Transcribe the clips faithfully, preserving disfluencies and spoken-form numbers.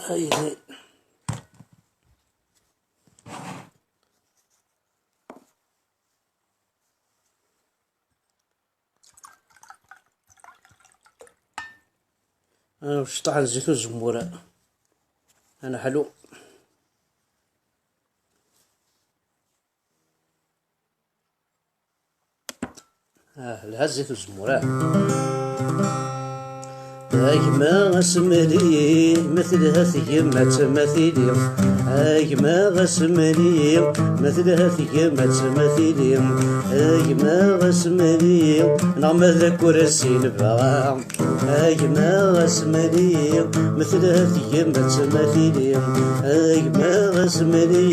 Aydi. Cṭaḥ n zzit uzemmur. Anaḥlu. Ah, lha zzit uzemmur, ah. A gma asemri, ma telha tgemmat ma tili. A gma asemri, ma telha tgemmat ma tili. A gma asemri, neɣ ma d akursi nebɣa. A gma asemri, ma telha tgemmat ma tili. A gma asemri.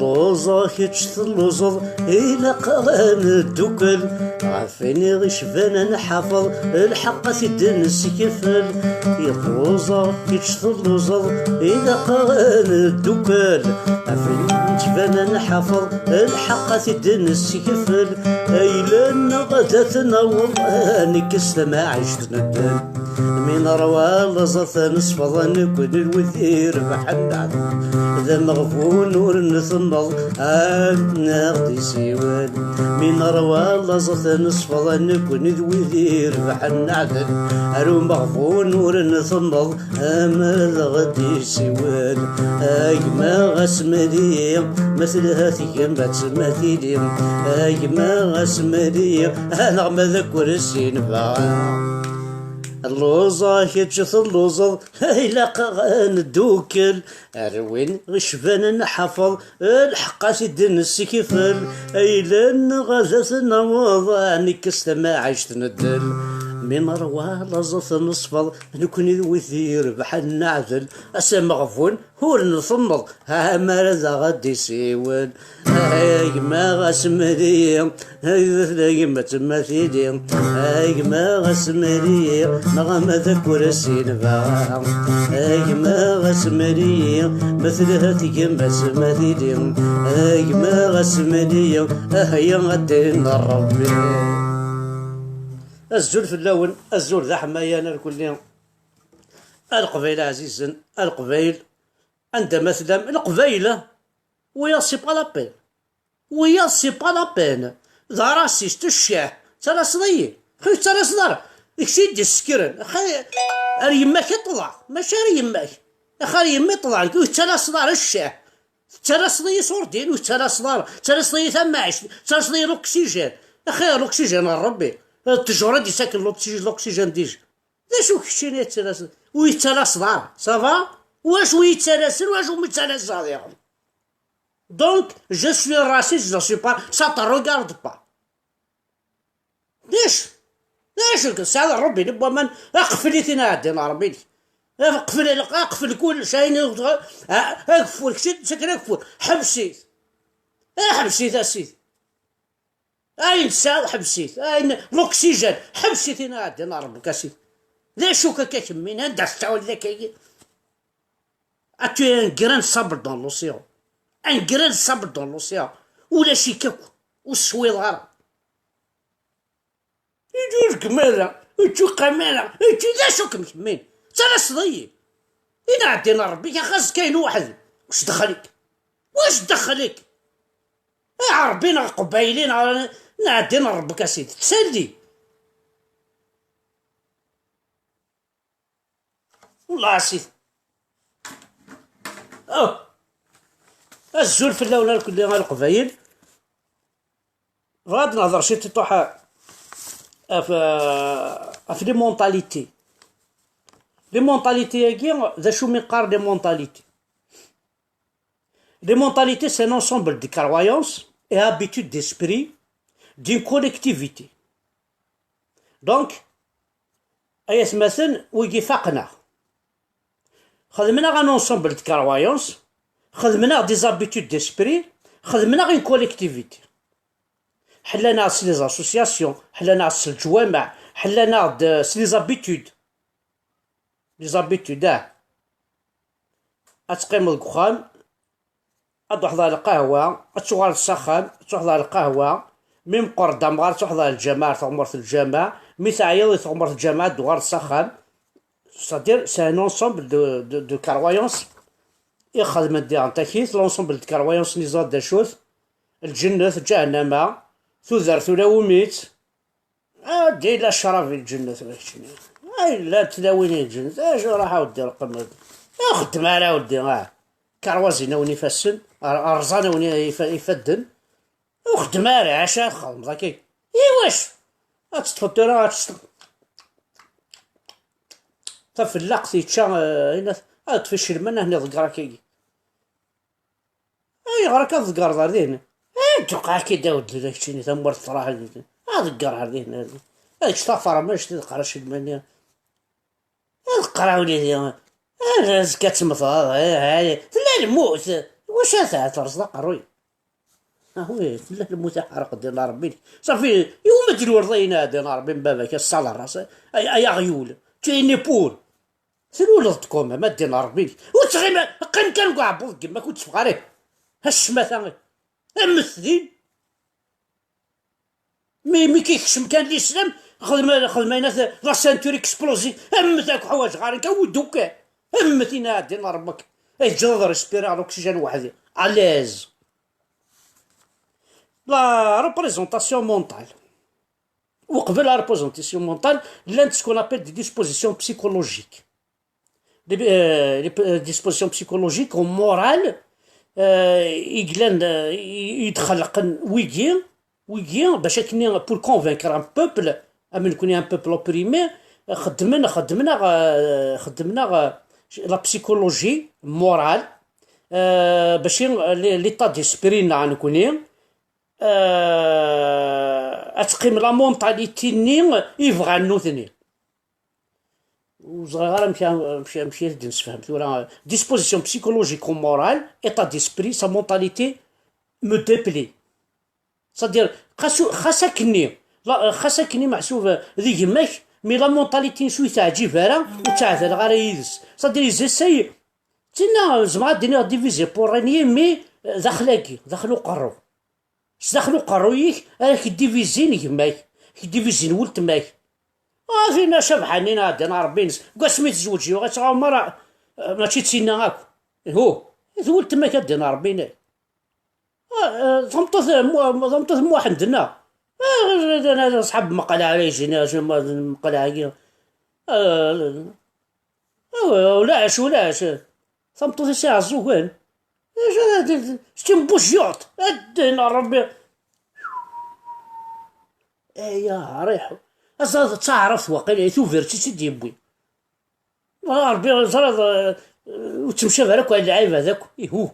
Lluẓeɣ, kečč telluẓeḍ, ilaq ad neddukel. Ɣef ayen i ɣ-icban ad nḥafeḍ, lḥeqq ad t-id-nessekfel. Illuẓeɣ, kečč telluẓeḍ, ilaq ad neddukel. Ɣef ayen i ɣ-icban ad nḥafeḍ, lḥeqq ad t-id-nessekfel. Ayla-nneɣ ad t-naweḍ, ad nekkes tamaɛict n ddel. Mi neṛwa laẓ ad t-nesfeḍ, nekkni d wid irebḥen. D ameɣbun ur ntenneḍ, ad aɣ-d-isiwel. Mi neṛwa laẓ ad t-nesfeḍ, nekkni d wid irebḥen. Ar umeɣbun ur ntenneḍ, ama d aɣ-d-isiwel. A gma asemri, ma telha tgemmat ma tili. A gma asemri, anaɣ ma d akersi nebɣa. Lluẓeɣ, kečč telluẓeḍ, ilaq ad neddukel. Ar win ɣ-icban ad nḥafeḍ, lḥeqq ad t-id-nessekfel. Ayla-nneɣ ad t-naweḍ, ad nekkes tamaɛict n ddel. Mi neṛwa laẓ ad t-nesfeḍ, nekkni d wid irebḥen neɛdel. Ass ameɣbun ur ntenneḍ, amar ad aɣ-d-isiwel. A gma asemri, a gma tma tili. A gma asemri, neɣ ama d akersi nebɣa. A gma asemri, ma telha tgemmat ma tili. A gma asemri, ahya a ddin n Ṛebbi. Azul fell-awen, azul d aḥmayan irkelli. A Leqbayel ɛzizen, a Leqbayel, anda ma tellam, Leqbayel, wiyaḍ c'est pas la peine. Wiyaḍ c'est pas la peine. D arasist, ccah, ttalaseḍ-iyi. Xi ur ttalaseḍ ara. D kečč i d-issekren. Xi ar yemma-k i ṭṭḍeɣ, mačči ar yemma-k. Axi ar yemma i ṭṭḍeɣ, nekk ur ttalaseḍ ara, ccah. Tettalaseḍ-iyi surdin, ur tettalaseḍ ara. Tettalaseḍ-iyi tamaɛict, tettalaseḍ-iyi l'oxygène. Axir l'oxygène n Ṛebbi. D ttjur i d-yettaken l'oxygène, l'oxygène déjà. D acu keččini i tettalaseḍ? Ur yettalaseḍ ara, ça va? Wacu i yettalasen, wacu ur yettalaseḍ diɣen? Donc, je suis raciste, je ne suis pas, ça te regarde pas. D acu? D acu tesɛiḍ Ṛebbi n waman? Aqfel i tin ɛeddan Ṛebbi-k. Aqfel, aqfel kullec, ayen i, a-, ageffur, kečč d sakin ageffur. Ḥbes-it. A ḥbes-it a sidi. Ayen tesɛiḍ ḥbes-it. Ayen l'oxygène, ḥbes-it i tin ɛeddan Ṛebbi-k a sidi. D acu-k akka kemmin? Anda tettɛulliḍ akka-yi? As-tu es un grain de sable dans l'océan. Un grain de sable dans l'océan. Ulac-ik akk. Ur teswiḍ ara. Ur d-urgem ara. Ur d-tuqam ara. Ur d-, d acu-kem kemmin? Ttalaseḍ-iyi. I nɛeddin Ṛebbi-k, axi azekka-inu weḥd-i. Wac dexl-ik? Wac dexl-ik? Iɛerbiyen neɣ iqbayliyen neɣ nɛeddin Ṛebbi-k a sidi. Ttsalli. Wellah a sidi. Oh. Azul fell-awen a lkelli a Leqbayel. Bɣiɣ ad nehder ciṭ iṭuḥ ɣef, ɣef les mentalités. Les mentalités-agi, d acu mi qqar les mentalités? Les mentalités, c'est un ensemble de croyances et habitudes d'esprit d'une collectivité. Donc, ay atmaten, wigi faqen-aɣ. Xedmen-aɣ un ensemble de croyances, xedmen-aɣ des habitudes d'esprit, xedmen-aɣ une collectivité. Ḥellan-aɣ s les associations, ḥellan-aɣ s leǧwameɛ, ḥellan-aɣ-d s les habitudes. Les habitudes, ah. Ad teqqimeḍ deg uxxam, Ad d-truḥeḍ ɣer lqahwa, ad tuɣaleḍ s axxam, ad truḥeḍ ɣer lqahwa. Mi meqqreḍ d amɣar, ad truḥeḍ ɣer lǧameɛ, ar teɣmert n lǧameɛ. Mi teɛyiḍ di teɣmert n lǧameɛ, ad d-tuɣaleḍ s axxam. C'est-à-dire, c'est un ensemble de, de, de croyances i xedmen diɣen takit, l'ensemble de croyances-nni ẓer d acu-t, lǧennet, ǧahennama, tudert ula umi-tt, ah, d ila ccrab i lǧennet, ma keččini. Ah, ila tlawin i lǧennet, acu ruḥ a weddi lqem. Ur xeddem ara a weddi, ah. Karwazin-awen ifassen, r-, rẓan-awen ifa-, ifadden. Ur xeddem ara, acu ad txedmeḍ akka? Iwac? Ad teṭṭfeḍ tura, ad teṭṭfeḍ tafellaɣt yečča, eh, ayen ad, ad teṭṭef icelman, ad ten-iḍegger akkagi. Ayɣer akka tḍeggreḍ ar dihin? Eh, dduq akka d awed-, d keččini, tamurt traḥ, ad ḍegger ar dihin, ar dihin. Ad kečč tafermajt, ad qqar acelman-nni. Ad qqar a wlidi. Ad azekka ad temmteḍ, eh, eh, tella lmut. Wacu ad terẓeḍ aqerruy? Ah oui, tella lmut iḥerq din Rebbi. Safi, iwumi d-lwirḍ ayen din Rebbi n baba-k, a ssaleras, ay, ay aɣyul. Tu es né pour. Tluleḍ-d quand même, a ddin Rebbi. Ur ttɣim, qqim kan deg uɛebbuḍ n yemma-k, ur tteffeɣ ara. A ccmata, a mmet din. Mi, mi k-ikcem kan l'islam, xdem, xdem ayen at la ceinture explosive, a mmet, ak ḥwaǧeɣ ara nekk, awi-d ukan. A mmet, ina ɛeddi n Rebbi-k. Ay teǧǧeḍ ad respirer l'oxygène weḥd-i. À l'aise. La représentation mentale. Uqbel la représentation mentale, llant ce qu'on appelle des dispositions psychologiques. Les, euh, les, euh, dispositions psychologiques ou morales, euh, i yellan, euh, i, i d-xelqen wigi, wigi, bac akken, pour convaincre un peuple, am nekni un peuple opprimé, xeddmen, xeddmen, euh, xeddmen, euh, la psychologie morale, euh, bac i, euh, l'état d'esprit-nneɣ nekni, euh, ad teqqim la mentalité-nni i bɣan nutni. Ur ẓriɣ ara amek, amek, amek i d-nessefhem tura. Disposition psychologique ou morale, état d'esprit, sa mentalité me déplaît. C'est-à-dire, xas, xas akkenni, la, xas akkenni meḥsub d gma-k, mais la mentalité-ines ur yi-teɛǧib ara, ur ttaɛdaleɣ ara yid-s. C'est-à-dire, ils essayent, tinna, zemreɣ ad d-iniɣ divisé pour régner, mais, euh, daxel-agi, daxel uqerru. Sdaxel uqerruy-ik ara k-divizin gma-k, k-divizin weltma-k. Ah, tinna Cabḥa-nni n ɛeddi n Ṛebbi-ines, deg wasmi tezweǧ yuɣ-itt Ɛumer, ah, mačči d tinna akk. Ihu, d weltma-k a ddin Ṛebbi-inek. Ah, ah, tameṭṭut n Mu-, tameṭṭut n Muḥend-nneɣ. Ah, d, d, d, d, ṣṣḥab meqqel ɛla yejini, meqqel ɛagi. Ah, ah, ulac, ulac. Tameṭṭut-is iɛeẓẓugen. C'est une bougeotte. A ddin Ṛebbi. Ay aɛriḥ. Aẓad d taɛrabt waqila, i tubert i tt-id-yewwi. Ṛebbi ẓriɣ, eh, ur ttemcabi ara akk lɛibad akk. Ihu.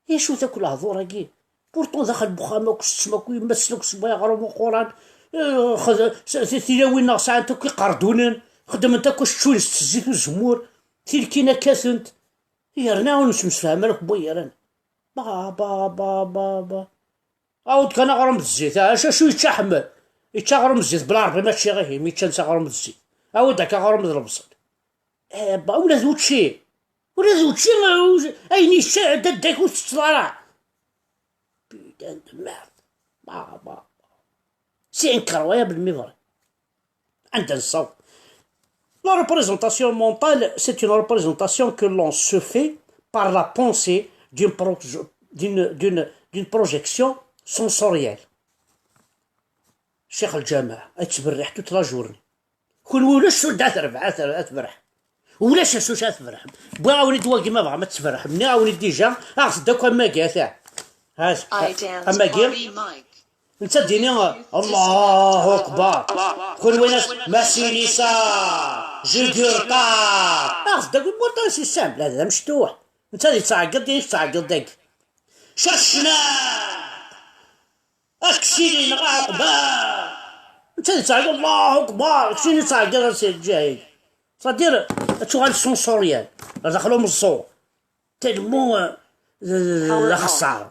Acu-t akk lehdur-agi? Pourtant daxel n uxxam akk, s ttma akk, yemma-tsen akk, sewway aɣrum uquran. Eh, xed-, s-, s-, tilawin-nneɣ sɛant akk iqerdunen. Xeddment akk aceččun s zzit uzemmur. Tilkin akkatent. Yerna ur nettemsefham ara akk wayyaran. Ba, ba, ba, ba, ba. Awi-d kan aɣrum d zzit. Acu, acu yečča Ḥmed? Yečča aɣrum d zzit, bla Ṛebbi ma ččiɣ ihi, mi ččan s aɣrum d zzit. Awi-d akka aɣrum d lebṣel. Eh, ba, ula d učči. Ula d učči, eh, ayen yečča dadda-k ur tettetteḍ ara. Putain de merde. Ba, ba, ba. C'est incroyable, mais vrai. Anda nessaweḍ? La représentation mentale, c'est une représentation que l'on se fait par la pensée d'une pro-, d'une, d'une, d'une projection sensorielle. Ccix Lǧameɛ, ad tettberriḥ toute la journée. Kunwi ulac ur d-, ad terbeḥ, ad ter-, ad tberreḥ. Ulac acu ad tberreḥem. Wwiɣ-awen-id wagi ma bɣam ad tberreḥem. Nniɣ-awen-id déjà, aɣet-d akk amagi, ata. Ha, amagi. Netta d-yini, Allahu Akbar. Kunwi nas, Masinisa, Jugurta. Aɣet-d akk, pourtant c'est simple, hada d amecṭuḥ. Netta ad yettɛeggiḍ, d ayen tettɛeggiḍ dagi. Cacna. Aksili neɣ aɛeqba. Netta yettɛeggiḍ, Allahu Akbar, aksili yettɛeggiḍ ar si lǧahil. C'est-à-dire, ad tuɣal sensoriel, ar daxel umeẓẓuɣ. Tellement, euh, d, d, d, d axeṣṣar.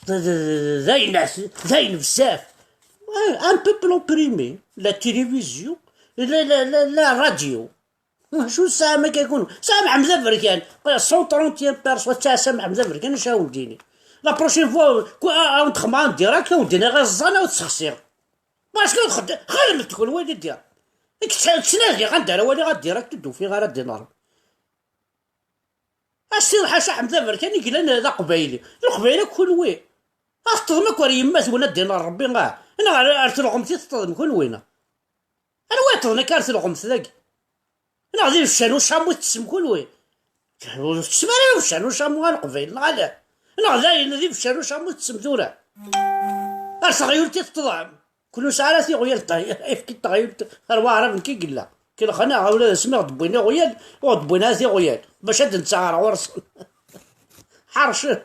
D, d, d, d ayen, d ayen bezzaf. Un peuple opprimé, la télévision, la, la, la, la radio. Acu tesɛam akka kun? Tesɛam Ḥemza Berkan, cent trente personnes, tesɛa Ḥemza Berkan, acu awen-d-ini? La prochaine fois, ku-, a, a, ad wen-d-xemmeɣ en direct, a wen-d-iniɣ iẓẓan, a wen-t-ssexsiɣ. Parce que xed-, xedmet kunwi di direct. Nekk tt-, ttnadiɣ anda ara waliɣ en direct, ur d-ufiɣ ara din Rebbi. Ass-iḍ ḥaca Ḥmed Aberkan i yellan d aqbayli. Leqbayel akk kunwi. Ad teṭṭḍem akk ar yemma-twen ad d-iniɣ Rebbi, ah. Neɣ ar, ar telɣemt i teṭṭḍem kunwi, neɣ? Anwa yeṭṭḍen akka ar telɣemt dagi? Neɣ d ibeccan ucammu i tettessem kunwi? Ur tettessem ara ibeccan ucammu a Leqbayel, neɣ ala? Neɣ d ayen d ibeccan ucammu i tettessem tura? Ar teɣyult i teṭṭḍem? Kunwi ur nesɛi ara tiɣyal, ṭay-, efk-it teɣyult ar waɛrab nekk i yella. Kelxen-aɣ, ula d asmi ɣ-d-wwin iɣyal, ur ɣ-d-wwin ara tiɣyal. Bac ad d-nseɣ ar ɣur-sen. Ḥercen.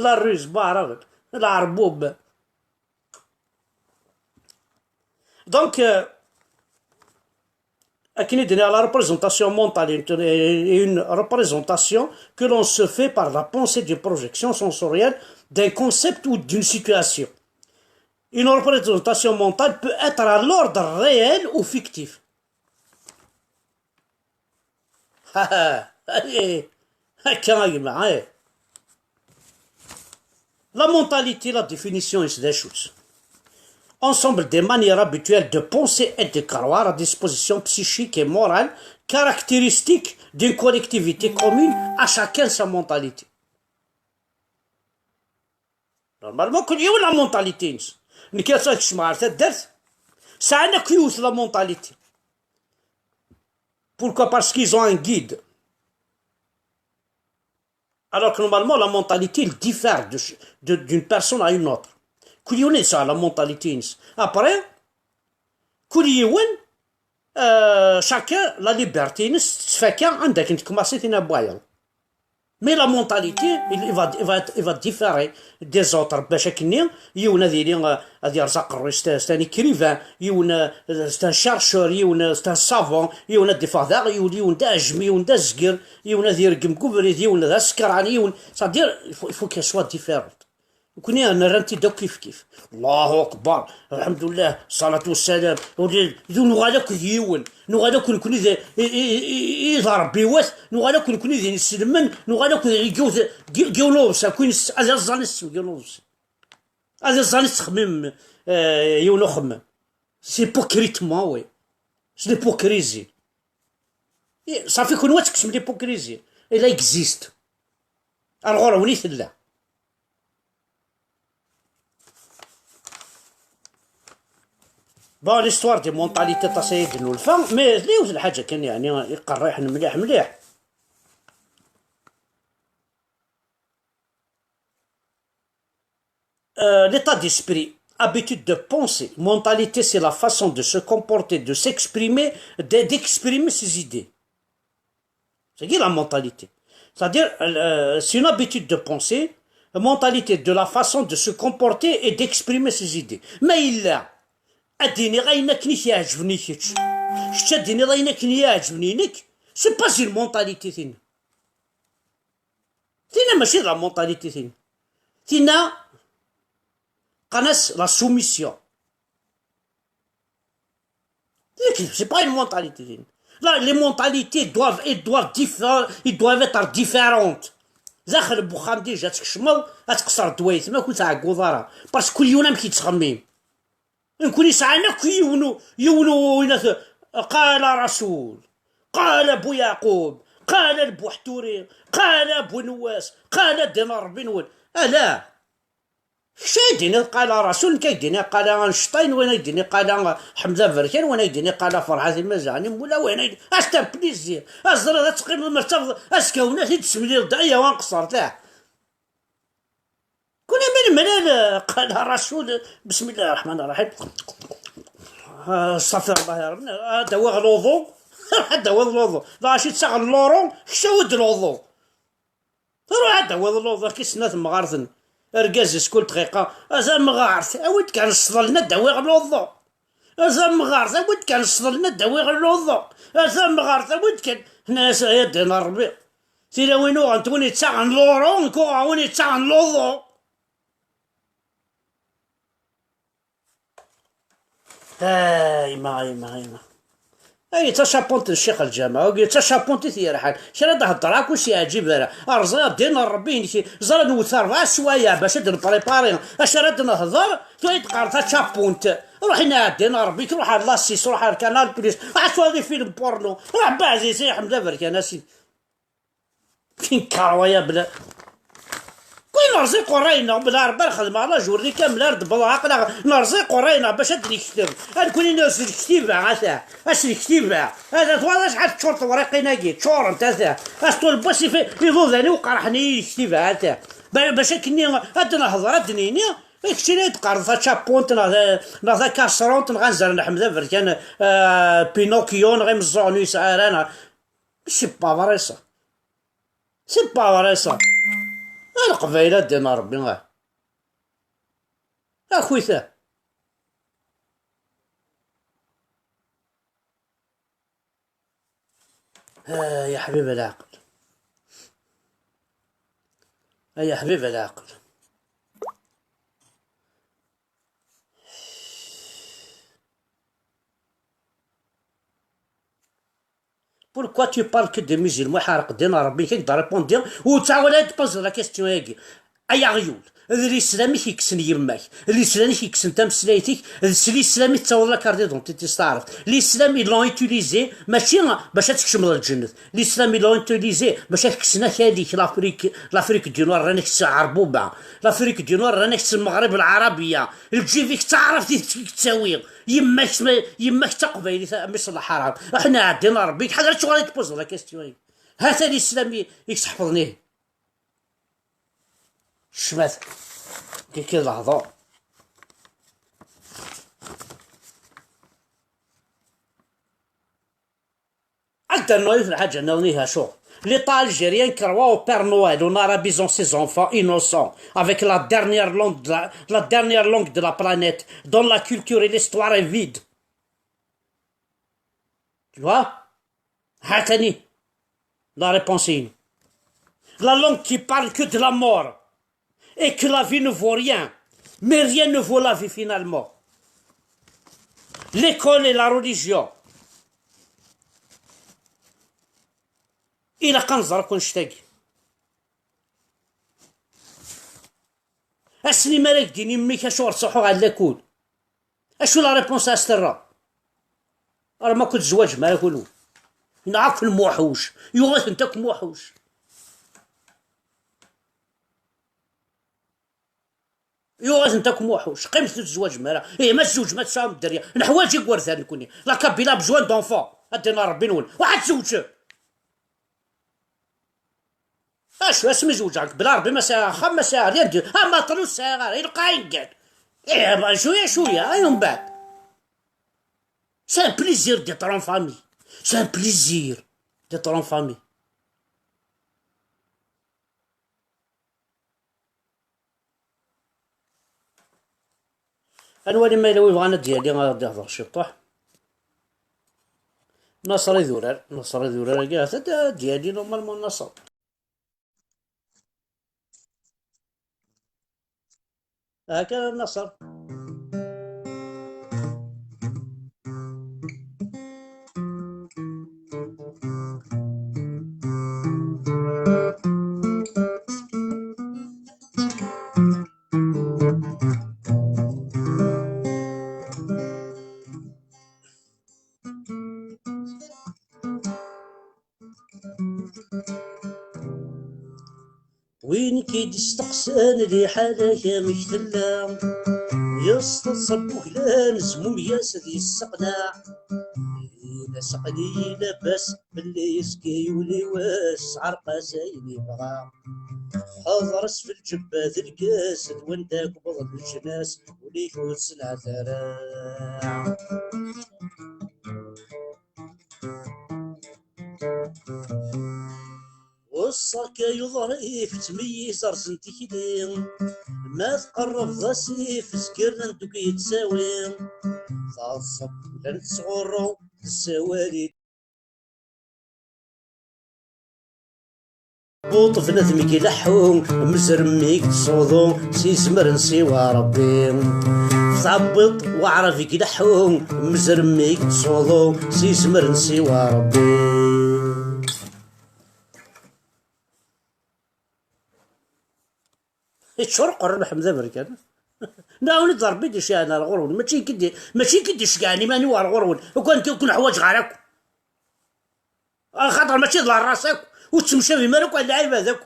La ruse, waɛraben. Lɛerbub. Donc, euh, akken i d-nniɣ, la représentation mentale est une, est une représentation que l'on se fait par la pensée d'une projection sensorielle d'un concept ou d'une situation. Une représentation mentale peut être à l'ordre réel ou fictif. Akka a gma, eh. La mentalité, la définition est d acu-tt? Ensemble des manières habituelles de penser et de croire à disposition psychique et morale caractéristique d'une collectivité commune à chacun sa mentalité. Normalement, kul yiwen la mentalité-ines. Nekk ad kecmeɣ ɣer taddart, sɛan akk yiwet la mentalité. Pourquoi? Parce qu'ils ont un guide. Alors que normalement, la mentalité, elle diffère de, de, d'une personne à une autre. Kul yiwen yesɛa la mentalité-ines. Après, kul yiwen, euh, chacun la liberté-ines tettfaka anda akken tekmaṣi tin n wayeḍ. Mais la mentalité, il, il va, il va, il va différer des autres. Bac akken-nni, yiwen ad yili, euh, ad yerẓ aqerruy, c'est un, c'est un écrivain, yiwen, euh, c'est un chercheur, yiwen, euh, c'est un savant, yiwen ad d-iffeɣ d aɣyul, yiwen d aɛejmi, yiwen d azger, yiwen ad yergem deg ubrid, yiwen d asekran, yiwen, c'est-à-dire, il faut, il faut qu'elle soit différente. Nekkni nerra-tent-id akk kif kif. Allahu akbar, alḥemdulillah, ṣṣalatu wassalam, ur d-, d nuɣal akk d yiwen, nuɣal akk nekkni d, i, i, i, i d Ṛebbi wat, nuɣal akk nekkni d inselmen, nuɣal akk d yiwet, gi-, giwen uḍebsi, akk ad iẓẓan issem giwen uḍebsi. Ad iẓẓan ittxemmim, eh, yiwen uxemmem. C'est hypocritement, oui. C'est l'hypocrisie. I, ṣafi kunwi ad tekksem l'hypocrisie. Elle existe. Ar ɣur-wen i tella. Bon, l'histoire des mentalités, aṭas ay d-nulfa, mais d yiwet lḥaǧa kan, yeɛni, iqerriḥen mliḥ, mliḥ. Euh, l'état d'esprit, habitude de penser, mentalité, c'est la façon de se comporter, de s'exprimer, de, d'exprimer ses idées. C'est la mentalité. C'est-à-dire, euh, c'est une habitude de penser, mentalité de la façon de se comporter et d'exprimer ses idées. Ma yella ad d-iniɣ ayen akken i k-iɛeǧben i kečč, kečč ad d-tiniḍ ayen akken i yi-iɛeǧben i nekk, c'est pas une mentalité, tin. Tin mačči d la mentalité, tin. Tin qqaren-as la soumission. C'est pas une mentalité, tin. Là, les mentalités doivent, elles doivent diffé-, elles doivent être différentes. Daxel n wexxam déjà tkecmeḍ, ad tqeṣṣer ddwayt, ma ur tɛegguḍ ara. Parce que kul yiwen amek yettxemmim. Nekkni sɛan akk yiwen u-, yiwen u-, winat, qala Rasul, qala Bu Yeɛqub, qala Lbuḥturi, qala Bu Newwas, qala ddin n Ṛebbi-nwen. Ala. Kečč ay d-tiniḍ qala Rasul, nekk ay d-iniɣ qala Einstein, win ay d-iniɣ qala Ḥmed Aberkan, win ay d-iniɣ qala Ferḥat Imazaɣen Imula, win ay d-, ah, c'est un plaisir. Ah, ẓriɣ ad teqqimeḍ ma tettafeḍ azekka-wen ad t-id-tessemlileḍ, ay awa nqeṣṣer, tah. Kul amin mlal, qala Rasul, bismillahi rahmani rahim. Ah, astaɣfirullah ya Rebbi, ad d-awiɣ luḍu, ad d-awiɣ luḍu. Lɣaci ttaɣen luṛu, kečč awi-d luḍu. Ruḥ ad d-tawiḍ luḍu, ak-issen at mɣarten. Argaz-is kul dqiqa, a tamɣart, awi-d kan ṣṣḍel-nni ad d-awiɣ luḍu. A tamɣart, awi-d kan ṣṣḍel-nni ad d-awiɣ luḍu. A tamɣart, awi-d kan. Tenna-yas, ay addin n Ṛebbi. Tilawin uɣent win yettaɣen luṛu, nekk uɣeɣ win yettaɣen luḍu. A yemma, a yemma, a yemma. Ay, d tacapunt n Ccix Lǧameɛ, wagi d tacapunt i t-yerḥan. Kra d-hedder akk ur s-yeɛǧib ara. Rẓiɣ ddin n Ṛebbi inek, ẓer ad nwet rebɛa sswayeɛ bac ad d-nepripari acu ara d-nehder, tura i d-qqaren tacapunt. Ruḥ inna ddin n Ṛebbi, ruḥ ar la six, ruḥ ar Canal Plus, ruḥ ad twaliḍ film porno, ruḥ beɛd-it, ay Ḥmed aberkan, a sidi. Tinkeṛ waya bla. Kul nerẓi qurray-nneɣ, bla Ṛebbi ar xedmeɣ la journée kamel ar d-wwḍeɣ aql-aɣ nerẓi qurray-nneɣ bac ad d-nekteb. Ad nekni nerẓi lektiba, ata, as lektiba. Ata twalaḍ acḥal teččur tewriqin-agi, ččurent, ata. As ṭul n wass iḍudan-iw qerḥen-iyi lektiba, ata. Ba-, bac akkenni ad d-nehḍer, ad d-nini, i kečč i d-teqqareḍ tačapunt neɣ ta-, neɣ takasrunt neɣ anzaren n Ḥmed aberkan, eh, Pinocchio neɣ imeẓẓuɣen ur yesɛi ara, neɣ C'est pas vrai ça. C'est pas vrai ça. A Leqbayel a ddin Ṛebbi, ah. Akuyt-a. Ah, ya ḥbib leɛqel. Ah, ya ḥbib leɛqel. Pourquoi tu parles que des musulmans? Ḥareq ddin n Ṛebbi, kik d-répondre, ur ttɛawad ad d-poser la question-agi. Ay aɣyul, d lislam i k-yekksen yemma-k, d lislam i k-yekksen tameslayt-ik, d s lislam i tettaweḍ la carte d'identité s taɛrabt. L'islam, ils l'ont utilisé, mačči bac ad tkecmeḍ lǧennet. L'islam, ils l'ont utilisé bac ad kksen akal-ik, l'Afrique, l'Afrique du Nord, rran-ak-tt Ɛerbuba. L'Afrique du Nord, rran-ak-tt Lmeɣrib Lɛarabiya. Lǧib-ik d taɛrabt i k-ttawi. Yemma-k, yemma-k d taqbaylit, a mmi ṣṣellaḥ ḥaram. Aḥna ɛeddi n Ṛebbi, ḥader acuɣer i d-tpuẓeḍ la question-agi. Hata lislam i, i k-sḥefḍen ihi. Ccmat. Kiki d lehḍur. Ad d-rnuɣ yiwet n lḥaǧa nniḍen ihi acu. L'État algérien croit au Père Noël en arabisant ses enfants innocents avec la dernière langue de la, la dernière langue de la planète, dont la culture et l'histoire est vide. Tu vois? Hatani la réponse. La langue qui parle que de la mort et que la vie ne vaut rien. Mais rien ne vaut la vie finalement. L'école et la religion. Ilaq ad nẓer akk annect-agi. Ass-nni mi ara k-d-yini mmi-k acuɣer ttruḥuɣ ɣer lakul, acu la réponse ara s-terreḍ? Ar ma ken-tezwaǧem ara kunwi. Yenɣa-ken Muḥuc. Yuɣ-itent akk Muḥuc. Yuɣ-itent akk Muḥuc. Qqimet ur tezwaǧem ara. Ih, ma tzewǧem ad tesɛum dderya. Neḥwaǧ igerdan nekni. La Kabyle a besoin d'enfants. Ad d-inin Ṛebbi-nwen. Ruḥ ad tzewǧem. Acu, asmi zewǧeɣ nekk bla Ṛebbi ma sɛiɣ axxam, ma sɛiɣ rien du, amaṭel ur sɛiɣ ara, ilaq ad yengan. Ih, bah, cwiya, cwiya, ay umbeɛd. C'est un plaisir d'être en famille. C'est un plaisir d'être en famille. Ad nwali ma yella wi bɣan ad d-yali ad d-ihḍer ciṭṭuḥ. Naṣer idurar, Naṣer idurar-agi ahat ad d-yali normalement Naṣer. Haka Naṣer. Win k-id-isteqsan liḥala-k amek tella, yesṭeṣ n wuglan zmumeg-as ad yesseqneɛ. Ini-as aql-iyi labas, belli yezga yuli wass, ɛerq-as ayen yebɣa. Ḥeḍr-as f lǧebba d lkas, d wanda akk wwḍen leǧnas, ul-ik ur t-senɛet ara. Weṣṣak ay uḍrif, ttmeyyiz rẓen tikli. Ma tqerrbeḍ asif, zgirnen deg yettawi. Taḍṣebt ula nettɣurru, tessawal-it. Buṭ bnadem i ileḥḥu, mezrem i yettṣuḍu, s izemren siwa Ṛebbi. Ẓabbeḍ waɛrab i ileḥḥu, mezrem i yettṣuḍu, s yizmer n siwa Ṛebbi. Yeččur uqerru n Ḥmed Aberkan. Nɛawen-d Ṛebbi d-iceyɛen ar ɣur-wen, mačči nekk i d-, mačči nekk i d-iceggɛen iman-iw ar ɣur-wen, ukan ur ken-ḥwaǧeɣ ara akk. Axaṭer mačči d lɛerras akk, ur tettemcabim ara akk ar lɛibad akk.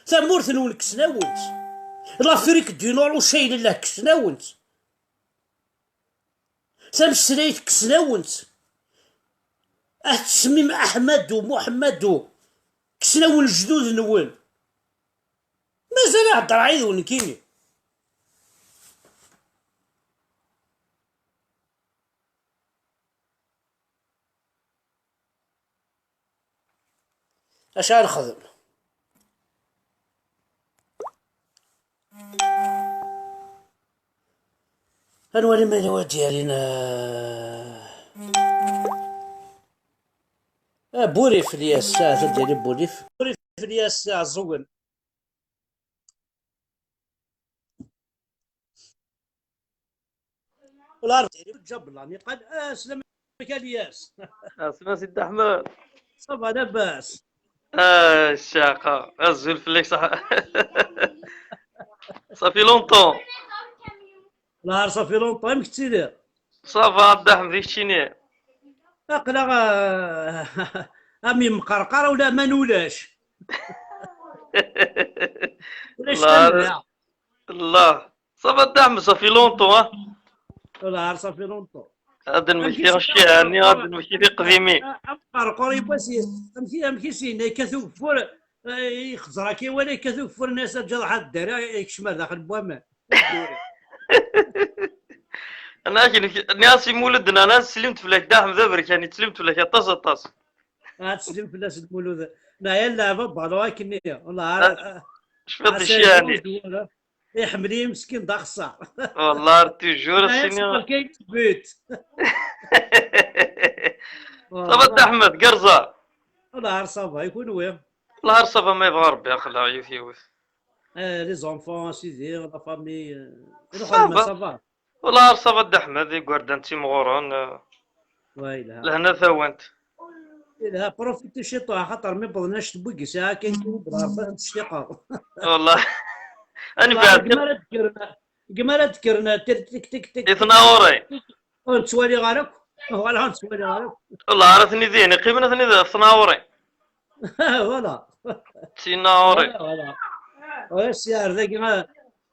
Tamurt-nwen kksen-awen-tt. L'Afrique du Nord ucayel llah kksen-awen-tt. Tameslayt kksen-awen-tt. At Tesmim Aḥmadu Muḥemmadu kksen-awen lejdud-nwen. Mazal ad heddreɣ yid-wen nekkini. Acu ara nexdem? Ad nwali ma yella wad yarin, ah, ah, Burif Lyas, ah, ad yali Burif. Burif Lyas, ah, Ɛeẓẓugen. Wala ar diri ǧab lani qal, ah, slam alak Lyas. Asma Sidi Ḥmed. Ça va, labas? Ah, ccaqa. Azul fell-ak, ça. Ça fait longtemps. Wala ar ça fait longtemps, amek tettiliḍ? Ça va, a Dda Ḥmed, i keččini? Aql-aɣ, ah, am imqerqar ula ma nulac. Ulac. Allah. Allah. Ça va, Dda Ḥmed, ça fait longtemps, hein? Wala ar ça fait longtemps. Ad nmekti ccɛani, ad nmekti tiqdimin. Amqerqur yiwwas, amek, amek i s-yenna, yekkat ugeffur, eh, ixẓer akka i wala, yekkat ugeffur, nnas aǧaḍ ḥad ddara, yekcem ar daxel n waman. Ana akken, nniɣ-as i Mulud, nnan-as, "Teslimt fell-ak, Dda Ḥmed Aberkan, teslimt fell-ak aṭas, aṭas." Ah, teslim fell-as Lmulud. Neɛya lleɛba, balon akken-nni. Wallah, ah, ara, cfiɣ ara d ccani. Iḥemmel-iyi meskin d axeṣṣar. Wallah, ar toujours. Neɛya ass-nni. Sbeṛ kan but. Ça va, Dda Ḥmed, gerza? Wallah, ar ça va, i kunwi? Wallah, ar ça va, ma yebɣa Rebbi, aql-aɣ yiwet yiwet. Eh, les enfants, a sidi, la famille, eh, ça va. Ça va. Wallah, ar ça va, Dda Ḥmed, igerdan ttimɣuren, eh, wa yelha. Lehna tawant. Yelha, profiti ciṭuḥ, axaṭer mi wwḍen anect n wigi sɛiɣ kan kini d Rebbi ad tectiqeɣ. Wallah. Ad nbeɛd. Gma ara d-kkren, gma ara d-kkren, tik, tik, tik, tik. I tnaɣuri. Ur nettwali ara akk. Wala ur nettwali ara akk. Wallah, ara ten-idin, iqqimen ad ten-id ɣef tnaɣuri. Voilà. Tinaɣuri. Voilà, voilà. Wa sya ar dagi, ah,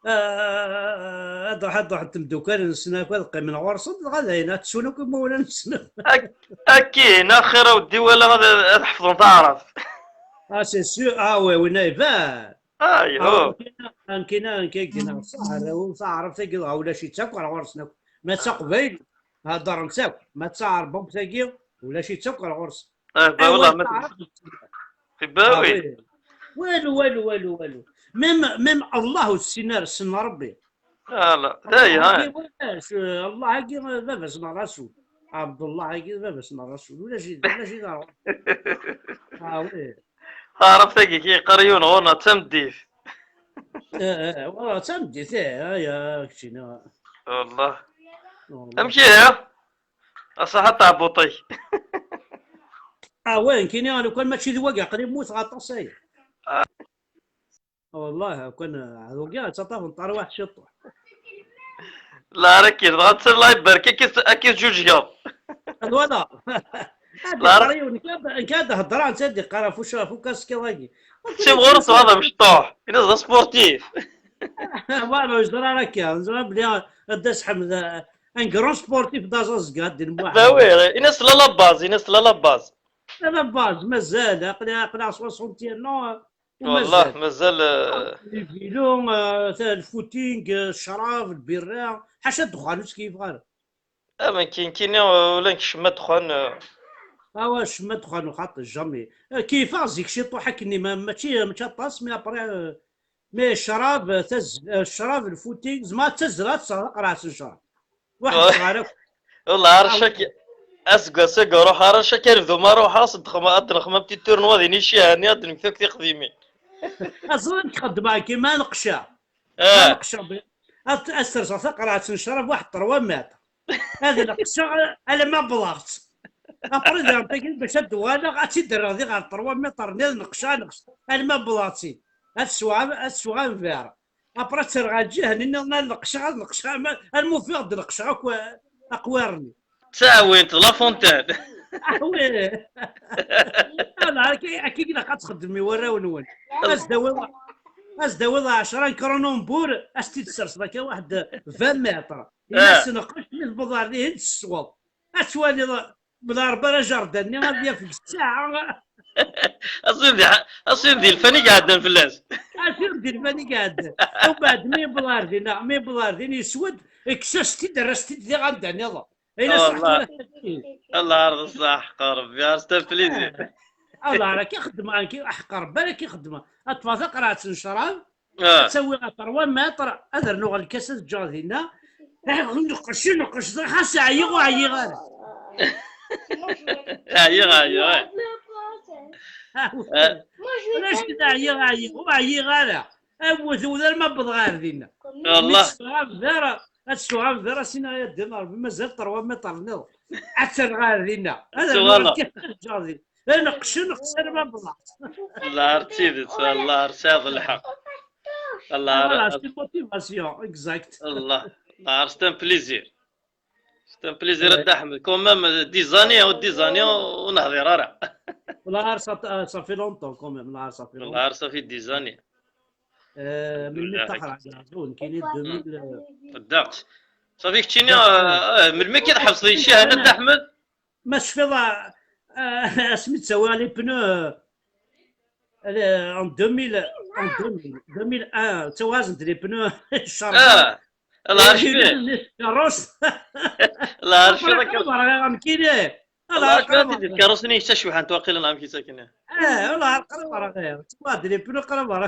ah, ad ruḥ, ad ruḥen temdukal-nsen akk, ad qqimen ɣur-sen, dɣa dayen, ad ttun akk imawlan-nsen. Ak-, akkin, axir a weddi, wala ad, ad ḥefḍen taɛrabt. Ah, c'est sûr. Ah, oui, winna iban. Ah, yo. Ah, ankina, ankina, ankina, ankina. Ṣaḥ, taɛrabt-agi dɣa ulac-itt akk ar ɣur-sen akk. Ma d taqbaylit, heddren-tt akk. Ma d taɛerbubt-agi, ulac-itt akk ar ɣur-sen. Ah, bah, eh, wallah, ma taɛrabt. Bah, ah, oui. Walu, walu, walu, walu. Même, même Allah ur t-ssinen ara, ssnen Rebbi. Ah, la. Daya, ah. Allah-agi, eh, baba-s n Rasul. Abdullah-agi, baba-s n Rasul. Ulac, ulac. Ah, oui. Taɛrabt-agi, ki yeqqar yiwen ɣur-neɣ d tameddit. Eh, eh, wa, d tameddit, eh, aya, keččini. Wallah. Wallah. Amek ihi? Aṣaḥ a taɛbuṭ-ik. Ah, wa, nekkini, lukan mačči d wagi, aql-i mmuteɣ aṭas aya. Ah. Wallah, kan, ah, wagi ad taṭṭafeḍ tarwiḥt ciṭuḥ. La, ara kkir, dɣa tter la ibarek, akka s-, akka s-ǧuǧgeḍ. Voilà. La, ara nekk ad, nekk ad heddreɣ, netta ad iqqar ɣef uca-, ɣef ukaskiḍ-agi. Timɣur s ɣad amecṭuḥ, ini-as d asportif. Voilà, ur yeẓri ara akka, neẓra belli ad d-as Ḥmed, ah, un grand sportif d aẓaẓga, ad d-nmuḥ. Bah oui, ini-as la la base, ini-as la la base. La la base, mazal, aql-, aql-aɣ soixante et un ans, Wallah, mazal. Mazal, eh, les vélos, eh, ta-, le footing, eh, ccrab, lbirra, ḥaca ddexxan, ur ttkeyyifeɣ ara. Ah, ben, kin-, kini, eh, ula nekcem ddexxan, eh. Awa, ccem ddexxan, xaṭi, jamais. Eh, keyyfeɣ zik ciṭuḥ akken, ma, mačči, mačči aṭas, mais après, eh, mais ccrab, eh, taz-, eh, ccrab, le footing, zma d tazzla, ad tesɛeḍ aqerɛet n ccrab. Waḥed ɣer akk. Wallah, ar caki, aseggas-agi ruḥ, ar caki ar bdu ma ruḥeɣ, ad nexdem, ad nexdem am ti tournoi di Nicihani, ad nmekti akk tiqdimin. Aẓri nekk xeddmeɣ kima neqca. Eh. Neqca bi-, Ad, ad serseɣ taqerɛet n ccrab waḥed trois mètres. Ad neqseɣ alamma wwḍeɣ-tt. Après, daɣen tagi, bac ad d-uɣaleɣ, ad tt-id-rreɣ di ɣer trois mètres nniḍen, neqseɣ, neqseɣ, alamma wwḍeɣ-tt-id. Ad sweɣ, ad sweɣ un verre. Après, ad tt-rreɣ ɣer lǧiha-nni nniḍen, ad neqseɣ, ad neqseɣ, ama, armi ufiɣ-d neqseɣ akk aqwiren-nni. Ttɛawint, La Fontaine. Ah oui. Ala, akka, akka i ilaq ad txeddmem i warraw-nwen. Ad s-d-tawiḍ, ad s-d-tawiḍ ɛecra n Kronenbourg, ad s-t-id-tserseḍ akka waḥed vingt mètres. Ini-as, neqqec, mi tewweḍ ɣer dihin, tessweḍ. Ad twaliḍ, bla Rebbi ara jardin-nni ad yafeg ssaɛa. Aṣil di, aṣil di lfan i iɛeddan fell-as. Aṣil di lfan i iɛeddan. Umbeɛd mi yewweḍ ɣer dinna, mi yewweḍ ɣer din, yeswa-d, ikkes-as-t-id, err-as-t-id diɣ anda nniḍen. Ayen asraḥ tura. Allah ar d ṣṣeḥ, ḥeqq Rebbi, ar s-tan plizi. Allah ar akka xeddmeɣ, aḥeqq Rebbi ara k-ixeddmeɣ. Ad ṭṭfeɣ taqerɛet n ccrab, ad tt-awiɣ à trois mètres, ad rnuɣ lkas ad ǧǧeɣ dinna. Neqqec, neqqec, xas ɛyiɣ ur ɛyiɣ ara. Ɛyiɣ, ɛyiɣ. Ulac kra ɛyiɣ, ɛyiɣ, ur ɛyiɣ ara. Awet, awet arma wwḍeɣ ɣer dinna. Wallah. Ad sɛuɣ abdar, ad sɛuɣ abdar, a sina ya ddin Rebbi, mazal trois mètres nniḍen. Ad terreɣ ɣer dinna. Ad rnuɣ lkas ad ǧǧeɣ dinna. Neqqec, neqqec arma wwḍeɣ. Allah ar d tidet, Allah ar sɛiḍ lḥeqq. Allah ar. Voilà, c'est motivation, exact. Allah, Allah ar, c'est un plaisir. C'est un plaisir, a Dda Ḥmed. Quand même, des années, des années, ur nehḍir ara. Là, ça, ça fait longtemps quand même, là, ça fait longtemps. Là, ça fait des années. Melmi ṭaḥreɣ, nekkini deux mille. Ddeqs. Safi keččini, melmi akka tḥebseḍ ccihana, a Dda Ḥmed? Ma tecfiḍ, asmi d-ttawiɣ les pneus, en deux mille, en deux mille, deux mille un, ttawiɣ-asen-d les pneus, ccerḍen. Ah, Allah ar cfiɣ. Tkeṛṛust. Allah ar cfiɣ. Aql-i ɣer nekkini. Allah ar cfiɣ, tkeṛṛust-nni tacebḥant waqila neɣ amek i tt-akken. Ah, Allah ar qrib ɣer ɣir. Ttawiɣ-d les pneus qrib ɣer.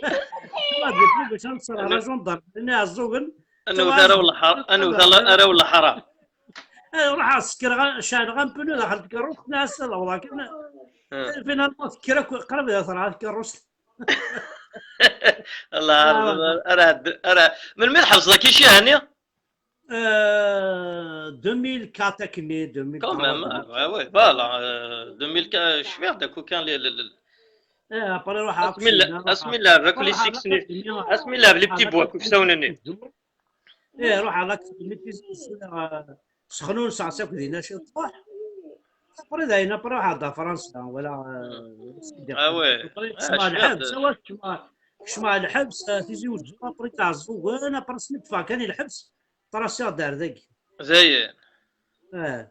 Ttawiɣ-d les pneus bac ad nṣer ɣer ajunder. Nni ɛeẓẓugen. Ad nwet arraw n leḥra-, ad nwet arraw n leḥram. Eh, ruḥeɣ sekreɣ, ceɛleɣ ampunu daxel tkeṛṛust, nniɣ-as ad awḍeɣ kan. Finalement tekker akk, qrib ad terɛa tkeṛṛust. Allah, ara, ara, melmi tḥebseḍ akka ccihani? Euh, deux mille quatre akkenni, deux mille trois. Quand même, ah, ouais, ouais, voilà, euh, deux mille quatre, cfiɣ-d akk kan les, les, les. Eh, après ruḥeɣ asmi la, asmi la, les petits bois, kif sawen-nni. Eh, ruḥeɣ la, sexnun sɛas akk dinna ciṭuḥ. Après dayen, après ruḥeɣ-d ɣer Fransa, wala, euh, ah ouais. Après kecmeɣ lḥebs, awa kecmeɣ, kecmeɣ lḥebs, eh, Tizi Wezzu, après Iɛeẓẓugen, après asmi ṭṭfeɣ kan i lḥebs, trasiɣ-d ar dagi. Dayen. Eh.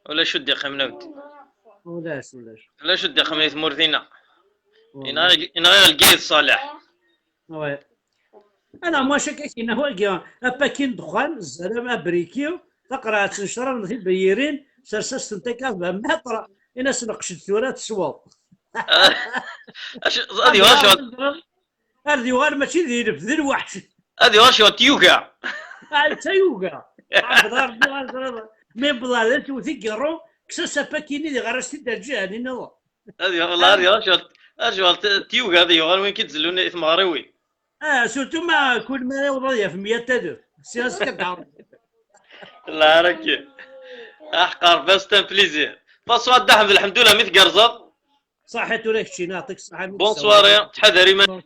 Ulac ur d-iqqimen a beddi. Ulac, ulac. Ulac ur d-iqqimen i tmurt-ina. Yenɣa, yenɣa Lgayed Ṣaleḥ. Ouais. Ana moi chaque fois yenna wagi, apakin ddexxan, zzalama, abriki, taqerɛet n ccrab n tibriyirin, sers-as-tent akka vingt mètres, ini-as neqqec-d tura tesweḍ. Acu, ad yuɣal cɣel. Ad yuɣal mačči d ilef, d lweḥc. Ad yuɣal cɣel tyuga. Ah, d tayuga. Ɛebd Rebbi, mi bḍa d tewwet i igerru, kkes-as apakin-nni di ɣer-as-t-id ar lǧiha-nni nniḍen. Ad yuɣal, ad yuɣal cɣel, ad yuɣal t-, tyuga, ad yuɣal win k-id-zellun i tmeɣriwin. Ah, surtout ma kul mi ara yewweḍ ad yaf meyya tadut. Si as-k ad d-ɛreḍ. Lɛaraki. Aḥeqq Rebbi, c'est un plaisir. François Dda Ḥmed, lḥemdullah, mi tgerrzeḍ. Ṣaḥit ula keččini, yeɛṭik ṣṣeḥḥa. Bonne soirée, ttḥadar iman-ik.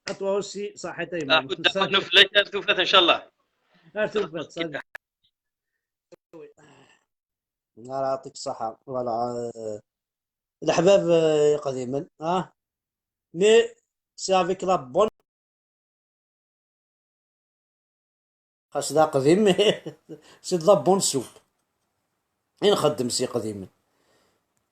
À toi aussi, ṣaḥit a yemma. Ur d-aqen fell-ak ar tufat, ncallah. Ar tufat, salut. Ara yeɛṭik ṣṣeḥḥa. Voilà, euh, leḥbab, euh, iqdimen, ah. Mais c'est avec la bonne. Xas d aqdim, c'est de la bonne soupe. I nxeddem s iqdimen.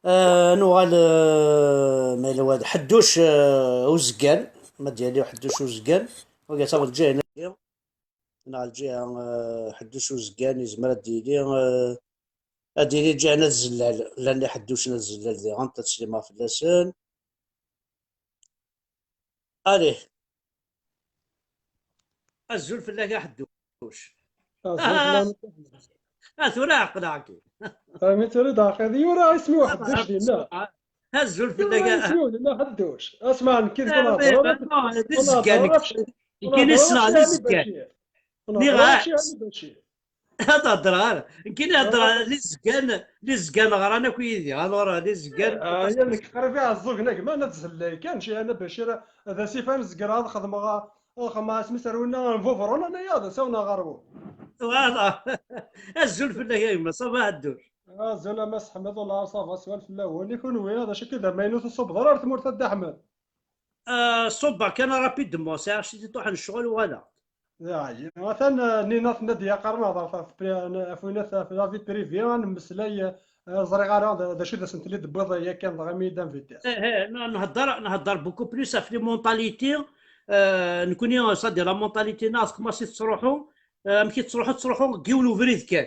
Euh, nuɣal, euh, ma yella wad ḥedduc, euh, uzeggan, ma d-yali ḥedduc uzeggan, wagi taweḍ lǧiha-nni, neɣ lǧiha, euh, ḥedduc uzeggan, yezmer ad d-yili, euh, ad d-yili lǧiha n At Zellal, llan iḥedducen At Zellal diɣen, ad teslim fell-asen. Allez. Azul fell-ak a Ḥedduc. Azul fell-am. Ah, tura ɛeqleɣ-k. Armi tura d ɛqid, yura isem-iw Ḥedduc dinna. Azul fell-ak. Yura isem-iw dinna Ḥedduc. Asma nekki d kunhedṛ. D izeggan. Nekki ssneɣ d izeggan. Nniɣ-as, ad hedreɣ ara. Nekkini hedreɣ, li zgan, li zgan ɣran akk yid-i. Alors, li zgan. Aya nekk qrib iɛeẓẓugen a gma, ad zellay kan, ci ana Bacir, d asif ad nezger ad xedmeɣ, ad xedmeɣ asmi s rwinna n Vuvron, ana ya d asawen aɣerbu. Voilà. Azul fell-ak a gma, ça va Ɛedduc? Azul a Mass Ḥmed, Allah ça va, swal fell-awen. I kunwi, d acu akka d amaynut ur tṣubbeḍ ara ar tmurt a Dda Ḥmed? Ah, ṣubbeɣ kan rapidement, sɛiɣ cwiṭ ṭuḥ n ccɣel uɣaleɣ. Yeɛya. Atan, ah, Nina tenna-d ya qqaren hḍert ɣef pri-, ɣef winat, ɣef la vie privée, ad nemmeslay, ah, ẓriɣ ara d, d acu i d asentel i d-tewwiḍ yakan dɣa mi d-invité. Eh, eh, n-, nhedder, nhedder beaucoup plus ɣef les mentalités, euh, nekkni, c'est-à-dire la mentalité-nneɣ, comment i tettruḥu, euh, amek i tettruḥu, tettruḥu deg yiwen ubrid kan.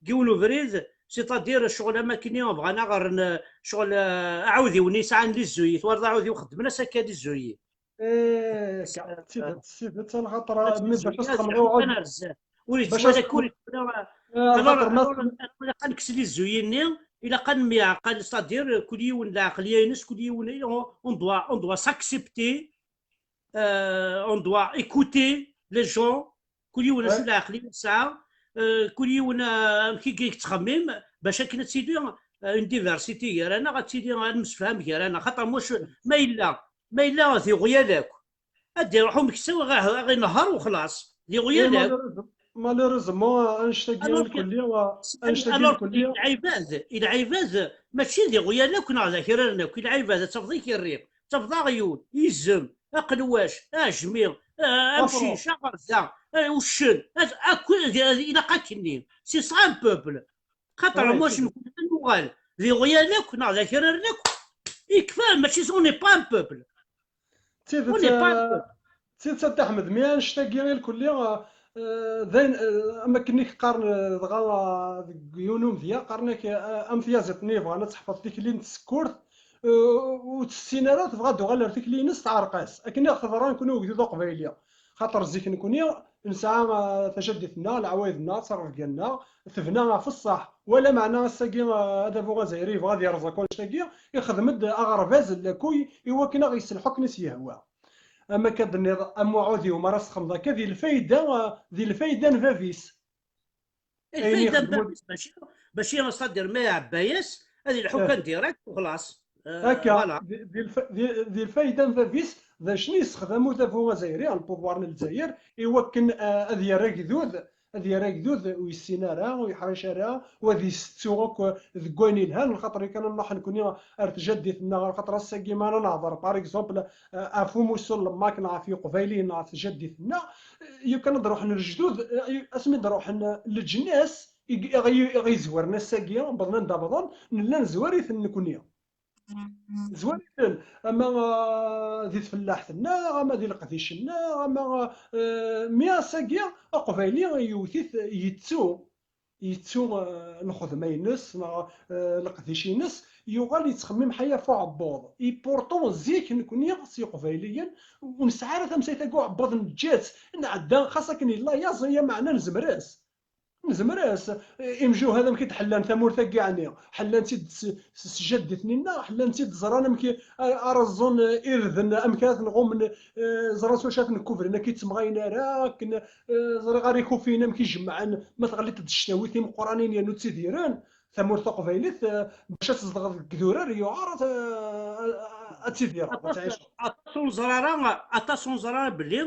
Deg yiwen ubrid, c'est-à-dire ccɣel am akkenni bɣan ad ɣ-rren, ccɣel, eh, aɛudiw-nni yesɛan les œillets, twalaḍ aɛudiw xeddmen-as akka les œillets. Eh, d tidet, d tidet, alaxaṭer mi bac ad txedmeḍ uɛudiw. Ur yettwali akk, ur yettwali. Alors, alors, alors, ilaq ad nekkes les œillets-nni, ilaq ad nemyeɛqal, c'est-à-dire, kul yiwen d lɛeqliya-ines, kul yiwen, on, on doit, on doit s'accepter, euh, on doit écouter les gens, kul yiwen acu lɛeqliya yesɛa, euh, kul yiwen, euh, amek i yettxemmim, bac akken ad tili, euh, une diversité gar-aneɣ, ad tili, ad nemsefham gar-aneɣ, xaṭer muc, ma yella, ma yella d iɣyal akk, ad d-iruḥ umeksa, ad ɣ-, ad ɣ-inehher u xlaṣ, d iɣyal akk. Malheureusement, annect-agi irkelli, annect-agi irkelli. Lɛibad, lɛibad, mačči d iɣyal akk neɣ d akraren akk, lɛibad, ad tafeḍ ikerri, ad tafeḍ aɣyul, izem, aqelwac, aɛejmi, eh, amcic, aɣerda, eh, uccen, ad, akk, ad, ilaq akkenni. C'est ça un peuple. Xaṭer muc nekkni ad nuɣal d iɣyal akk neɣ d akraren akk, ikfa, mačči, on n'est pas un peuple. On n'est pas un peuple. D tidet a Dda Ḥmed, mi annect-agi irkelli, eh, d ayen, eh, am akken i k-qqaren, eh, dɣa, eh, deg yiwen umedya, qqaren-ak, eh, am tyaziḍt-nni yebɣan ad teḥfeḍ tikli n tsekkurt, eh, ur tt-tessin ara, tebɣa ad d-tuɣal ar tikli-ines, teɛreq-as. Akken i ɣ-teḍra nekkni ugdud aqbayli. Xaṭer zik nekkni nesɛa, eh, tajaddit-nneɣ, leɛwayed-nneɣ, ttrebga-nneɣ, tebna ɣef ṣṣeḥ. Wala meɛna ass-agi, eh, adabu azzayri yebɣa ad yerẓ akk annect-agi, ixdem-d aɣerbaz n lakuy i wakken ad ɣ-yesselḥu akken i s-yehwa. Am akka d-tenniḍ, am uɛudiw, mi ara s-txedmeḍ akka, di lfayda, eh, di lfayda n bab-is. Lfayda n bab-is, mačči, mačči, c'est-à-dire, ma iɛebba-yas, ad ilḥu kan direct, u xlaṣ. Eh, akka, voilà. Di, di lfa-, di, di lfayda n bab-is, d acu i yessexdam udabu azzayri, le pouvoir n Lezzayer, i wakken, eh, ad yerr agdud, ad yerr agdud ur yessin ara, ur yeḥric ara, u ad isettu akk deg wayen yelhan, lxaṭer i kan nruḥ nekkni ar tjaddit-nneɣ, lxaṭer ass-agi ma ara nehḍer, par exemple, eh, ɣef umussu n lemmak neɣ ɣef Yeqbayliyen neɣ ɣef tjaddit-nneɣ, eh, yukan ad ruḥen lejdud, eh, asmi d-ruḥen leǧnas i, i, i, i ɣ-izwaren ass-agi, wwḍen anda wwḍen, nella nezwar-iten nekkni. Zwar-iten, ama, ah, di tfellaḥt-nneɣ, ama di leqdic-nneɣ, ama, ah, mi ass-agi aqbayli yewwet-it, yettu, yettu, ah, lxedma-ines, neɣ, ah, leqdic-ines, yuɣal yettxemmim ḥaya ɣef uɛebbuḍ. Et pourtant, zik nekni s Iqbayliyen ur nesɛi ara tamsayt-agi uɛebbuḍ, neǧǧa-tt, nɛedda, xas akken yella yaẓ, ya meɛna nezmer-as. Nezmer-as, imjuhad amek i d-ḥellan tamurt-agi, ɛni ḥellan-tt-id s, s, s jaddit-nni-nneɣ, ḥellan-tt-id, ẓran amek i, a-, ara ẓẓun irden, amek ara ten-ɣummen, eh, ẓran s wacu ara ten-kubren, akken ur ttemɣayen ara, akken, eh, ẓriɣ ara ikufiyen amek i jemmɛen, ma teɣliḍ-d cctawi timeqqranin yernu ttidiren, tamurt taqbaylit, eh, bac ad tzedɣeḍ deg idurar, yuɛer ad, ad, ad tidireḍ, ad tɛiceḍ. Aṭas ur neẓri ara, aṭas ur neẓri ara belli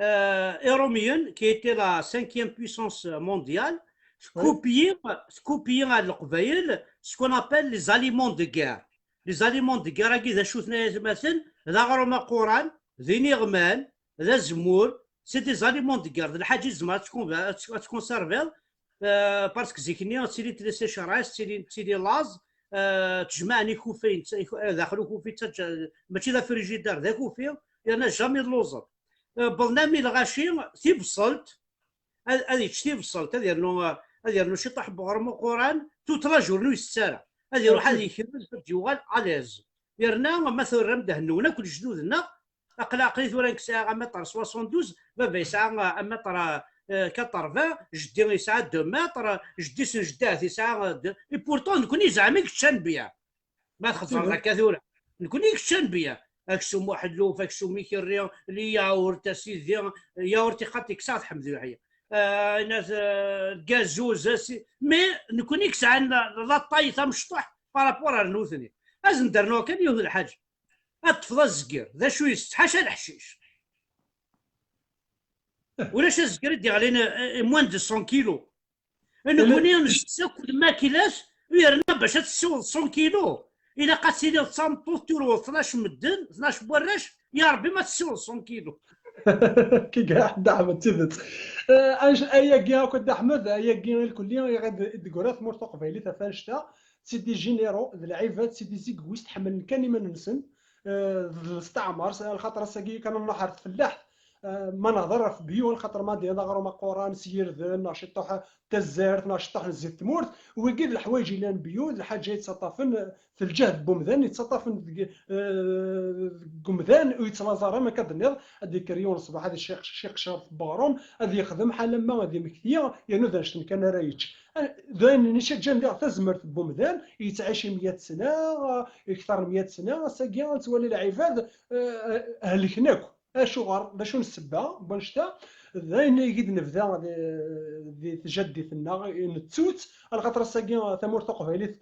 euh, Iṛumyen, qui était la cinquième puissance mondiale, tkupiyi, tkupiyi ar Leqbayel ce qu'on appelle les aliments de guerre. Les aliments de guerre-agi d acu-ten ay atmaten? D aɣrum aquran, d iniɣman, d azemmur, c'est des aliments de guerre. D lḥaǧa i tzemreḍ ad tcon-, ad tconserviḍ, euh, parce que zik-nni ad tili les sécheresses, ad tili, ad tili laẓ, euh, ttjemɛen ikufiyen, daxel ukufi, mačči d afrijider, d akufi, yerna jamais lluẓen. Eh, wwḍen armi lɣaci, tibṣelt, ad, ad yečč tibṣelt, ad yernu, eh, ad yernu ciṭuḥ n weɣrum aquran, toute la journée ur isett ara. Ad iruḥ ad yekrez, ad d-yuɣal à l'aise. Yerna ma turam dehnnun akk lejdud-nneɣ, aql-, aql-i tura nekk sɛiɣ un mètre soixante-douze, baba yesɛa, eh, un mètre, eh, quatre-vingts, jeddi yesɛa deux mètres, jeddi-s n jeddi-s yesɛa, eh, deux, et pourtant nekkni zeɛma i yečča nnbi. Ma txeẓẓreḍ akka tura. Nekkni i yečča nnbi. aksum uḥelluf, aksum ikerri, les yaourts, a sidi, yaourt iqat iksaɣ tḥemdu yeḥya. Ah, nat, ah, gazuz, a si-, mais nekni i yesɛan la, la taille tamecṭuḥt par rapport ar nutni. Ad sen-d-rnuɣ kan yiwet n lḥaǧa. Ad teṭṭfeḍ azegger, d acu yessetḥaca leḥcic. Ulac azegger i d-yeɣlin, eh, eh, moins de cent kilos. Nekkni nessakk lmakilat, yerna bac ad tessiweḍ cent kilos, ilaq ad tiliḍ d tameṭṭut tureweḍ tnac medden, tnac n warrac, ya Rebbi ma tessiweḍ cent kilos. Kigah, Dda Ḥmed, d tidet. Eh, anc-, ayagi akk, Dda Ḥmed, ayagi i lkulli i ɣ-, i d-teggra tmurt taqbaylit ɣef annect-a, c'est des généraux, d lɛibad, c'est des égoïstes, ḥemmlen kan iman-nsen, eh, d lesteɛmar, s-, lxaṭer ass-agi kan nruḥ ar tfellaḥt, eh, ma nehḍer ɣef bio, lxaṭer ma d-yaḍ aɣrum aquran s yirden, neɣ ciṭṭuḥ n tazzart, neɣ ciṭṭuḥ n zzit tmurt, wigi d leḥwayeǧ yellan bio, d lḥaǧa yettaṭṭafen, eh, d lǧehd n wemdan yettaṭṭafen deg, eh, deg umdan ur yettlaẓ ara, ma akka d-tenniḍ, ad d-yekker yiwen ṣṣbeḥ, ad icciq-, ciqcer f weɣrum, ad yexdem ḥala ma ad imekti, yernu d annect-n kan ara yečč. Eh, d ayen i icaǧǧan diɣ tazmert n wemdan, yettɛici meyya sna, eh, kter n meyya sna, ass-agi ad nettwali lɛibad, eh, helken akk. Acuɣer? D acu n ssebba n wannect-a? D ayen i d-nebda di, di tjaddit-nneɣ, nettu-tt, alaxaṭer ass-agi tamurt taqbaylit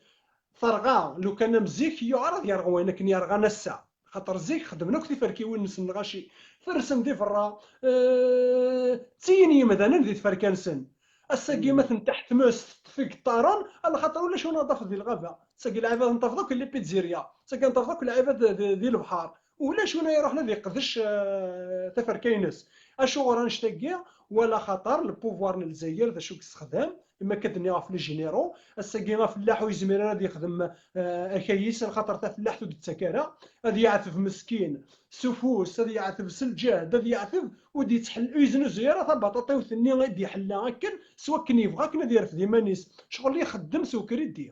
terɣa, lukan am zik yuɛer ad yerɣ wayen akken yerɣan ass-a. Xaṭer zik xedmen akk tiferkiwin-nsen lɣaci, fersen di berra, eh, ttiyin yimdanen di tferka-nsen. Ass-agi ma ten-teḥtmes, teṭṭef igeṭṭaren, alaxaṭer ulac win ad tafeḍ di lɣaba. Ass-agi lɛibad n tafeḍ akk les pizzerias, ass-agi n tafeḍ akk lɛibad di, di lebḥer. Ulac win ara iruḥen ad iqdec, eh, taferka-ines. Acuɣer annect-agi? Wala xaṭer le pouvoir n Lezzayer d acu i yessexdam, imi akka d-nniɣ ɣef les généraux, ass-agi afellaḥ ur yezmir ara ad yexdem, eh, akayis, lxaṭer tafellaḥt ur d-tettak ara, ad yeɛteb meskin s ufus, ad yeɛteb s lǧehd, ad yeɛteb ur d-yettḥell-, ur yeznuzuy ara tabaṭaṭiwt-nni i d-iḥella akken, s wakken yebɣa akken ad yerfed iman-is. Ccɣel ixeddem s ukridi.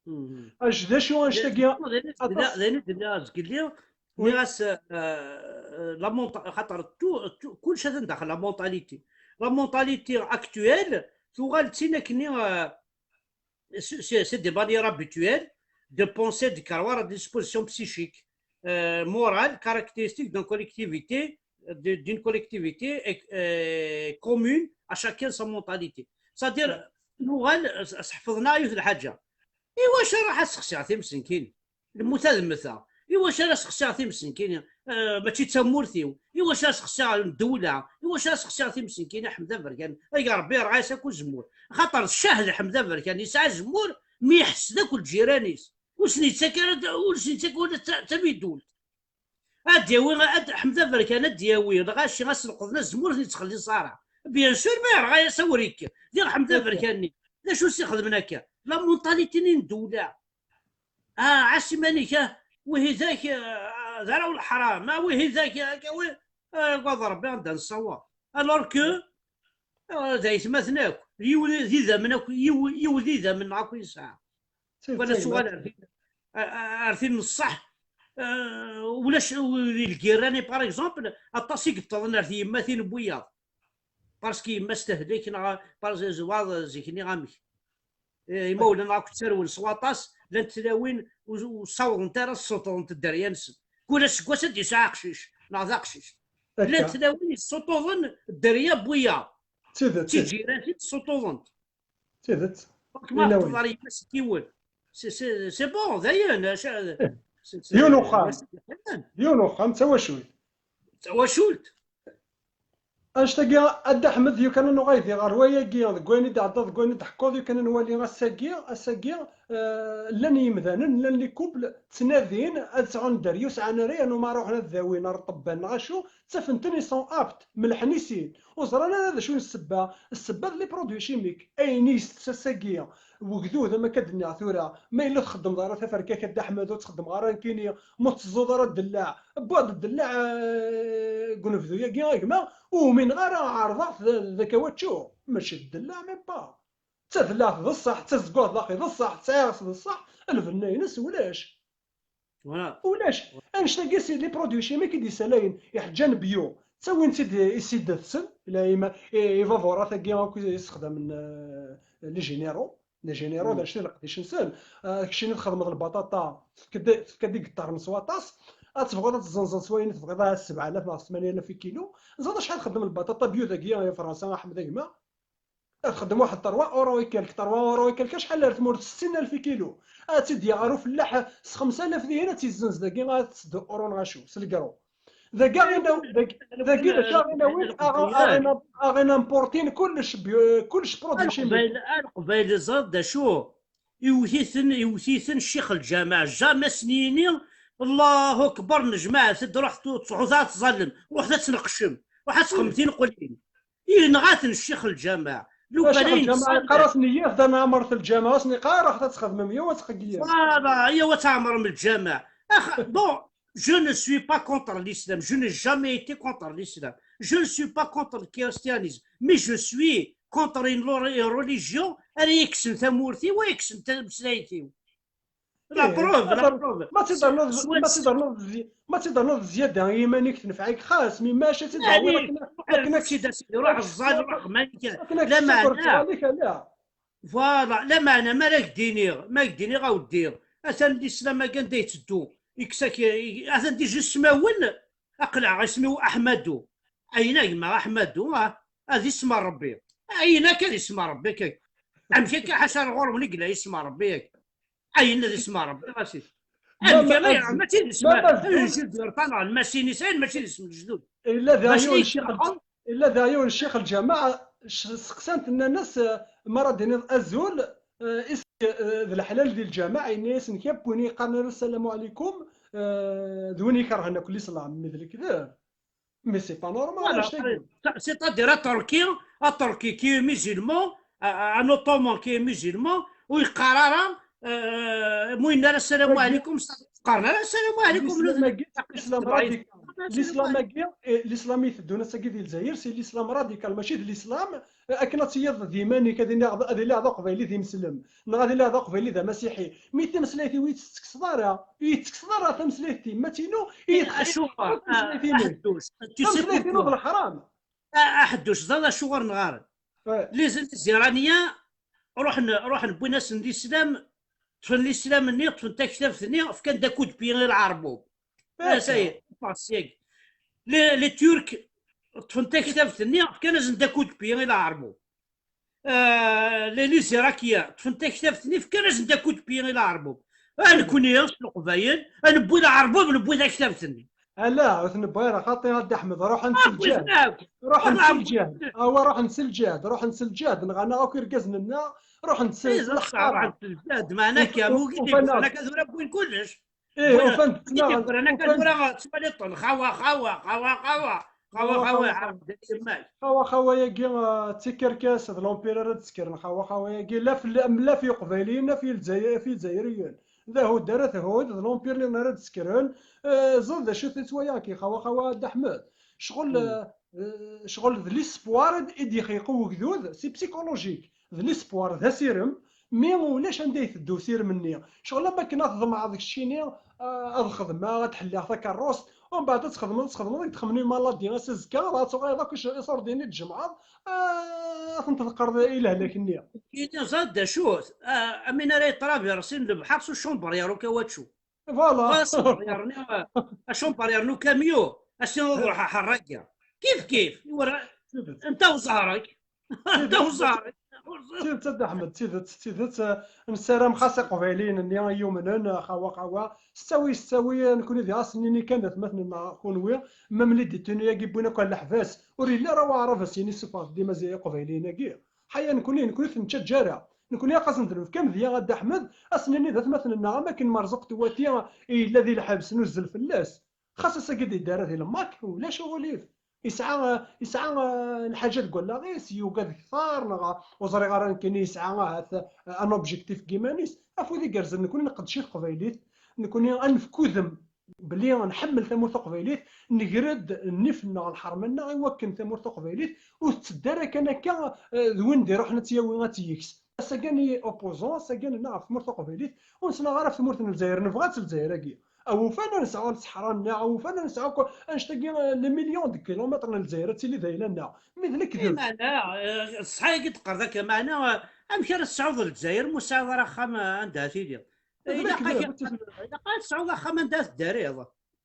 Mhm. Acu, d acu annect-agi? D ayen i d-nniɣ, d ayen i d-nniɣ zgelli, nniɣ-as, eh, eh, la monta-, xaṭer tu-, tu-, kullec atan daxel la mentalité. La mentalité actuelle tuɣal d tin akkenni, eh, c'est, c'est, c'est des manières habituelles de penser, de croire à des dispositions psychiques, euh, morales, caractéristiques d'une collectivité, de-, d'une collectivité, euh, commune à chacun sa mentalité. C'est-à-dire, nuɣal s-, s-, ḥefḍen-aɣ yiwet lḥaǧa. Iwacu ara ruḥeɣ ad sexsiɣ timsenkin? Lmut ad mmteɣ. Iwacu ara sexsiɣ timsenkin? Eh, mačči d tamurt-iw. Iwacu ara sexsiɣ ddewla? Iwacu ara sexsiɣ timsenkin? A Ḥmed Aberkan, ay Ṛebbi yerɣa-yas akk uzemmur. Axaṭer ccah d Ḥmed Aberkan, yesɛa azemmur mi iḥess d akk lǧiran-is. Ur sen-yettak ara, ur sen-yettak ula d ta-, tamidult. Ad d-yawi, ad, Ḥmed Aberkan ad d-yawi lɣaci, ad s-leqḍen azemmur, ur ten-yettxelliṣ ara. Bien sûr, ma yerɣa-yas awrik, diɣ Ḥmed Aberkan-nni, d acu s-ixedmen akka? La mentalité-nni n ddewla. Ah, ɛass iman-ik, ah, wihidak, ah, d arraw n leḥram, ah, wihidak, ah, akka, wi-, ah, agad Rebbi anda nessawaḍ. Alors que, ah, d aytmaten akk, yiw d idammen akk, yiw, yiw d idammen akk yesɛa. Wala tuɣal ar tin, ar, ar tin n ṣṣeḥ, ah, ulac, di lgirra-nni, par exemple, aṭas i yeṭṭḍen ar tyemmatin n wiyaḍ. Parce que yemma-s tehlek, neɣ parce que zwaḍ zik-nni amek. Eh, imawlan akk ttarwen s waṭas, llant tlawin ur, ur ssawḍent ara ad ssuṭṭḍent dderya-nsen. Kul aseggas ad d-yesɛu aqcic, neɣ d aqcic. Llant tlawin yessuṭṭuḍen dderya n wiyaḍ. D tidet. D tiǧiran i d-ssuṭṭuḍent. D tidet. Donc, ma teṭṭeḍ ar yemma-s n yiwen. C'est, c'est, c'est bon, d ayen, aca-, c'est, c'est, yiwen uxxam. Yiwen uxxam, d tawacult. D tawacult. Annect-agi, a Dda Ḥmed, yukan ad nuɣal di ɣer wayagi, deg wayen i d-ɛeddaḍ, deg wayen i d-tḥekkuḍ, yukan ad nwali ass-agi, ass-agi, eh, llan yimdanen, llan les couples, ttnadin ad sɛun dderya, ur sɛan ara, yernu ma ruḥen ad dawin ar ṭṭebban neɣ acu, ttafen-ten, ils sont aptes, melḥen i sin. Ur ẓran ara d acu n ssebba. Ssebba d les produits chimiques. Ayen i yesses ass-agi wegdud, am akka d-nniɣ tura, ma yella txeddmeḍ ara taferka-k a Dda Ḥmed, ur txeddmeḍ ara nekkini, ma ur tetteẓẓuḍ ara ddellaɛ, wwiḍ-d ddellaɛ, eh, deg unebdu-agi, a gma, ur umineɣ ara, ɛerḍeɣ-t d, d akawačču, mačči d ddellaɛ, même pas. D tadellaɛt d ṣṣeḥ, d tazeggaɣt daxi d ṣṣeḥ, d tɛiɣet d ṣṣeḥ, lbenna-ines ulac. Voilà. Ulac. Annect-agi, c'est les produits chimiques i d-yessalayen, iḥeǧǧan bio. Ttawin-tt-id i siddat-sen, la ima-, i, ibaburat-agi akk i yessexdamen, euh, les généraux. Les généraux, d annect-a leqdic-nsen. Euh, keččini txedmeḍ lbaṭaṭa, tefka-d, tefka-d igeṭṭaren s waṭas. Ad tebɣuḍ ad tezzenzeḍ s wayen i tebɣiḍ, ah, sebɛa alaf neɣ tmanya alaf i kilo. Ẓeḍ acḥal txeddem lbaṭaṭa bio dagi, a Fransa, a Ḥmed, a gma. Ad txeddem waḥed trois euros et quelques, trois euros et quelques, acḥal ar tmurt? Settin alaf i kilo. Ad tt-id-yaɣ ɣer ufellaḥ s xemsa alaf dihin, ad tt-izzenz dagi, ad tesseddu euros neɣ acu, s legru. Dagi aɣ-inaw-, dagi, dagi d acu aɣ-inawin? Aɣ-, aɣ-, aɣ-inamportin kullec, bi-, kullec produit chimique. Leqbayel, ah, Leqbayel ẓriɣ d acu. Iwet-iten, iwet-iten ccix lǧameɛ, jamais sen-yini Allahu akbar, nejmaɛet-d, ruḥet ur tettruḥut ad tẓallem, ruḥet ad tneqcem, ruḥet ad txedmem tineqlin. Yenɣa-ten ccix lǧameɛ. Lukan ccix lǧameɛ yeqqar-asen iyyat da nɛemret lǧameɛ, asen iqqar ruḥet ad txedmem, yaw ad tqeyyem. Voilà, yaw ad tɛemrem lǧameɛ. Ax, bon, je ne suis pas contre l'islam, je n'ai jamais été contre l'islam, je ne suis pas contre le christianisme, mais je suis contre une lo-, religion ara yekksen tamurt-iw, ara yekksen tameslayt-iw. La preuve, la preuve. Ma tidernuḍ, ma tidernuḍ zi-, ma tidernuḍ ziyada i yiman-ik, tenfeɛ-ik xas, mi maca tidernuḍ akken, akken ad tt-id-as, ruḥ ẓẓal, ruḥ xman kan. Lameɛna, voilà, lameɛna ma ara k-d-iniɣ, ma ara k-d-iniɣ a weddi, atan lislam-agi anda yetteddu, yekkes-ak, atan déjà ismawen, aql-aɣ isem-iw Aḥmadu. Ayen a gma Aḥmadu, ah, ad isem n Rebbi. Ayen akka d isem n Rebbi akka. Amek akka ḥaca ar ɣur-wen i yella isem n Rebbi akka? Ayen d isem n Rebbi, ɣas it-, amek ma, ma, mačči d isem, ma, d isem n lmasin-is, ayen mačči d isem n lejdud. Illa d ayen ccix, illa d ayen ccix lǧameɛ, s-, seqsan-t, nnan-as, eh, ma ara d-tiniḍ azul, eh, is-, eh, d leḥlal di lǧameɛ, yenna-yasen kra n win yeqqaren ara ssalamu ɛlikum, eh, d win ikerhen akk lislam, mi d lekdeb. Mais c'est pas normal, voilà, actagi. C'est-à-dire, aṭerki, aṭerki qui est musulman, un ottoman qui est musulman, ur yeqqar ara, euh, mu yenna ara ssalamu ɛlikum, qqaren ara ssalamu ɛlikum. L'islam-agi, l'islam-agi, eh, l'islam i teddun ass-agi di Lezzayer, c'est l'islam radical, mačči d l'islam, eh, akken ad tiyiḍ d iman-ik, ad iliɣ, ad iliɣ d aqbayli d imeslem, neɣ ad iliɣ d aqbayli d amasiḥi. Mi tameslayt-iw i tt-tettekkseḍ ara, i tettekkseḍ ara tameslayt timat-inu, i acuɣer? Tameslayt-inu d leḥram. Aḥedduc, ẓer acuɣer nɣaren. Les, les Iraniens ruḥen, ruḥen wwin-asen lislam, ṭṭfen lislam-nni, ṭṭfen taktabt-nni, fkan-d akudpi i lɛerbub. Ah, ça y est, passe, yagi. Les, les Turcs ṭṭfen taktabt-nni, fkan-asen-d akudpi i lɛerbub. Euh, les, les Irakiens ṭṭfen taktabt-nni, fkan-asen-d akudpi i lɛerbub. Ah, nekkni s Leqbayel, ah, newwi lɛerbub, newwi taktabt-nni. Ala, ur t-newwi ara, xaṭi a Dda Ḥmed, ruḥen s lǧehd. Ruḥen s lǧehd. Awa, ruḥen s lǧehd, ruḥen s lǧehd, nɣan akk irgazen-nneɣ, ruḥen s lḥara. Ruḥen s lǧehd, meɛna akka, ufan-aɣ. Akka tura wwin kullec. Ih, ufan-d, ufan-d. Akka tura ttwaliḍ-ten, xawa, xawa, xawa, xawa. Xawa, xawa, xawa. Xawa, xawa-yagi, ah, d tikerkas, d l'empire ara d-ssekren. Xawa, xawa-yagi, la f-, la f Iqbayliyen, la f Lezzayer-, f Izzayriyen. D ahud ara thud, d l'empire nniḍen ara d-ssekren. Eh, ẓer d acu tettwaya-k, xawa, xawa, a Dda Ḥmed. Ccɣel, eh, eh, ccɣel d l'espoir i d-, i d-yexleq wegdud, c'est psychologique. D l'espoir, d asirem, mi ulac anda iteddu usirem-nni. Ccɣel am wakken ad tḍemɛeḍ keččini, ah, ad xedmeɣ, ad ḥelliɣ takerrust, umbeɛd ad txedmeḍ, ad txedmeḍ, ad txemmem i maladi, ass azekka, ad tuɣaleḍ akk iṣurdiyen i d-tjemɛeḍ, ah, ad ten-tḍeqqreḍ i lehlak-nni. Ini ẓer d acu-t, ah, amin ara yetraversin lebḥer s ucumber yernu kawaču. Voilà. Acumpar yernu kamyu, asin ad ruḥ aḥerragya. Kif kif, iwra, anta uẓarak? Anta uẓarak? Tidet, a Dda Ḥmed, tidet, tidet, eh, nessaram xas iqbayliyen-nni i yumnen, eh, xawa, xawa, s ttawi, s ttawi, eh, nekni di ɣas nini kan d atmaten-nneɣ kunwi, même les détenus-agi wwin akk ar leḥbas, ur yelli ara waɛrab as-yini suffɣet-d imaziɣ iqbayliyen-agi. Ḥaya nekni, nekni ur t-nettaǧǧa ara. Nekni aqas n ddnub kan d ya a Dda Ḥmed, ad s-nini d atmaten-nneɣ am akken Merzuq Tewwati yella di lḥebs, nuzzel fell-as. Xas ass-agi d-yedda ara di lmak, ulac uɣilif. Yesɛa, yesɛa, eh, lḥaǧa deg wallaɣ-is, yugad kter, neɣ ur ẓriɣ ara nekkini yesɛa ahat, eh, un objectif deg yiman-is. Afud igerrzen, nekni nqeddec i teqbaylit, nekni ad nefk udem belli nḥemmel tamurt taqbaylit, nger-d nnif-nneɣ, lḥerma-nneɣ, i wakken tamurt taqbaylit ur tetteddu ara kan akka, eh, d win d-iruḥen ad tt-yawi ad tt-yekkes. Ass-agi i opposant, ass-agi nenna ɣef tmurt taqbaylit, ur nesnaɣ ara ɣef tmurt n Lezzayer, nebɣa-tt Lezzayer-agi. Awufan ad nesɛu ṣṣeḥra-nneɣ, awufan ad nesɛu akk annect-agi, eh, les millions de kilomètres n Lezzayer ad tili d ayla-nneɣ. Mi d lekdeb. Meɛna, eh, ṣṣeḥ-agi d-teqqareḍ akka, meɛna, eh, amek ara tesɛuḍ Lezzayer ma ur tesɛiḍ ara axxam, eh, anda ad tiliḍ? Ilaq-ak, ilaq ad tesɛuḍ axxam anda ad teddariḍ.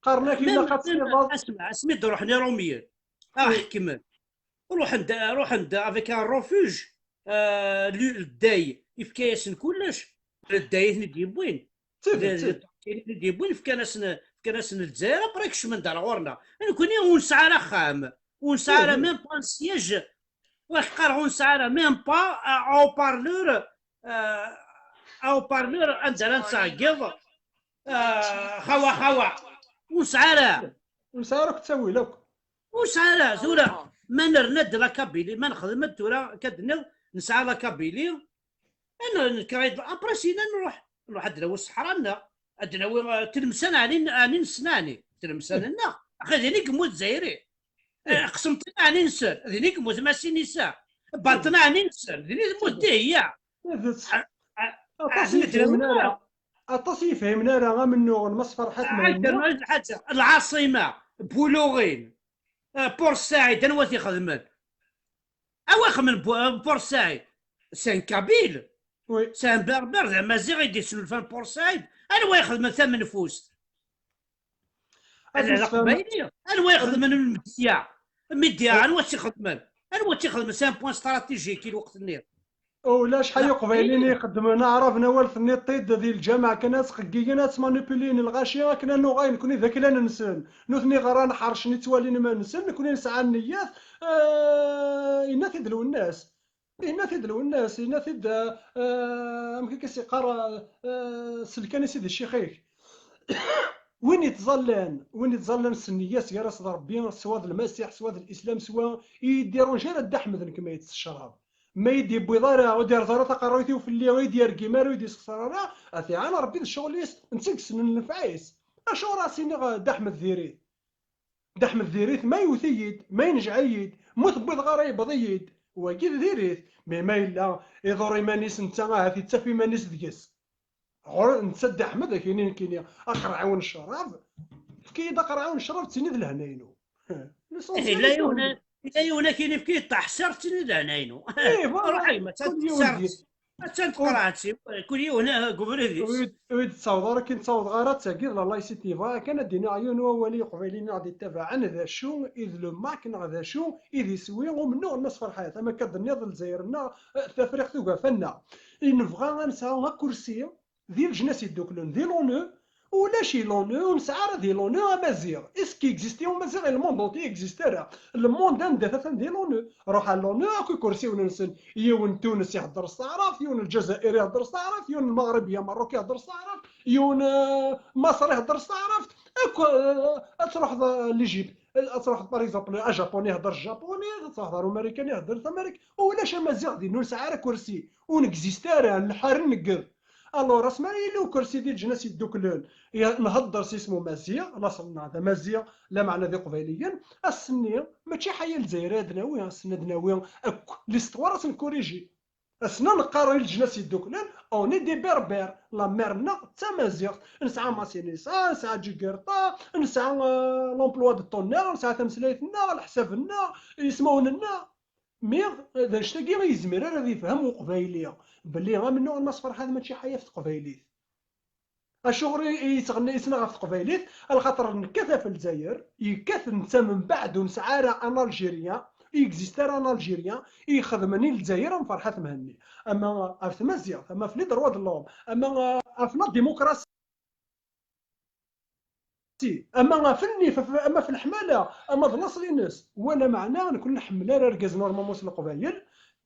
Qqaren-ak ilaq ad tiliḍ. Asma, asmi d-ruḥen Iṛumyen, a ḥekmen, ruḥen-d, ruḥen-d avec un refuge, euh, lday yefka-yasen kullec, lday i ten-id-yewwin. Tidet, tidet. Lday i ten-id-yewwin, fkan-asen, fkan-asen Lezzayer, après kecmen-d ar ɣur-neɣ. Nekkni ur nesɛi ara axxam, ur nesɛi ara même pas un siège. Wa qqareɣ ur nesɛi ara même pas un haut-parleur, euh, un haut-parleur anda ara nettɛeggiḍ, euh, xawa xawa. Ur nesɛi ara. Ur nesɛi ara akk ttawil akk. Ur nesɛi ara tura. Ma nerna-d la Kabylie, ma nexdem-d tura akka d-nniḍ nesɛa la Kabylie. Ad nekker après sina nruḥ, nruḥ ad d-nawi ṣṣeḥra-nneɣ, ad d-nawi, euh, Tlemsan ɛni, ɛni nessen ɛni Tlemsan-nneɣ, axi din i yemmut Zzayri. Eh, qsemṭin ɛni nessen, din i yemmut Masinisa. Baṭna ɛni nessen, din i temmut Dihya. Tidet. A- a- Aṭas ɛni i yefhimen ara. Aṭas i yefhimen ara amennuɣ n Mass Ferḥat Mhenni. Lɛaṣima, Buluɣin, euh, Port Saïd, anwa t-ixedmen? Awa ixedmen Port Saïd? C'est un Kabyle. Oui. C'est un Berbère, d Amaziɣ i d-yesnulfan Port Saïd. Anwa ixedmen tamenfust? Ad d-aqbayli. Anwa ixedmen lmedya? Lmedya, anwa tt-ixedmen? Anwa tt-ixedmen? C'est un point stratégique i lweqt-nni. Ulac ḥa Iqbayliyen i ixeddmen aɛrab n awal tenniḍ-t-id di lǧameɛ kan ad sqeggigen, ad smanipulin lɣaci akken ad nuɣal nekni d aklan-nsen. Nutni ɣran ḥercen i ttwalin iman-nsen, nekni nesɛa nniyyat, eh, yenna-t-id Lwennas. Yenna-t-id Lwennas, yenna-t-id, eh, eh, amek akka i s-yeqqar, eh, sel kan i sidi ccix-ik. Win ittẓallan, win ittẓallan s nniya-s gar-as d Ṛebbi, swa d Lmasiḥ, swa d Lislam, swa i yi-d-irunj ara Dda Ḥmed nekk ma yettess ccrab. Ma yi-d-yewwiḍ ara, ur d-yerẓ ara taqerruyt-iw fell-i, ur yi-d-yergim ara, ur yi-d-yessexṣer ara, ad t-iɛan Ṛebbi d ccɣel-is, netta i yessnen nnfeɛ-is. Acuɣer ad s-iniɣ Dda Ḥmed diri-t? Dda Ḥmed diri-t, ma yewwet-iyi-d, ma yenjeɛ-iyi-d, ma ur t-wwiḍeɣ ara yewweḍ-iyi-d, wagi d diri-t. Mi ma yella iḍur iman-is netta, ahat yettaf iman-is deg-s. Ɣur netta Dda Ḥmed, ad k-yini nekkini aqerɛiw n ccrab, efk-iyi-d aqerɛiw n ccrab, ttini d lehna-inu. L'essentiel, yella yiwen, yella yiwen ad k-yini efk-iyi-d taḥsirt, ttini d lehna-inu. Eh, voilà. Ruḥ a yemma, attan teqreɛt-iw, kul yiwen, eh, deg ubrid-is. Ur yi-d-ttaweḍ ara, akken ttawḍeɣ ara d tagi, la laïcité, bɣiɣ kan ad d-iniɣ yiwen wawal i Iqbayliyen i ɣ-d-ittabaɛen, d acu i d le MAK neɣ d acu i d iswi umennuɣ n Mass Ferḥat, ama akka d-tenniḍ Lezzayer-nneɣ, eh, Tafriqt ugafa-nneɣ. I nebɣa ad nesɛu akursi di Leǧnas Yedduklen, di l'ONU, ulac i l'ONU, ur nesɛi ara di l'ONU amaziɣ. Est-ce qu'il existe umaziɣ i le monde entier? Existe ara. Le monde anda-t atan di l'ONU. Ruḥ ar l'ONU, akk ikursiwen-nsen. Yiwen n Tunes ihedder s taɛrabt, yiwen n Lǧazair ihedder s taɛrabt, yiwen n Lmeɣrib ya Meṛṛuk ihedder s taɛrabt, yiwen, eh, Maṣer ihedder s taɛrabt. Akk, eh, ad truḥeḍ, eh, l'Égypte, eh, ad truḥeḍ, par exemple, Ajapuni ihedder s tjapuni, ad truḥeḍ ar Umarikan ihedder s tamarik. Ulac amaziɣ din, ur nesɛi ara akursi. Ur negzist ara, nḥar negged. Alors, asmi ara yili ukersi di Leǧnas Yedduklen, ya-, nhedder s isem umaziɣ, laṣel-nneɣ d amaziɣ, lameɛna d iqbayliyen, ass-nni, mačči ḥaya Lezzayer ad nawi, ass-nni ad nawi akk l'histoire ad tt-nkuriji. Ass-nni neqqar i Leǧnas Yedduklen, on est des Berbères, la mère-nneɣ d tamaziɣt, nesɛa Masinisa, nesɛa Ǧigerṭa, nesɛa, euh, l'emploi de temps-nneɣ, nesɛa tameslayt-nneɣ, leḥsab-nneɣ, ismawen-nneɣ. Mi d annect-agi i yezmir ara ad yefhem uqbayli belli amennuɣ n Mass Ferḥat mačči ḥaya ɣef teqbaylit. Acuɣer i, i yettɣenni, yettnaɣ ɣef teqbaylit? Alaxaṭer nekkat ɣef Lezzayer, yekkat netta membeɛd ur nesɛi ara un Algérien, ur existe ara un Algérien i ixedmen i Lezzayer am Ferḥat Mhenni. Ama ɣef tmaziɣt, ama ɣef les droits de l'homme, ama ɣef la démocratie. Ama ɣef nnif, af-, ama ɣef leḥmala, ama d laṣel-ines, wala meɛna, nekkni nḥemmel ara argaz normalement s leqbayel,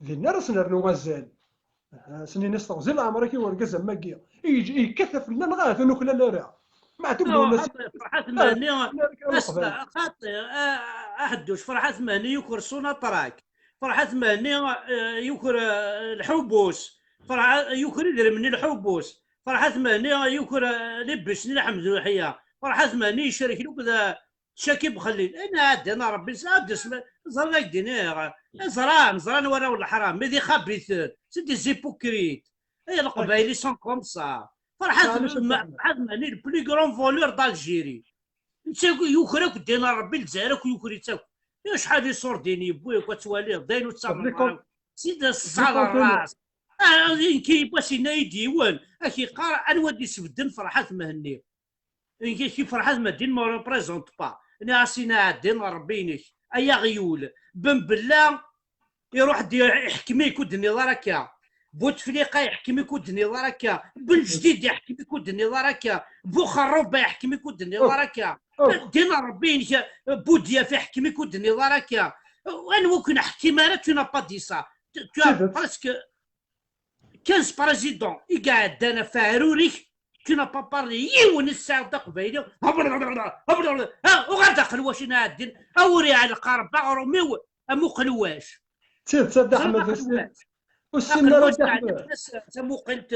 dinna ara s-nernu azal. Ah, s-nini s teɣzi leɛmer-ik i urgaz am wagi. I-, yekkat fell-aneɣ, ahat ur nuklal ara. Meɛtub. Non, Lwennas. Ferḥat Mhenni, ah, ass-, xaṭi, ah, aḥedduc, Ferḥat Mhenni yuker Sonatrach. Ferḥat Mhenni, eh, yuker, eh, lḥubus. Ferḥat, yuker idrimen n lḥubus. Ferḥat Mhenni yuker, eh, les bus n Lḥemd Uḥya. Ferḥat Mhenni icerrek akk d, eh, Caki Bxellil. Ayen ɛeddan a Rebbi, nesɛa ad d-isem-, ẓran ad k-d-iniɣ. Ẓran, ẓran warraw n leḥram, mais d ixabiten, c'est des hypocrites. Ay leqbayel, ils sont comme ça. Ferḥat, Ferḥat Mhenni, le plus grand voleur d'Algérie. Netta yuker akk ddin n Rebbi, Lezzayer akk yuker-itt akk. Acḥal iṣurdiyen yewwi akk, ad twaliḍ, d ayen ur tettamneḍ ara. Si d ṣṣal ras. Ah, nekk yiwwas yenna-yi-d yiwen, ad k-yeqqar anwa d-isbedden Ferḥat Mhenni. Inek-ik Ferḥat Madin me représente pas. Nniɣ-as: "Ina Ɛeddin, Rebbi-inek, ay aɣyul, Ben Bella iruḥ-d iḥkem-ik ur d-tenniḍ ara akka. Butefliqa iḥkem-ik ur d-tenniḍ ara akka. Ben Jdid iḥkem-ik ur d-tenniḍ ara akka. Buxerruba iḥkem-ik ur d-tenniḍ ara akka. Din Rebbi-inek, Budyaf iḥkem-ik ur d-tenniḍ ara akka. Anwa ur ken-ḥkim ara, tu n'as pas dit ça. Tu, tu as presque quinze présidents i iɛeddan ɣef aɛrur-ik, tu n'as pas parlé yiwen i tesɛiḍ d aqbayli. Ha, uɣal d aqelwac i nɛeddin. A ur iɛelleq Rebbi aɣrum-iw am uqelwac." D tidet, a Dda Ḥmed, ur ssin ara, a Dda Ḥmed. Tamuqint,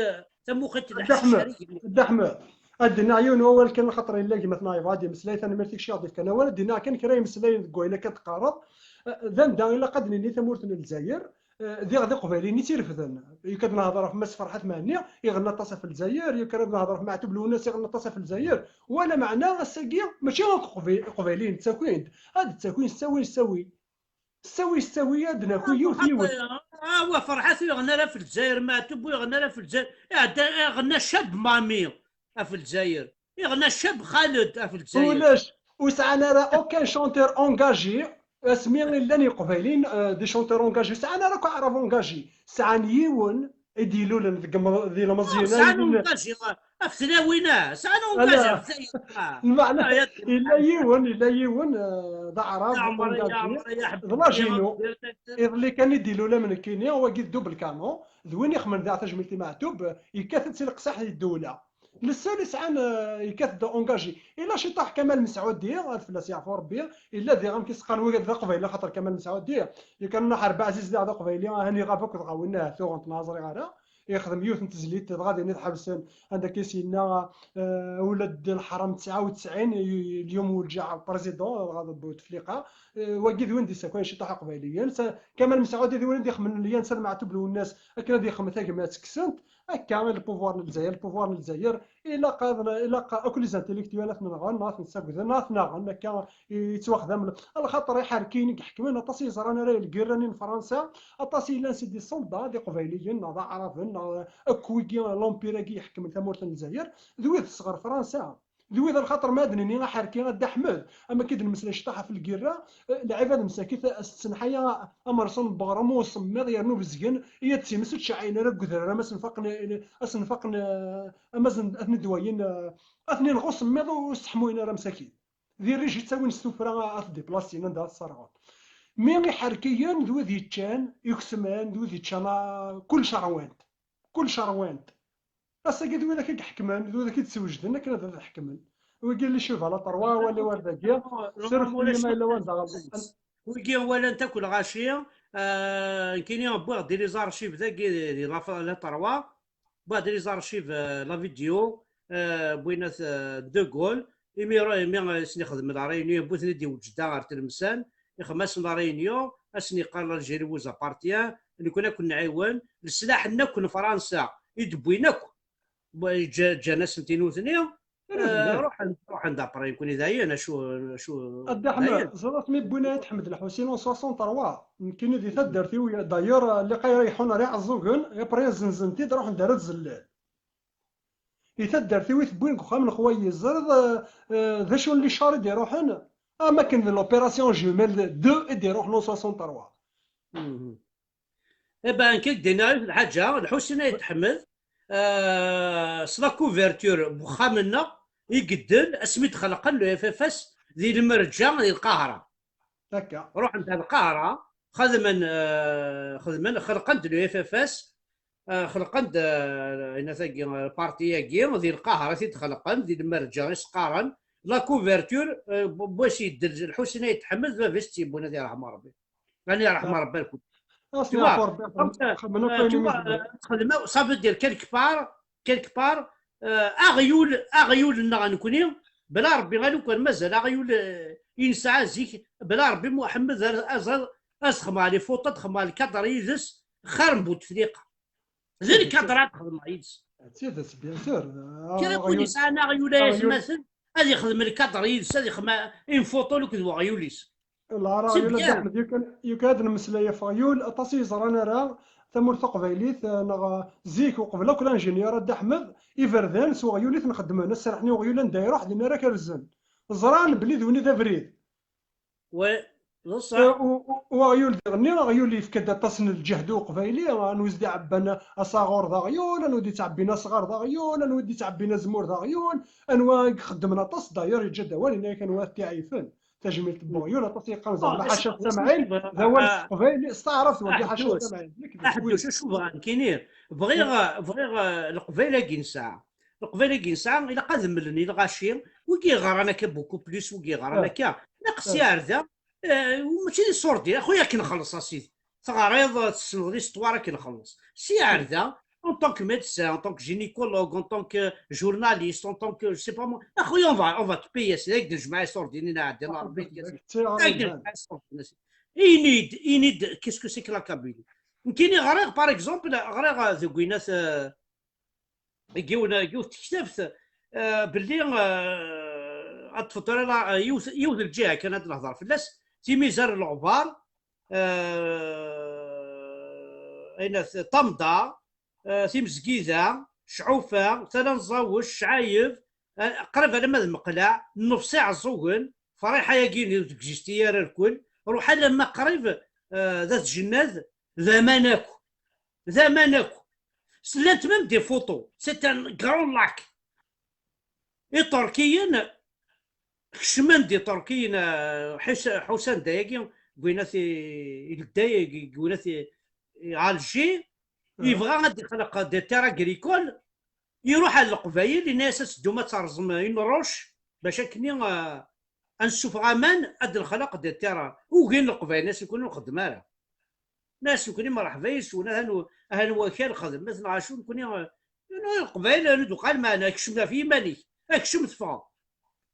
tamuqint n Dda Ḥmed, Dda Ḥmed. Ad d-iniɣ yiwen wawal kan, lxaṭer yella gma-tneɣ yebɣa ad d-imeslay, tanemmirt i kečč i ɣ-d-ifkan awal. Ad d-iniɣ kan kra imeslayen deg wayen akka d-teqqareḍ. Eh, d anda ilaq ad d-nini tamurt n Lezzayer, eh, diɣ d Iqbayliyen i tt-irefden. Yukan ad nehḍer ɣef Mass Ferḥat Mhenni, iɣenna aṭas ɣef Lezzayer, yukan ad nehḍer ɣef Meɛtub Lwennas, iɣenna aṭas ɣef Lezzayer. Wala meɛna ass-agi mačči akk Iqbayliyen ttakin-d, ad ttakin s ttawil s ttawil. S ttawil s ttawil ad d-naki yiwet yiwet. Ah, wa Ferḥat ur iɣenna ara ɣef Lezzayer, Meɛtub ur iɣenna ara ɣef Lezzayer. Iɛedda iɣenna Cab Mami ɣef Lezzayer. Iɣenna Cab Xaled ɣef Lezzayer. Ulac, ur sɛan ara aucun chanteur engagé. Asmi i llan Iqbayliyen, euh, des chanteurs engagés, ur sɛan ara akk aɛrab engagé. Sɛan yiwen i d-ilulen deg m-, di Lmeẓyen. Sɛan engagé, ɣef tlawin-a, sɛan engagé ɣef Lezzayer. Lmeɛna, yella yiwen, yella yiwen, euh, d aɛrab engagé. D l'âge-inu. Iḍelli kan i d-ilul am nekkini, wagi d double canon. D win ixemmen daɣ tajmilt i Meɛtub, yekkat-d si leqsaḥ i ddewla. Le seul i sɛan, euh, yekkat-d engagé. Illa ciṭaḥ Kamal Mesɛudi, ad fell-as yeɛfu Rebbi, illa diɣ amek i s-qqaren wigad d Aqbayli, axaṭer Kamal Mesɛudi, yakan nruḥ ar Baɛziz daɣ d Aqbayli, ahan iɣab akk dɣa winna tuɣent ma ẓriɣ ara, ixdem yiwet n tezlit, dɣa din i t-ḥebsen, anda akka i s-yenna, euh, ula d lḥaram tesɛa u tesɛin, y-, اليوم ولجة على البريزيدون, dɣa d Bouteflika, euh, wagi d win d-issakayen ciṭaḥ Iqbayliyen, sa-, Kamal Mesɛudi d win i d-ixemmen lyan s At Meɛtub Lwennas, akken ad ixdem tagmat kksen-t, akka i le pouvoir n Lezzayer, le pouvoir n Lezzayer, ilaq ad, ilaq akk les intellectuels ad ten-nɣen, neɣ ad ten-ssagden, neɣ ad ten-aɣen, akka i yettwaxdam l-, lxaṭer iḥerkiyen i iḥekmen, aṭas i yeẓran ara lgirra-nni n Fransa, aṭas i yellan c'est des soldats, d Iqbayliyen, neɣ d Aɛraben, neɣ akk wigi, l'empire-agi iḥekmen tamurt n Lezzayer, d wid sɣer Fransa. D wid lxaṭer ma ad nini aḥerki a Dda Ḥmed, am akka i d-nemmeslay ciṭaḥ ɣef lgirra, eh, lɛibad msakit, eh, s ttenḥaya amerṣu n weɣrum usemmiḍ yernu bezgen, i ad times ur ttceɛɛin ara deg udrar, ama senfaqen, eh, asenfaq n, eh, ama zen-, ad ten-id-wayen, eh, ad ten-inɣ usemmiḍ ur sseḥmuyen ara msakit. Di rrij i ttawin s tuffra ad t-diplasin anda ad t-sserɣen. Mi iḥerkiyen d wid yeččan, ikesman d wid yeččan, ah, kullec ṛwan-t. Kullec ṛwan-t. Ass-agi d widak i iḥekmen, d widak i d-sewjden akken ad, ad ḥekmen. Wigi les chevaux à la trois, wali war dagi, sreften ma yella wanda ɣer. Wigi walan-t akk lɣaci, euh, nekkini wwiɣ-d les archives dagi di, di la, la trois, wwiɣ-d les archives, euh, la vidéo, euh, wwin-at, euh, De Gaulle, imi, imi, euh, sen-ixdem la réunion, yewwi-ten-id i Wejda ɣer Tlemsan, ixdem-asen la réunion, ad sen-yeqqar l'Algérie vous appartient, nekkni ad ken-nɛiwen, leslaḥ-nni akk n Fransa i d-wwin akk, ǧǧa-, ǧǧan-asen-t i nutni, eh, ruḥen, ruḥen d'après nekkni dayen, acu, acu, a Dda Ḥmed, dayen. Ẓriɣ mi wwin Ayt Ḥmed Lḥusin en soixante-trois, nekkini di taddart-iw, d'ailleurs, lliɣ ay iḥun ar Iɛeẓẓugen, après zzenzen-t-id, ruḥen-d ar At Zellal. Di taddart-iw i t-wwin deg uxxam n xwayi, ẓriɣ, eh, eh, d acu n lichar i d-iruḥen, am akken d l'opération Jumelle deux i d-iruḥen en soixante-trois. Mhm. Eh ben, nekk ad d-iniɣ yiwet n lḥaǧa, Lḥusin Ayt Ḥmed, euh, s la couverture n wexxam-nneɣ i yedden asmi d-xelqen le F F S di Lmerǧa di Lqahra. Akka. Ruḥen-d ar Lqahra, xedmen, euh, xedmen, xelqen-d le F F S, euh, xelqen-d, euh, inat-agi, euh, parti-agi, di Lqahra i t-id-xelqen, di Lmerǧa i s-qqaren, la couverture, euh, n wass yeddel Lḥusin Ayt Ḥmed, baba-s d tibbuna di ṛṛeḥma Ṛebbi. Ani ṛṛeḥma Ṛebbi. Tu vois, donc, euh, tu vois, euh, ça veut dire quelque part, quelque part, euh, aɣyul, aɣyul-nneɣ nekkni, bla Ṛebbi, a lukan mazal aɣyul, euh, i nesɛa zik, bla Ṛebbi Muḥemmed, ad, ad, ad xedmeɣ les photos, ad xedmeɣ lkader yid-s, xir n Butefliqa. D lkader ad xedmeɣ yid-s. D tidet, bien sûr. Kra n win yesɛan aɣyul ay atmaten, ad ixdem lkader yid-s, ad ixdem une photo akked weɣyul-is. Lɛar aɣyul, a Dda Ḥmed, yukan, yukan ad nemmeslay ɣef weɣyul, aṭas i yeẓran ara, tamurt taqbaylit, eh, neɣ, eh, zik, uqbel akk l'ingénieur a Dda Ḥmed, iberdan s uɣyul i ten-xeddmen. Aserreḥ-nni uɣyul anda iruḥ, din ara k-rzen. Ẓran belli d win i d abrid. Wa, d ṣṣeḥ. Eh, u-, u-, u aɣyul diɣenni, aɣyul yefka-d aṭas n lǧehd i uqbayli, anwa i s-d-iɛebban asaɣur d aɣyul, anwa i d-ittɛebbin asɣar d aɣyul, anwa i d-ittɛebbin azemmur d aɣyul, anwa i ixeddmen aṭas, d'ailleurs yeǧǧa-d awal, yenna-yak anwa tiɛifen. Tajmilt n uɣyul, aṭas i yeqqaren zeɛma ḥaca tamɛin, d awal s teqbaylit, s taɛrabt wagi, ḥaca tamɛin. Aḥeddus, acu bɣan kini? Bɣiɣ, bɣiɣ, eh, leqbayel-agi nesɛa. Leqbayel-agi nesɛa, ilaq ad mlen i lɣaci, wigi yeɣran akka beaucoup plus, wigi yeɣran akka. Ilaq si ar da, eh, mačči d iṣurdi, a xuya akken xelleṣ a sidi. Teɣriḍ, tessneḍ l'histoire akken xelleṣ. Si ar da, en tant que médecin, en tant que gynécologue, en tant que journaliste, en tant que, je sais pas moi, a xuya, on va, on va te payer, c'est avec des jmaï sordi, ni na, des normes, avec des jmaï sordi. Ini-d, ini-d, qu'est-ce que c'est que la Kabylie? Nekkini ɣriɣ, par exemple, ɣriɣ, euh, deg winat, euh, deg yiwen, deg yiwet tektabt, euh, belli, euh, ad tfeḍ ara la, yiwet, yiwet lǧiha kan ad nehḍer fell-as, timizar n leɣbar, euh, ayna t-, tamda, eh, timezgida, cɛufa, tala n ẓẓawec, cɛayeb, eh, qrib alamma d meqlaɛ, nnefṣ iɛeẓẓugen, friḥa-yagi ur tegzisti ara rkul, ruḥ alamma qrib, eh, d at jennad, d aman akk. D aman akk. Llant même des photos. C'est un grand lac. Iṭerkiyen kecmen-d, Iṭerkiyen, eh, ḥus-, ḥusan dayagi, gwinat i, i ledday, gwinat i, i Alger, yebɣa ad ixleq des terres agricoles, iruḥ ar Leqbayel, yenna-yas ad teddum ad terẓem une roche, bac akken, eh, ad nessufeɣ aman, ad nexleq des terres. Ugin Leqbayel, nnan-as nekkni ur nxeddem ara. Nnan-as nekkni mreḥba yes-wen, ahan, ahan wakal xedmet neɣ acu, nekkni, eh, Leqbayel, ad d-uqal lmeɛna, kcem ɣef yiman-ik, kcem teffɣeḍ.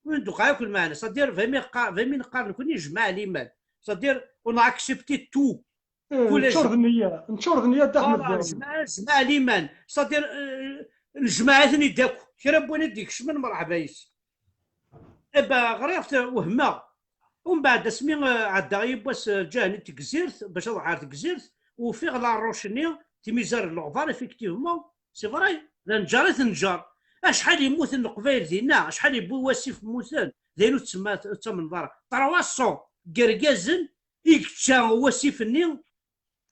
Ur d-uqal akk lmeɛna, c'est-à-dire, bɣi mi qa-, bɣi mi neqqar nekkni jmaɛ liman, c'est-à-dire, on a accepté tout. Kulec. Neččur d nniya, neččur d nniya, Dda Ḥmed. Voilà, jmaɛ, jmaɛ liman, c'est-à-dire, euh, nejmaɛ-iten-id akk, kra n win i d-ikecmen, mreḥba yes. Eh ben, ɣriɣ-t, wehmeɣ. Umbeɛd, asmi, eh, ɛeddaɣ yiwwas, eh, lǧiha-nni n Tegzirt, bac ad ruḥeɣ ar Tegzirt, ufiɣ la roche-nni, timizar n leɣbar, effectivement, c'est vrai, d aneǧǧar i tenǧer. Acḥal yemmuten Leqbayel dinna, acḥal yewwi wasif mmuten, d ayen ur tsemma-, ur ttamneḍ ara. Trois cents n yergazen i yečča wasif-nni,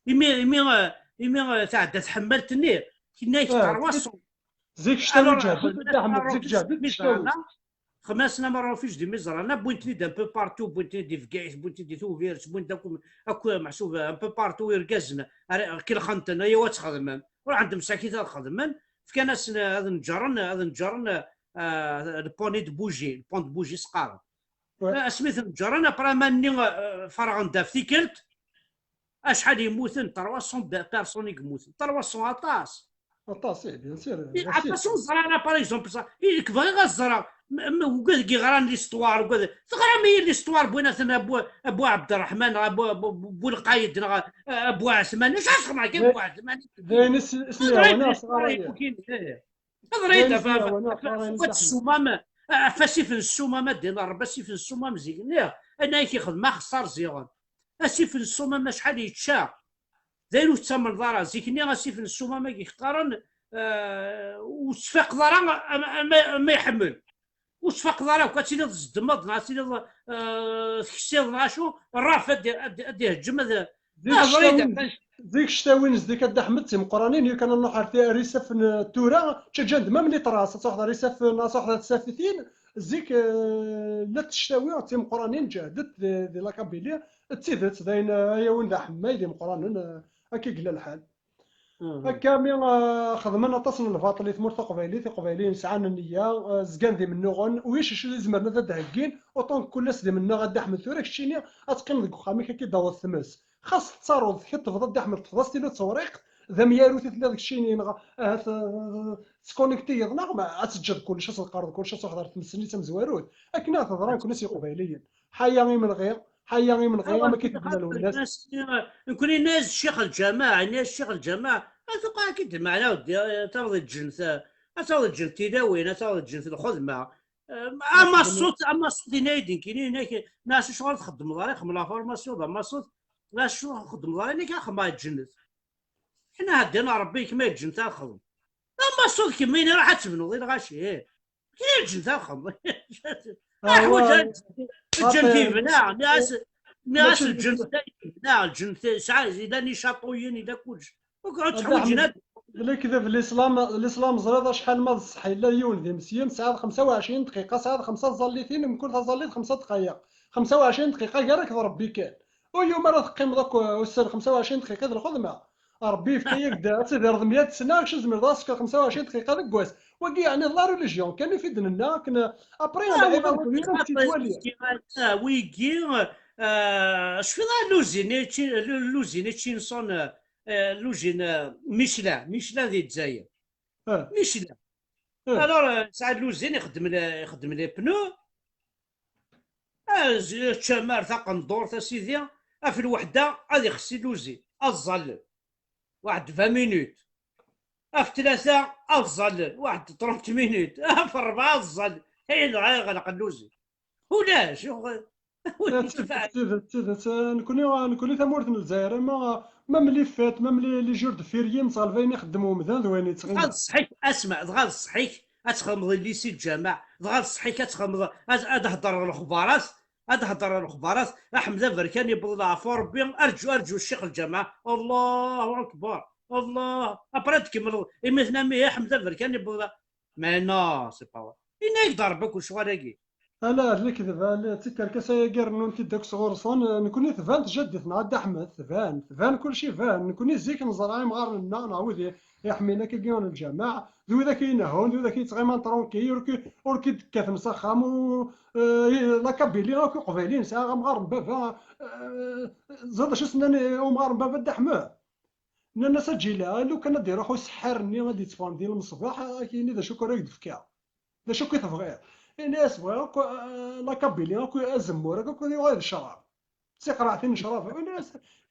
imi, imi, eh, imi, eh, tɛedda tḥemmalt-nni, tenna-yak, ah, trois cents. Zik ctawi, alors, jehdet, Dda Ḥmed, zik jehdet, ctawi. Xemsen amarufij d imizrana, wwin-ten-id un peu partout, wwin-ten-id di Bgayet, wwin-ten-id di Tubiret, wwin-d akk, akk meḥsub un peu partout irgazen, ara, kelxen-ten, ayaw ad txedmem. Ur ɛendem sakit ad xedmen, fkan-asen ad neǧren, ad neǧren, euh, le pont de bougie, le pont de bougie s-qqaren. Ouais. Asmi t-neǧren, après aman-nni, euh, ferɣen-d ɣef tikkelt, acḥal yemmuten? Trois cents personnes i yemmuten. Trois cents aṭas. Aṭas, eh, bien sûr, bien sûr. Aṭas ur neẓri ara, par exemple, ça, i nekk bɣiɣ ad ẓreɣ, m-, m-, ugad i yeɣran l'histoire, ugad, teɣram-iyi l'histoire, wwin-aten Abu, Abu Ɛebderreḥman, neɣ Abu, Abu, Abu Lqayed, neɣ, eh, Abu Ɛetman, acu ad xedmeɣ kan Abu Ɛetman? D ayen i s-, i s-, teɣra-yi-d l'histoire, eh. Teɣra-yi-d ɣef, ɣef, ɣef, ɣef ssumam, ɣef asif n ssumam, ad d-iniɣ Rebbi, asif n ssumam zik-nni, ayen ay k-ixdem axeṣṣar ziɣen. Asif n ssumam acḥal yečča. D ayen ur tettamneḍ ara. Zik-nni asif n ssumam-agi qqaren, eh, ur tesfaqeḍ ara ama, ama, ama iḥemmel. Ur tesfaqeḍ ara akk, ad tiliḍ tzeddmeḍ, neɣ ad tiliḍ, eh, teksiḍ, neɣ acu, rraf ad, ad, ad iheǧǧem, ad, zik ah, cctawin, zik cctawin zdik, a Dda Ḥmed, d timeqqranin, yakan ad nruḥ ar ti-, ar isaf n tura, ttaǧǧan-d même les traces, ad truḥeḍ ar isaf n, ad truḥeḍ ar tsafitin, zik, eh, llant cctawi d timeqqranin, ǧehdet di, di la Kabylie, d tidet, d ayen, eh, ay awin d aḥemmay, d imeqqranen, eh, akka i yella lḥal. Akka mi, eh, xedmen aṭas n lbaṭel i tmurt taqbaylit, Iqbayliyen sɛan nniya, eh, zgan d imennuɣen, ulac acu i zemren ad d-heggin, autant que kul ass d imennuɣ, a Dda Ḥmed, tura keččini ad teqqimeḍ deg uxxam-ik, ad k-id-taweḍ tmes. Xas tettaruḍ, tkeṭṭbeḍ a Dda Ḥmed, teṭṭfeḍ-as tili d tewriqt, d amyaru i telliḍ keččini, neɣ ahat, eh, teskonektiyeḍ, neɣ ma ad teǧǧeḍ kullec, ad s-teqqareḍ kullec, ad truḥeḍ ɣer tmes-nni d tamezwarut. Akken ad teḍra nekkni s Iqbayliyen. Ḥaya imenɣi, ḥaya imenɣi, am akken i d-nna Lwennas. Nekkni naz ccix lǧameɛ, naz ccix lǧameɛ, ad tuqeɛ-ak-id lmeɛna, a weddi, ad taweḍ lǧennet, ad taweḍ lǧennet tilawin, ad taweḍ lǧennet lxedma. Amaṣṣut, amaṣṣut yenna-yi-d nekkini, yenna-k, nnas acuɣer txeddmeḍ ara, ixdem la formation d amaṣṣut, nnas acuɣer txeddmeḍ ara, yenna-k, axeddem ɣer lǧennet. Ḥna ɛeddan Rebbi kemm ay ǧǧen taxeḍ. Ama ṣṣut kemm ini ruḥ ad tebnuḍ i lɣaci. Ih. Kemm ay ǧǧen taxeḍ. Aḥwaǧ ad ǧǧen tibna, nniɣ-as, nniɣ-as ǧǧen tibna, ǧǧen sɛa, yella ni caṭuyen, yella kullec. Ur teḥwaǧen ad. D lekdeb, l'islam, l'islam ẓriḍ acḥal ma d ṣṣeḥ, yella yiwen d imesyen, tesɛiḍ xemsa u ɛecrin dqiqa, tesɛiḍ xemsa tẓallitin, mkul taẓallit xemsa dqayeq. Xemsa u ɛecrin dqiqa gar-ak d Rebbi kan. Ur yumi ara teqqimeḍ akk ussan xemsa u ɛecrin dqiqa d lxedma. Rebbi yefka-yak-d ad tidireḍ meyya sna, kečč tzemreḍ ad teskiḍ xemsa u ɛecrin dqiqa deg wass. Wagi yeɛni d la religion kan i t-id-nenna akken, après, lɛibad d win ad tt-ittwali. Wigi, ah, cfiḍ ara l'usine, l'usine Chinson, ah, l'usine, ah, Michelin, Michelin di Lezzayer. Michelin. Alors, ah, sɛa l'usine ixeddem les, ixeddem les pneus. Ah, ccamar taqendurt a sidi, af lweḥda ad ixessi l'usine, ad ẓẓallen. Waḥed vingt minutes. Af tlata ad ẓẓallen, waḥed trente minutes. Af rebɛa ad ẓẓallen. Ay dɣa iɣleq l'usine. Ulac, yuɣ-, ur d tidet, tidet, tidet. Nekkni, nekkni tamurt n Lezzayer, ma, même les fêtes, même les, les jours de férié, nettɣaleb ayen ixeddem umdan d wayen yettɣimi. Dɣa d ṣṣeḥ-ik, asma, dɣa d ṣṣeḥ-ik ad txedmeḍ illi si lǧameɛ, dɣa d ṣṣeḥ-ik ad txedmeḍ, ad, ad heddreɣ lexbarat, ad heddreɣ lexbarat, Aḥmed Aberkan yewweḍ leɛfu Rebbi, arǧu, arǧu ccix lǧameɛ, Allahu akbar, Allah, après ad tkemmleḍ, imi tenna mi Aḥmed Aberkan yewweḍ la-, mais non, c'est pas vrai. Yenna-yak-d Rebbi akk lecɣal-agi. Ala, d lekdeb, ala, d tikerkas ayagi rennun-t-id akk sɣur-sen. Nekkni tban tjaddit-nneɣ, a Dda Ḥmed, tban, tban, kulci iban. Nekkni zik neẓra imɣaren-nneɣ, neɣ wid i, iḥmin akkagi n lǧameɛ, d widak i inehhun, d widak i yettɣiman tranquille, ur k-, ur k-id-kkaten s axxam, u, eh, la Kabylie akk iqbayliyen, sɛiɣ amɣar n baba, eh, ẓriḍ acu s-nnan i umɣar n baba Dda Ḥmed? Nnan-as: "Aǧila, lukan ad d-iruḥ useḥḥar-nni ad d-itteffɣen di lmeṣbaḥ, ad k-yini d acu akk ara k-d-fkeɣ. D acu akk i tebɣiḍ?" Ini-as: "Bɣiɣ akk, eh, la Kabylie, akk azemmur, akk, akk ad yuɣal d ccrab. D tiqreɛtin n ccrab." Ini-as,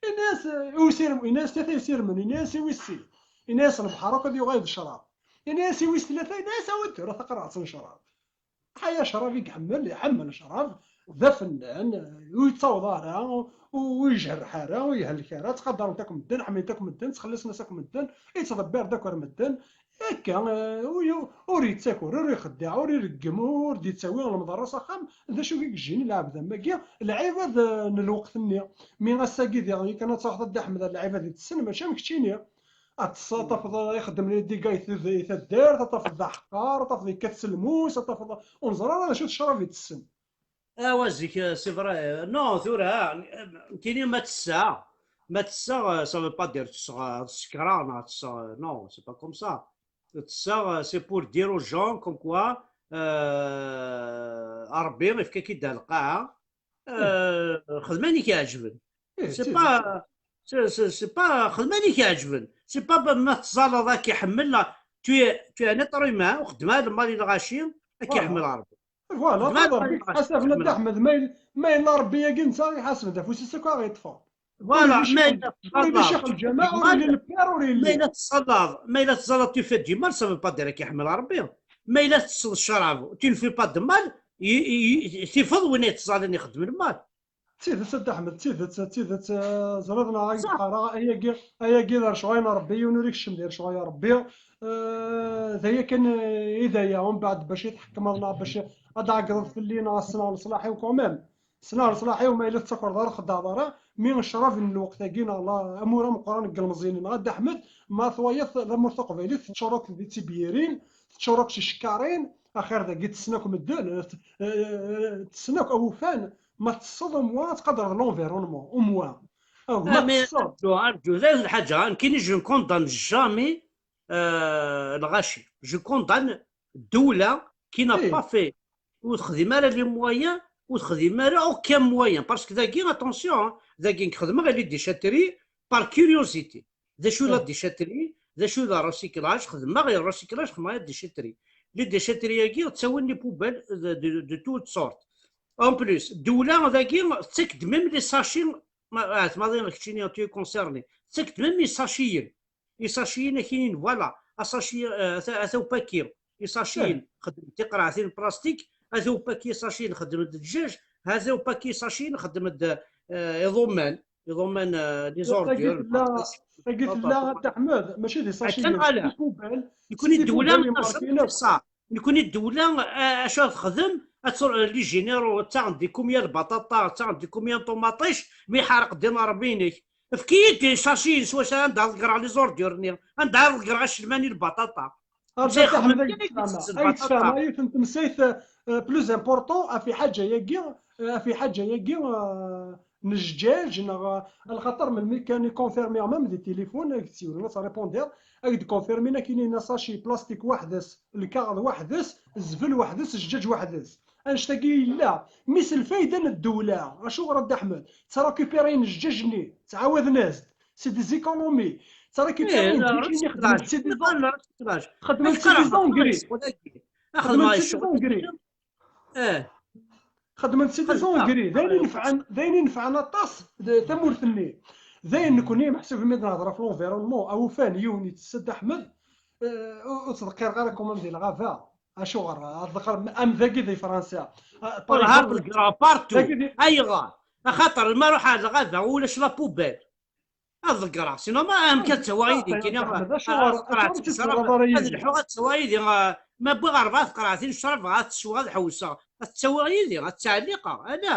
ini-as, eh, i usirem, ini-as tlata isirmen, ini-as i wis sin. Ini-as lebḥer akk ad yuɣal d ccrab. Ini-as i wis tlata, ini-as awi-d tura taqreɛt n ccrab. Aya ccrab i iḥemmel, iḥemmel ccrab, d afennan, ur yettaweḍ ara, ur, ur yejreḥ ara, ur ihelk ara, ttqadaren-t akk medden, ḥemmlen-t akk medden, ttxelliṣen-as akk medden, yettḍebbir-d akk ar medden. Akka, eh, ur yu-, ur yettaker, ur ixeddeɛ, ur ireggem, ur d-yettawi lemḍerra s axxam. D acu i yejjin lɛebd am wagi? Lɛibad, eh, n lweqt-nni. Mi ass-agi diɣen, yakan ad truḥeḍ a Dda Ḥmed ar lɛibad i tessen, mačči am keččini. Ad teṣṣaḍ, tafeḍ ixeddem les dégâts i tud-, i taddart, ad tafeḍ d aḥeqqar, ad tafeḍ yekkat s lmus, ad tafeḍ ur neẓri ara d acu d ccrab i tessen. Awa zik, eh, c'est vrai. Non, tura, eh, nekkini ma tesseɣ, ma tesseɣ, eh, ça veut pas dire tesseɣ, eh, tessekra, neɣ tesseɣ, eh, non, c'est pas comme ça. Tesseɣ, eh, c'est pour dire aux gens comme quoi, eh, Rebbi ifka-k-id ar lqaɛa, eh, xdem ayen i k-iɛeǧben. C'est pas, c'est, c'est, c'est pas, xdem ayen i k-iɛeǧben. C'est pas ma teẓẓaleḍ ad k-iḥemmel, la, tu es, tu es un être humain, xdem ar lmal i lɣaci, ad k-iḥemmel Rebbi. Voilà, xdem ar lmal i lɣaci. Ḥasab Dda Ḥmed, ma yella, ma yella Rebbi-agi netta iḥaseb-d afus-is akk ad ɣ-yeṭṭef. Voilà, ma yella ur yelli ccix lǧameɛ, ur yelli lepir, ur yelli. Ma yella tettẓallaḍ, ma yella tettẓallaḍ, tu fais du mal, ça veut pas dire ad k-iḥemmel Rebbi. Ma yella tettesseḍ ccrab, tu ne fais pas de mal, i, i, i, tifeḍ win ay yettẓallan ixeddem lmal. D tidet, a Dda Ḥmed, d tidet, d tidet, eh, ẓriḍ neɣ agi qqareɣ, ayagi, ayagi d lecɣal n Rebbi, yiwen ur ikeččem di lecɣal n Rebbi. Eh, d aya kan, eh, i d aya, umbeɛd bac i tḥekmeḍ neɣ bac ad d-ɛeggḍeḍ fell-i neɣ ad ssneɣ leṣlaḥ-iw quand même. Ssneɣ leṣlaḥ-iw, ma yella tettakereḍ ur xeddɛeḍ ara, mi ccrab n lweqt-agi neɣ la, amur ameqqran n yilmeẓyen-nneɣ, a Dda Ḥmed, ma twayeḍ tamurt taqbaylit teččur akk d tibyirin, teččur akk s icekkarin, axir dagi tessen akk medden, eh, tessen akk awufan, ma teṣṣeḍ au moins ad tqadreḍ l'environnement, au moins. Ah, ma mais teṣṣeḍ. Arǧu, arǧu, d lḥaǧa, nekkini je ne condamne jamais, euh, lɣaci. Je condamne ddewla qui n'a pas fait, ur texdim ara les moyens, ur texdim ara aucun moyen. Parce que dagi, attention, hein, dagi nekk xedmeɣ les déchetteries par curiosité. D acu la déchetterie, d acu d recyclage, xedmeɣ i recyclage, xedmeɣ i déchetterie. Les déchetteries-agi ttawin les poubelles de, de, de toutes sortes. En plus, ddewla dagi tettak-d même les sachets, ma, ah, ma d keččini, tu es concerné. Tettak-d même isaciyen. Isaciyen akinin, voilà. Asaci, euh, ata, ata upaki. Isaciyen, xedmen tiqreɛtin n plastik, ata upaki isaciyen, xedmen-d ddjaj, ata upaki isaciyen, xedmen-d, euh, iḍumman. iḍumman, euh, les ordures, tagi tella, tagi tella, a Dda Ḥmed, mačči des sachets, nekkni ddewla, nekkni ddewla, acu ad texdem? Ad tura les généraux, ttaɣen-d combien lbaṭaṭa, ttaɣen-d combien ṭumaṭic, mi ḥareq din Ṛebbi-inek. Efk-iyi-d sachet-ines, wacu anda ad ḍeggreɣ les ordures-nni, anda ad ḍeggreɣ acelman i lbaṭaṭa. Ay tfehmeḍ yiwet n temsayt, euh, plus important, ɣef lḥaǧa-agi, euh, ɣef lḥaǧa-agi, euh, n zzǧaǧ, neɣ, euh, lxaṭer melmi kan i confirmiɣ même di téléphone, ad k-d-siwlen, ad trépondiḍ, ad k-d-confirmin akken-nni sachet plastique weḥd-s, lkaɣeḍ weḥd-s, zzbel weḥd-s, zzǧaǧ weḥd-s. Annect-agi yella. Mi s lfayda n ddewla, acuɣer a Dda Ḥmed? Ttrakupirayen zzǧaǧ-nni, ttɛawaden-as-d. C'est des économies. Ttrakupirayen zzǧaǧ-nni, xedmen-t c'est des engrais. Xedmen-t c'est des engrais. Xedmen-t c'est des engrais. D ayen inefɛen, d ayen inefɛen aṭas tamurt-nni. D ayen nekkni meḥsub mi d-nehder ɣef l'environnement, awufan yiwen yettess a Dda Ḥmed, euh, ur ttḍeqqireɣ ara quand même di lɣaba. Acuɣer? Ad ḍeqqreɣ am dagi di Fransa. Ur ḍeqqreɣ partout. Ayɣer? Axaṭer ma ruḥeɣ ɣer lɣaba ulac la poubelle. Ad ḍeggreɣ, sinon ma amek ad ttawaɣ yid-i kini? Ad lḥuɣ ad ttawaɣ yid-i, ma wwiɣ rebɛa teqreɛtin, ccrab ad tt-sweɣ, ad ḥewseɣ, ad ttawaɣ yid-i, ad ttɛelliqeɣ, ala.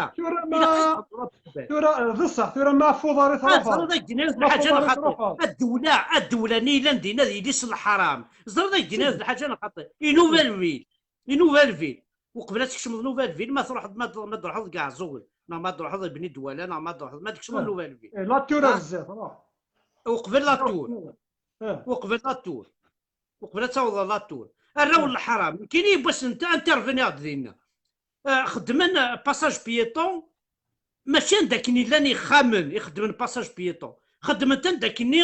Tura d ṣṣeḥ, tura ma ɣef uḍar i truḥeḍ. Ẓriḍ akken lḥaǧa n xaṭi. Ddewla, ddewla-nni yellan dinna d yelli-s n leḥram. Ẓriḍ akken lḥaǧa n xaṭi. I Nouvelle Ville, i Nouvelle Ville. Uqbel ad tkecmeḍ Nouvelle Ville, ma truḥeḍ, ma d-, ma d-truḥeḍ deg Ɛeẓẓugel, neɣ ma d-truḥeḍ i Bni Dwala, neɣ ma d-truḥeḍ, ma d-tkecmeḍ Nouvelle Ville. La Tour ar zdat, ruḥ. Uqbel la Tour. Uqbel la Tour. Uqbel ad tawḍeḍ la Tour. Arraw n leḥram, nekkini yiwwas n intervenir-d dinna. Xeddmen passage piéton, mačči anda akken i llan ixxamen i xeddmen passage piéton. Xeddmen-t anda akken-nni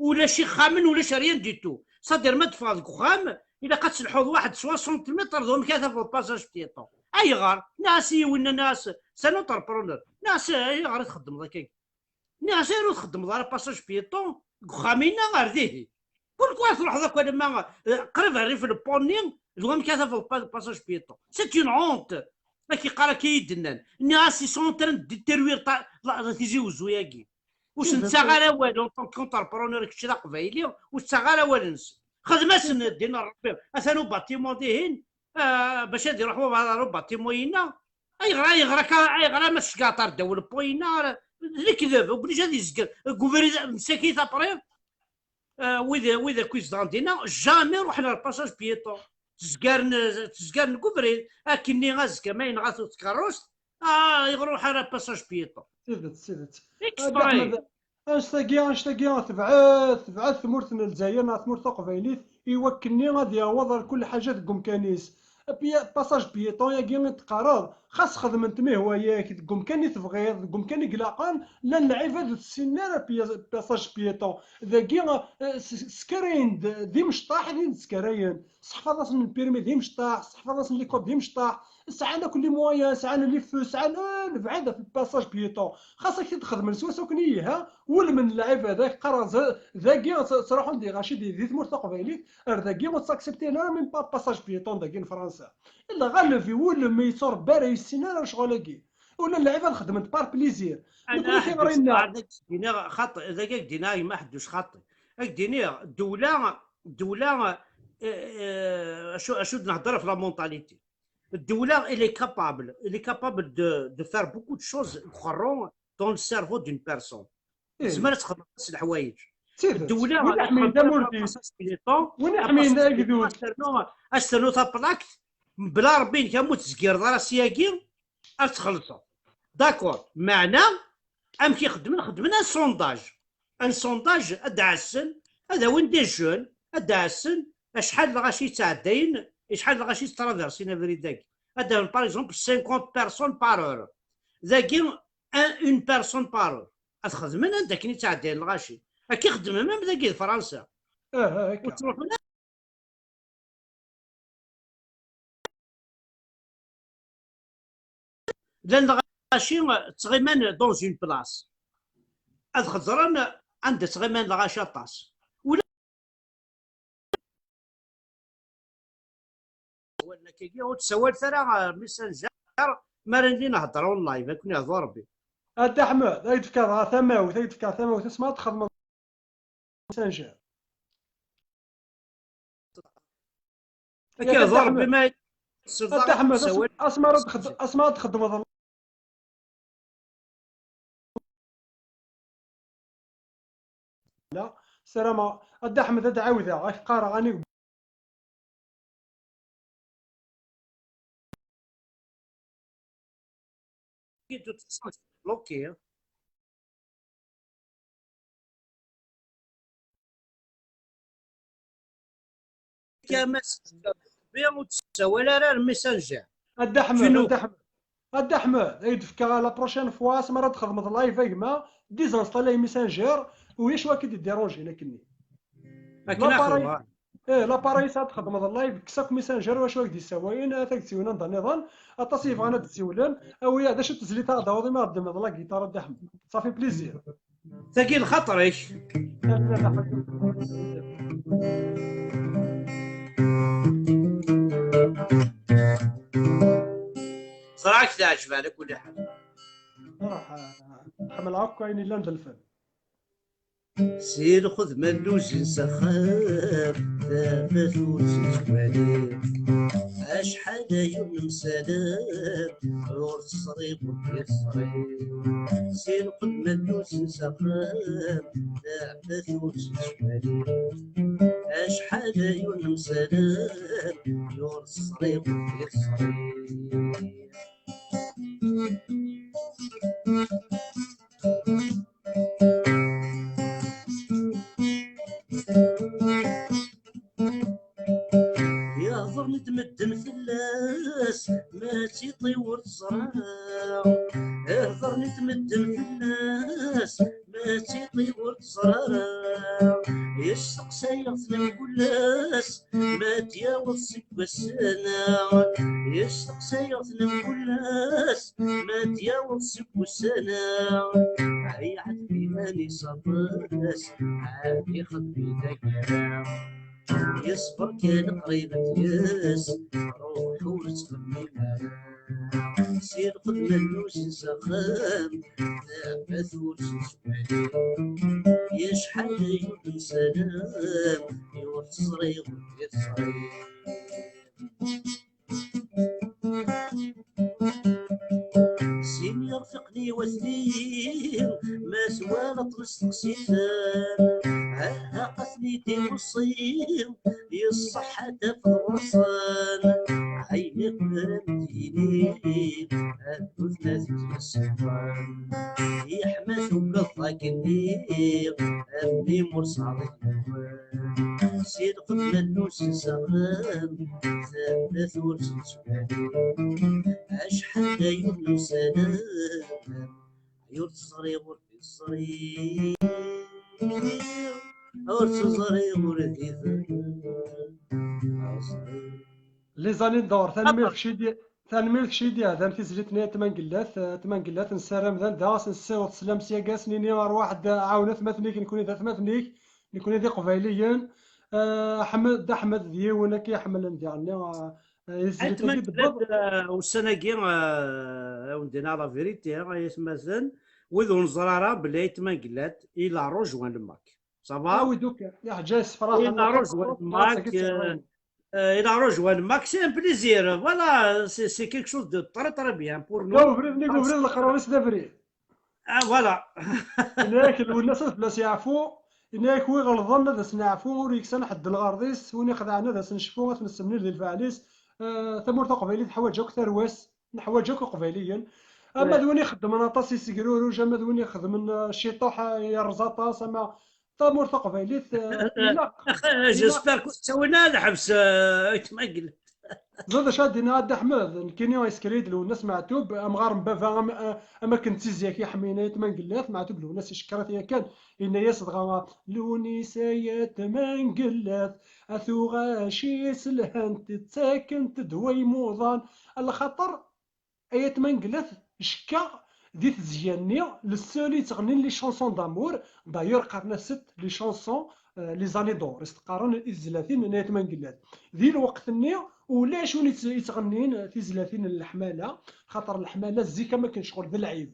ulac ixxamen, ulac rien du tout. C'est-à-dire, ma d-teffɣeḍ deg uxxam, ilaq ad telḥuḍ waḥed soixante mètres d wamek ara tafeḍ passage piéton. Ayɣer? Nniɣ-as i yiwen, nniɣ-as, c'est un entrepreneur. Nniɣ-as, ayɣer i txeddmeḍ akka? Nniɣ-as, ayɣer ur txeddmeḍ ara passage piéton deg uxxam-inna ar dihin? Pourquoi truḥeḍ akk alamma, eh, qrib rrif n le pont-nni, d wamek ara tafeḍ pa-, passage piéton? C'est une honte. Ad k-yeqqar akka i d-nnan. Nniɣ-as, ils sont en train de détruire ta-, la, la, Tizi Uzzu-agi. Ur sen-ttaɣ ara awal, en tant qu'entrepreneur, kečč d aqbayli, ur ttaɣ ara awal-nsen. Xdem-asen ddin n Rebbi. Atan ubatimu dihin, ah, bac ad iruḥ wabɛaḍ ɣer ubatimu-inna. Ayɣer, ayɣer akka, ayɣer ama tceggɛeḍ ar ddaw le pont-inna? D lekdeb, obligé ad yezger. Deg ubrid, msakit après, ah, wid, wid akk izedɣen dinna, jamais ruḥen ar passage piéton. Ttezgaren, ttezgaren deg ubrid. Akkenni azekka ma yenɣa-t tkerrust, ah, iɣer ruḥ ara passage piéton. Tidet, tidet. Exprès. Annect-agi, annect-agi tebɛed, tebɛed tmurt n Lezzayer neɣ tmurt taqbaylit i wakkenni ad yaweḍ ar kul ḥaǧa deg umkan-is. Pi-, passage piéton-agi i d-teqqareḍ, xas xedmen-t mi hwa-yak, deg umkan i tebɣiḍ, deg umkan i ilaqen, llan lɛibad ur t-ssinen ara pi-, passage piéton. Dagi, eh, s-, skarayen-d d imecṭaḥ i d-skarayen. Seḥfaḍ-asen lpirmi d imecṭaḥ, seḥfaḍ-asen likod d imecṭaḥ, sɛan akk les moyens, sɛan les feux, sɛan, eh, lebɛid ɣef le passage piéton. Xas ad k-t-id-xedmen s wass akk-nni yelha, ulmen lɛibad, ad k-qqareɣ z-, dagi ad tt-, ttruḥun di lɣaci di, di tmurt taqbaylit, ar dagi ur tt-accepten ara même pas passage piéton dagi n Fransa. Lɣaleb iwulem yetturebba ara yessin ara lecɣal-agi. Ula n lɛibad xedmen-t par plaisir. Nekkni tiɣri-nneɣ. Xaṭi, dagi ad k-d-iniɣ a gma Ḥeddus, xaṭi. Ad k-d-iniɣ, ddewla, ddewla, eh, eh, acu, acu d-nehder ɣef la mentalité. Ddewla, il est capable, il est capable de, de faire beaucoup de choses deg uqerru, dans le cerveau d'une personne. Tezmer ad txedmeḍ s leḥwayeǧ. Ddewla, win iḥemmlen tamurt-is, win iḥemmlen agdud, ad s-ternu, ad s-ternu taplakt, mebla Rebbi-inek, ma ur tezgireḍ ara syagi, ad txellṣeḍ. D'accord. Meɛna, amek i xedmen? Xedmen un sondage. Un sondage, ad d-ɛassen, ad awin des jeunes, ad d-ɛassen acḥal n lɣaci yettɛeddayen, acḥal n lɣaci yetttraversin abrid-agi. Ad d-awin, par exemple, cinquante personnes par heure. Dagi, un, une personne par heure. Ad xedmen anda akken i ttɛeddayen lɣaci. Akka i xedmen même dagi di Fransa. Ur ttruḥun ara. Llan lɣaci ttɣiman dans une place. Ad xeẓren anda ttɣiman lɣaci aṭas. Ula awalen akkagi ur ttsawalet ara, euh, messenger, mi ara nili nhedder en live, akken ihdu Rebbi. A Dda Ḥmed, ad yi-d-tefkeḍ tamawt, ad yi-d-tefkeḍ tamawt, asma ad txedmeḍ Messenger. Akka ḍer bima. A Dda Ḥmed, asma ara txedmeḍ. Ssarameɣ a Dda Ḥmed ad ɛawdeɣ ak-qqareɣ anig. Bloqué. Kama ur tessawal ara ar Messenger. A Dda Ḥmed, a Dda Ḥmed, a Dda Ḥmed, ay d-fkeɣ la prochaine fois, asma ara txedmeḍ live a gma, désinstaller Messenger, u yac waki d-déranger akkenni. Akken axedmeɣ. Eh, l'appareil sa txedmeḍ live, kkes akk Messenger, wacu ak d-yessawayen, a tag tsiwlen anda nniḍen, aṭas i yebɣan ad d-siwlen, awi d acu tezlit ara d-taweḍ imi ara d-tlemdeḍ la guitare a Dda Ḥmed. Ça fait plaisir. Tagi lxaṭer-ik. Ẓriɣ-k teɛjeb ɛla kulli ḥal. Ruḥ, ḥemmleɣ akk ayen yellan d lfen. Si lxedma n lluzi s axxam, tafat ur tt-nettwali. Acḥal ay ur nemsalam, ur teẓri ur d-yeẓri. Si lxedma n lluzi s axxam, tafat ur tt-nettwali. Acḥal ay ur nemsalam, ur teẓri ur d-yeẓri. Iɣḍern-d medden fell-as, ma d tiṭ-iw ur teẓra. Iɣḍern-d medden fell-as, ma d tiṭ-iw ur teẓra ara. Yesteqsa-yaɣ-ten mkul ass, ma d-yaweḍ seg wass-nni. Yesteqsa-yaɣ-ten mkul ass, ma d-yaweḍ seg wussan-a. Ay iɛeṭṭel iman-is aṭas, ɛad ixeddem-it akka. Yeṣber kan qrib ad yes, ruḥ ur ttxemmim ara. Si lxedma n lluzi s axxam, tafat ur tt-nettwali. Acḥal ay ur nemsalam, ur teẓri ur d-yeẓri. Sin yerfiqen-iw atni, ma twalaḍ-ten steqsi-ten, ha ad ten-id-iweṣṣi, yeṣṣeḥ ad tafeḍ ɣur-sen, ayen iqedren d-yini, ad d-tmazzeḍ yes-sen. Yeḥma tugaḍ akken-nni, a mmi-m ur sɛiḍ yiwen. Si lxedma n lluzi s axxam, tafat ur tt-nettwali. Acḥal ay ur nemsalam, ay ur teẓri ur teẓri. Ur teẓri ur d-iban. Les années d'or, tanemmirt kcidi, tanemmirt kcidi, ɛdan tizlit-nni a Tmangellat, a Tmangellat, nessaram d anda as nessiweḍ sslam s yagga, as nini rwaḥ-d ɛawen atmaten-ik, nekni d atmaten-ik, nekni d Iqbayliyen. Eh, Ḥmed, Dda Ḥmed d yiwen akka iḥemmlen diɣenni, eh, eh, izlit-agi d-tewweḍ. Eh, ussan-agi, eh, ad wen-d-iniɣ la vérité, ay atmaten, wid ur neẓri ara belli Ayt Mangellat, il a rejoint le MAK. Ça va? Ah oui, donc, yeḥǧa yessefraḥ. Il a rejoint le MAK, euh, euh, il a rejoint le MAK, c'est un plaisir. Voilà, c'est, c'est quelque chose de très, très bien pour nous. Ubrid-nni, ubrid leqrar-is d abrid. Ah, voilà. Yenna-yak Lwennas ad fell-as yeɛfu, yenna-yak wi ɣelḍen ad as-neɛfu, ur yeksan ḥedd lɣerḍ-is, win ixedɛen ad as-necfu, ad t-nessemlil di lfeɛl-is. Euh, tamurt taqbaylit teḥwaǧ akk tarwa-s. Neḥwaǧ akk Iqbayliyen. Ama d win ixeddmen aṭas isegruruj, ama d win ixedmen, eh, ciṭuḥ, eh, yerreẓ aṭas, ama tamurt taqbaylit, eh, ilaq, ilaq. J'espère que ur ttawin ara lḥebs, eh, Ayt Mangellat. Ẓriɣ d acu ad d-iniɣ a Dda Ḥmed, nekkini isker-iyi-d Lwennas Meɛtub, amɣar n baba, am, eh, am akken d tizya-k iḥmiyen a Ayt Mangellat, Meɛtub Lwennas icekkeṛ-it yakan, yenna-yas dɣa, Lewnis a Ayt Mangellat, a tuɣac-is lhant, ttakent-d way muḍan, a lxaṭer, Ayt Mangellat, cekkeɣ di tezya-nni, le seul i yettɣennin les chansons d'amour, d'ailleurs qqaren-asent les chansons, euh, les années d'or, i s-qqaren i tezlatin n Ayt Mangellat. Di lweqt-nni, ulac win i tt-, yettɣennin tizlatin n leḥmala, xaṭer leḥmala zik am akken ccɣel d lɛib.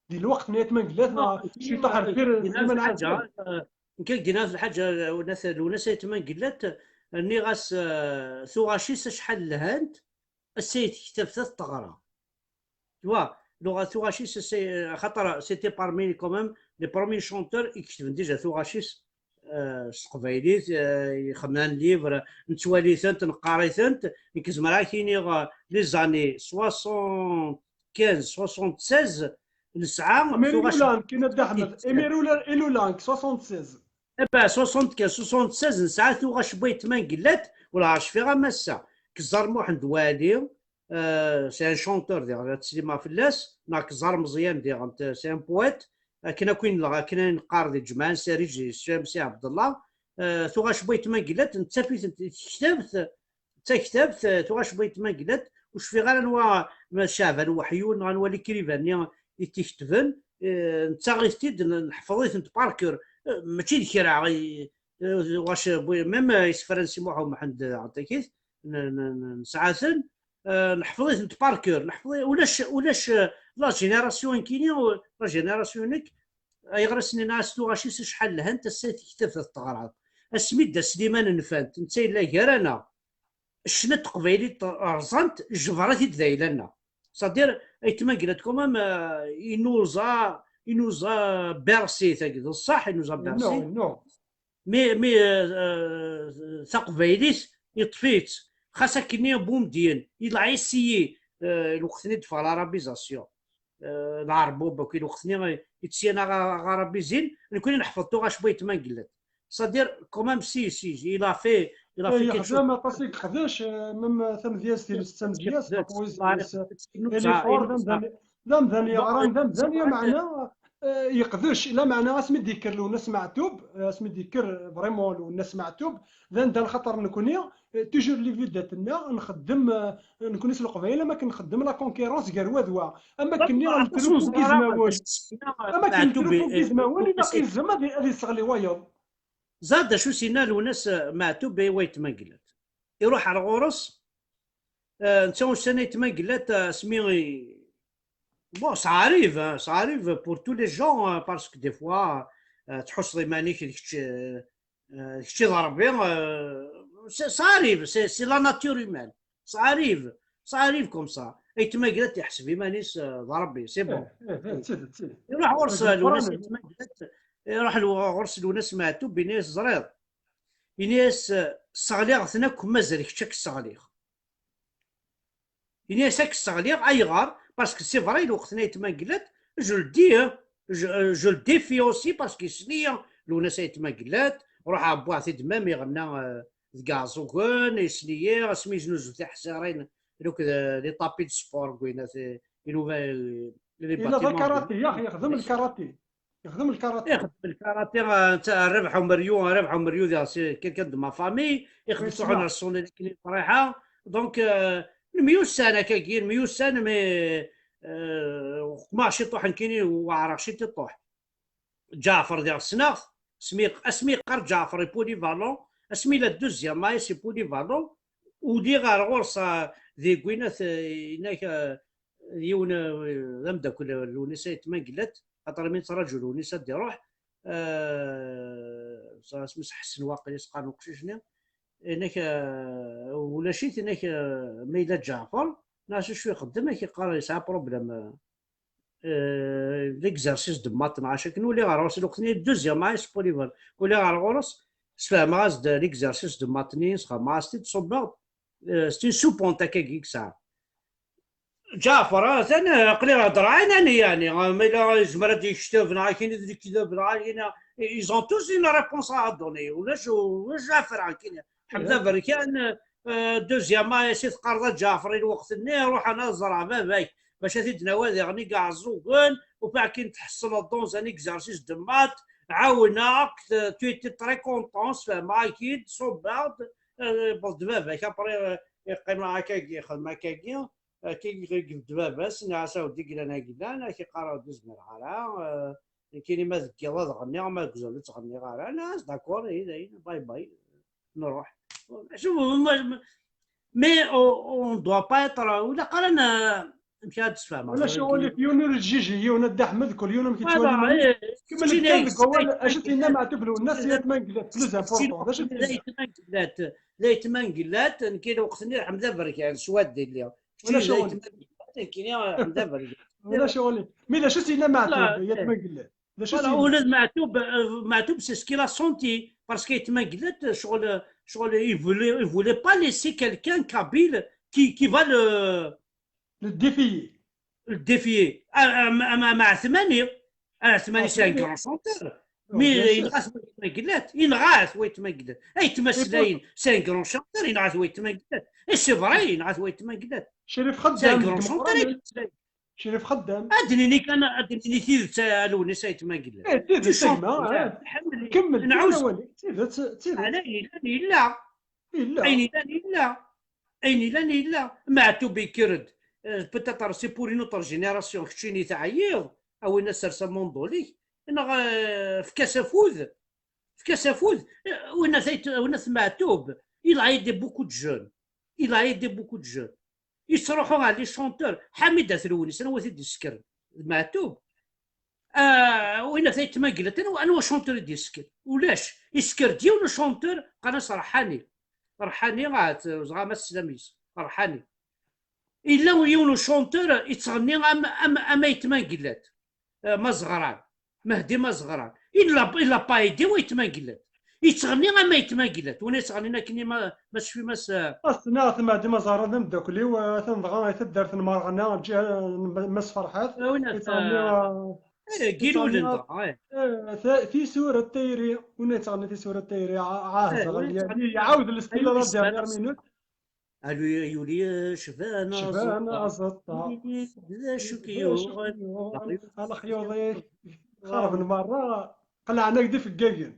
Di lweqt-nni Ayt Mengellat neɣ ciṭuḥ ar deffir Sliman Ɛazem. Nekk ak d-iniɣ lḥaǧa, Lwennas, Lwennas Ayt Mengellat, nniɣ-as, eh, tuɣac-is acḥal lhant, ass-a i tektab ta teɣra. Tu vois, tuɣac-is, ass-a, axaṭer c'était parmi quand même les premiers chanteurs i iketben déjà tuɣac-is, eh, s teqbaylit, eh, ixemman livre, nettwali-tent, neqqar-itent, nekk zemreɣ ad k-iniɣ, eh, les années soixante-quinze, soixante-seize, nesɛa Imir ilulan, kina Dda Ḥmed, imir ilulan, soixante-seize. Eh ben, soixante-quinze, soixante-seize, nesɛa tuɣac n Ayt Mengellat, ur ɛerfiɣ am ass-a. Keẓẓar Muḥend Wali, euh, c'est un chanteur, diɣen ad teslim fell-as, neɣ Keẓẓar Meẓyan, diɣen, c'est un poète, akken akk i nella, akken ay neqqar di Ǧemɛa Nsarij, Shamsi Ɛebdellah, euh, tuɣac n Ayt Mengellat, nettaf-itent di tektabt, d taktabt, eh, tuɣac n Ayt Mengellat, ur cfiɣ ara anwa, ma Caɛban Weḥyun, neɣ anwa l'écrivain-nni i t-iketben, eh, nettaɣ-it-id, n-, neḥfeḍ-itent par cœur. Eh, mačči d kra, i, eh, wac, même, eh, isefra n Si Muḥ Umḥend, eh, ɛṭik-it, n-, n-, n-, nesɛa-ten, eh, neḥfeḍ-itent par cœur, neḥfeḍ, ulac, ulac, eh, la génération nekkini, la génération nekk, ayɣer asen-nniɣ-as tuɣac-is acḥal lhant, ass-a i tektabt ad teɣreḍ. Asmi d-as Sliman Nfant, netta yella gar-aneɣ. Ccna n teqbaylit rẓan-t, jebret-it d ayla-nneɣ. C'est-à-dire, Ayt Mengellat quand même, euh, il nous a, il nous a bercé, tagi, d ṣṣeḥ, il nous a bercé. Non, non. Mais, mais, euh, euh, taqbaylit, yeṭṭef-itt. Xas akkenni Boumediene, il a essayé, euh, lweqt-nni d-teffeɣ l'arabisation. Euh, lɛerbub akk i lweqt-nni, eh, i ttesyan aɣ-, aɣarabizin, nekkni neḥfeḍ tuɣac n Ayt Mengellat. C'est-à-dire, quand même, si, si, il a fait, il a fait quelque chose. Yexdem aṭas i yeqdec, eh, même tamedyazt-ines d tamedyazt, la poésie-ines, eh, Elifor, d amdan, d amdan yeɣran, d amdan, lameɛna, eh, yeqdec, lameɛna asmi d-yekker Lwennas Meɛtub, eh, asmi d-yekker vraiment Lwennas Meɛtub, d anda lxaṭer nekkni, eh, toujours les vedettes-nneɣ, nxeddem, eh, nekkni s Leqbayel, am akken nxeddem la concurrence gar wa d wa. Am akken nniɣ, netruffu deg izmawen. Am akken netruffu deg izmawen, ilaq yelzem ad, ad yesseɣli wayeḍ. Ẓer d acu s-yenna Lwennas, eh, Meɛtub i Ayt Mengellat. Iruḥ ar ɣur-s, eh, netta ussan Ayt Mengellat, eh, asmi i, bon, ça arrive, hein, ça arrive pour tous les gens, hein, parce que des fois, eh, tḥusseḍ iman-ik d kečč, eh, eh, d kečč i d Rebbi, eh, ça, ça arrive, c'est, c'est la nature humaine. Ça arrive, ça arrive comme ça. Ayt Mengellat iḥseb iman-is, eh, d Rebbi, c'est bon. Eh, eh, eh, d tidet, d tidet. Iruḥ ɣur-s Deg Lwennas Leqran. Ayt Mengellat, iruḥ lwa-, ɣur-s Lwennas Meɛtub, yenna-yas, ẓriɣ, yenna-yas, eh, sseɣliɣ-ten akk, mazal kečč ad k-sseɣliɣ. Yenna-yas, ad k-sseɣliɣ, ayɣer? Parce que c'est vrai, lweqt-nni Ayt Mengellat, je le dis, hein, je, euh, je le défie aussi, parce que yessen-iyi Lwennas Ayt Mengellat, ruḥeɣ wwiɣ-t-id même, iɣenna, euh, deg Iɛeẓẓugen, yessen-iyi, asmi yeznuzu tiḥsirin, donc, euh, les tapis de sport, gwina, c'est, inuba, euh, les Yella d bâtiments, akarati, yax, yexdem lkarati. Yexdem lkarati. Ixdem lkarati, ah, netta Rabeḥ Umeryu, Rabeḥ Umeryu, c'est quelqu'un de ma famille, ixdem Yes, tuḥun ma. Rṣun akken iferriḥa. Donc, euh, nemyussan akkagi, nemyussan, mais, euh, uqmeɣ ciṭuḥ nekkini, weɛreɣ ciṭuḥ. Ǧaɛfer diɣ ssneɣ-t, asmi, asmi yeqqar Ǧaɛfer est polyvalent, asmi la deuxième année c'est polyvalent, uliɣ ar ɣur-s, ah, di gwinat, eh, inak, eh, yiwen, eh, d ameddakel, eh, Lewnis Ayt Mengellat, xaṭer mi nettraǧu Lewnis ad d-iruḥ, eh, isem-is Ḥsen waqil i s-qqaren uqcic-nni, inak, eh, ulac-it, inak, eh, ma yella Ǧaɛfer, neɣ s acu ixeddem, ak iqqar yesɛa problème, eh, eh, l'exercice de maths, neɣ acu akken, uliɣ ar ɣur-s, lweqt-nni deuxième année, c'est polyvalent, uliɣ ar ɣur-s, sfehmeɣ-as-d l'exercice de maths-nni, sxedmeɣ-as-t-id, ṣubbeɣ-d, eh, c'est une suppente akkagi i yesɛa. Ǧaɛfer, atan, eh, aql-i heddreɣ ɛinani, yeɛni, eh, ma yella yezmer ad d-yekteb, neɣ akken i d-yekteb, neɣ akken, eh, ils ont tous une réponse à donner. Ulac, ulac afra, akken. Ḥmed Aberkan, eh, deuxième année, si teqqareḍ a Ǧaɛfer i lweqt-nni, ruḥ ad ẓreɣ baba-k, bac ad t-id-nawi diɣen i Iɛeẓẓugen, ufiɣ akken tḥeṣleḍ dans un exercice de maths, ɛawneɣ-k, tu étais très content, sfehmeɣ-ak-id, ṣubbeɣ-d, eh, yewweḍ-d baba-k, après, eh, yeqqim akkagi, yexdem akkagi, akka i yebded baba-s, nniɣ-as a weddi, yellan a yellan, ak iqqar ur d-zmireɣ ara, eh, nekkini ma deg yiḍ ad ɣenniɣ, ma deg uzal ur ttɣenniɣ ara. Nniɣ-as d'accord, ihi dayen, bye bye, nruḥ. Acu, ma, ma, mais on, on doit pas être, ur ilaq ara n-, Amek ad d-sfehmeɣ? Ulac aɣilif, yiwen ur yettjiji yiwen, a Dda Ḥmed, kul yiwen amek yettwali iman-is. Kemmel kan deg wawal, acu t-yenna Meɛtub Lwennas i Ayt Mangellat, plus important, d acu t-yenna? Ayt Mangellat, d Ayt Mangellat, nekki lweqt-nni Ḥmed Aberkan, s waddi lliɣ. Keččini d Ayt Mangellat, nekkini Ḥmed Aberkan. Ulac aɣilif. Mi d acu t-yenna Meɛtub i Ayt Mangellat? D acu voilà, ula d Meɛtub, euh, Meɛtub, c'est ce qu'il a senti, parce que Ayt Mangellat, euh, ccɣel, euh, ccɣel, il voulait, il voulait pas laisser quelqu'un kabyle qui, qui va le, le défier. Le défier. Ah, ah, ah, ah, Ɛetmani, Ɛetmani, c'est un grand chanteur. Mais yenɣa-t Ayt Mangellat, yenɣa-t Ayt Mangellat. Ayt Meslayen, c'est un grand chanteur, yenɣa-t Ayt Mangellat. Et c'est vrai, yenɣa-t Ayt Mangellat. C'est un grand chanteur, Ayt Meslayen. Crif Xeddam. Ad d-nini kan, ad d-nini tidet, a Lewnis Ayt Mangellat. Eh, tidet, a gma, eh. Kemmel, kemmel awal-ik. Tidet, tidet. Ala, yella, yella. Yella. Ayen yellan yella. Ayen yellan yella. Meɛtub yekker-d. Eh, peut-être c'est pour une autre génération. Keččini teɛyiḍ. A win ad sers amundul-ik. Neɣ, eh, efk-as afud. Efk-as afud. Eh, win ad t-, win ad t-, Meɛtub. Il a aidé beaucoup de jeunes. Il a aidé beaucoup de jeunes. Yettruḥu ɣer les chanteurs. Ḥamid At Lewnis, anwa t-id-yessekren? D Meɛtub. Ah, win ɣef Ayt Mangellat, anwa, anwa chanteur i d-yessekren? Ulac. Yessekker-d yiwen n chanteur, qqaren-as Ṛeḥḥani. Ṛeḥḥani, ahat, ẓra ma teslam yes. Ṛeḥḥani. Yella yiwen n chanteur yettɣenni am, am, am Ayt Mangellat. Eh, Mazeɣran. Mehdi Mazeɣran. Il a, il a pas aidé Ayt Mangellat. Yettɣenni am Ayt Mangellat. Win yettɣennin akken i ma, ma tecfi mas, eh, As-, neɣ Mehdi Mazeɣran d ameddakel-iw, eh, atan dɣa i taddart n Merɣna, ǧiha n Mass Ferḥat. Eh, win at-, yettɣenni, eh, eh, Gilulen yettɣenni, dɣa, eh. Eh, ta-, tisura n tayri, win yettɣenni tisura n tayri, a-, a-, eh, win yettɣenni, iɛawed lestil la dernière minute. Alu yuli, eh, cban aẓeṭṭa. Cban aẓeṭṭa. D acu k-yuɣen? Lexyuḍ-ik xerben merra, qelɛen-ak-d ifeggagen.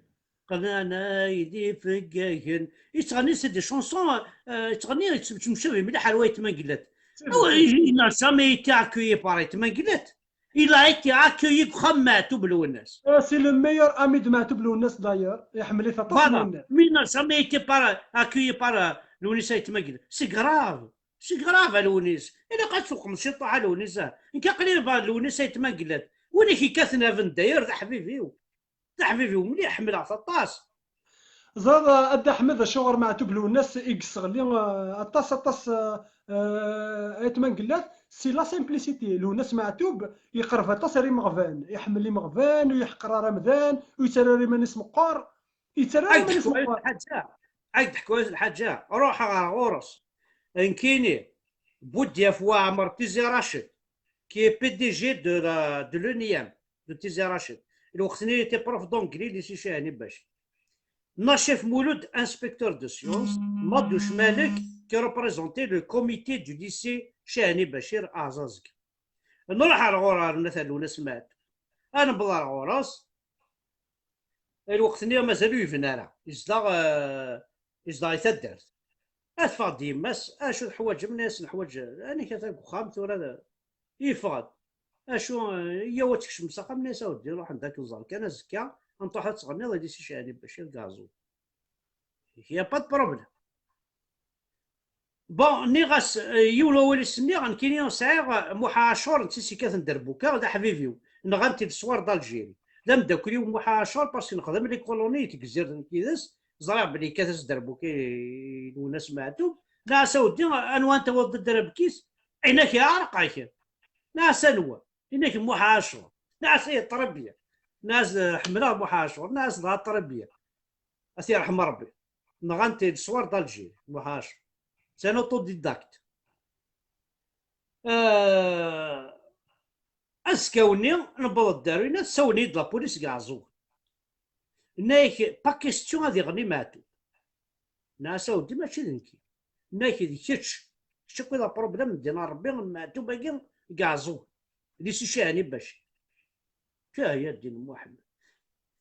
Qelɛen-ak-d ifeggagen. Yettɣenni, c'est des chansons, euh, yettɣenni, yettemcabi mliḥ ar Ayt Mangellat. Il n'a jamais été accueilli par Ayt Mangellat. Il a été accueilli deg uxxam Meɛtub Lwennas. Euh, c'est le meilleur ami de Meɛtub Lwennas, d'ailleurs. Iḥemmel-it aṭas Lwennas. Mais il n'a jamais été par, accueilli par, euh, Lewnis Ayt Mangellat. C'est grave. C'est grave, a Lewnis. Ilaq ad tuqem ciṭuḥ a Lewnis, ah. Nekk aql-i ba Lewnis Ayt Mangellat. Win i k-yekkaten a Bendayer, d aḥbib-iw. D aḥbib-iw mliḥ, ḥemmleɣ-t aṭas. Ẓer, a Dda Ḥmed, acuɣer Meɛtub Lwennas i yesseɣli, eh, aṭas, aṭas, eh, eh, Ayt Mangellat? C'est la simplicité. Lwennas Meɛtub yeqreb aṭas ar imeɣban, iḥemmel imeɣban, ur yeḥqer ara amdan, ur yettarra ara iman-is meqqer, yettarra ara iman-is meqqer. Ad d-ḥkuɣ lḥaǧa, ruḥeɣ ɣer ɣur-s. Nekkini, Budyaf Waɛmer Tizi Racid, qui est P D G de la, de l'ENIM, de Tizi Racid. Lweqt-nni, il était prof d'anglais, lycée Chahani Bachi. Nachef Mouloud, inspecteur de sciences, Madouche Malek, qui représentait le comité du lycée Chahani Bachir à Azazga. Nruḥ ar ɣur, ar Nna Taluna Smaɛt. Ad newweḍ ar ɣur-s. Lweqt-nni mazal ur yebni ara. Yezdeɣ, eh, yezdeɣ i taddart. Ad teffeɣ-d yemma-s, "Acu teḥwaǧem?" Nna-yas, "Neḥwaǧ, anik ata deg uxxam tura, yeffeɣ-d. Acu, eh, yyaw ad tkecmem s axxam?" Nna-yas, "A weddi, ruḥ anda akken ẓer kan, azekka ad n-truḥ ad tɣenniḍ i Disi Cahani Bacir deg Ɛeẓẓug." Il y a pas de problème. Bon, nniɣ-as, eh, yiwen wawal i s-nniɣ, nekkini sɛiɣ, eh, Muḥ Ɛacur, netta i s-yekkaten dderbuka, d aḥbib-iw. Nɣan-t-id ṣṣwar d'Algérie. D ameddakel-iw Muḥ Ɛacur, parce que nexdem les colonies deg Tegzirt nekk yid-s, ẓriɣ belli yekkat-as dderbuka i, i Lwennas Meɛtub. Nniɣ-as, "A weddi, anwa anta wawḍ dderbuka-is?" Inak iɛreq-ak. Nniɣ-as, "Anwa?" Inak Muḥ Ɛacur. Nniɣ-as, "Eh, très bien." Nniɣ-as, "Ḥemmleɣ Muḥ Ɛacur." Nniɣ-as, "Dɣa très bien." Ad t-yerḥem Rebbi. Nɣan-t-id ṣṣwar d'Algérie, Muḥ Ɛacur. C'est un autodidacte. Euh, azekka-nni, newweḍ-d ar winna, tessawel-iyi-d la police deg Ɛeẓẓug. Nna-yak, "Pas question ad iɣenni Meɛtub." Nniɣ-as, "A weddi, mačči d nekki." Nna-yak, "D kečč. Kečč akk i d aproblème, ddin n Rebbi, n Meɛtub-agi deg Ɛeẓẓug. Di Si Cahani Baci." Cahya ddin Muḥemmed.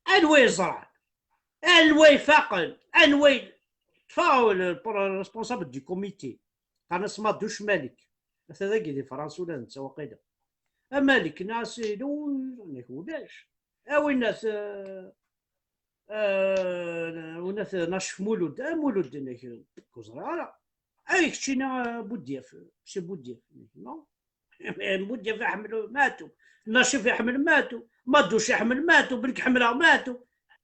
Anwa yeẓran? Anwa ifaqen? Anwa i-, ṭṭfeɣ le, le responsable du comité. Qqaren-as Maduc Malik. Ata dagi di Fransa ula d netta waqila. A Malik, nniɣ-as, "Ulac." A winnat, eh, eh, winnat Nacef Mulud. A Mulud, nniɣ, "Ur ẓriɣ ara." "Ay, keččini, a Budyaf, si Budyaf." Nniɣ, "Non." Mudya iḥemmel Maɛtub, Nacif iḥemmel Maɛtub, Maduc iḥemmel Maɛtub, nekk ḥemmleɣ Maɛtub.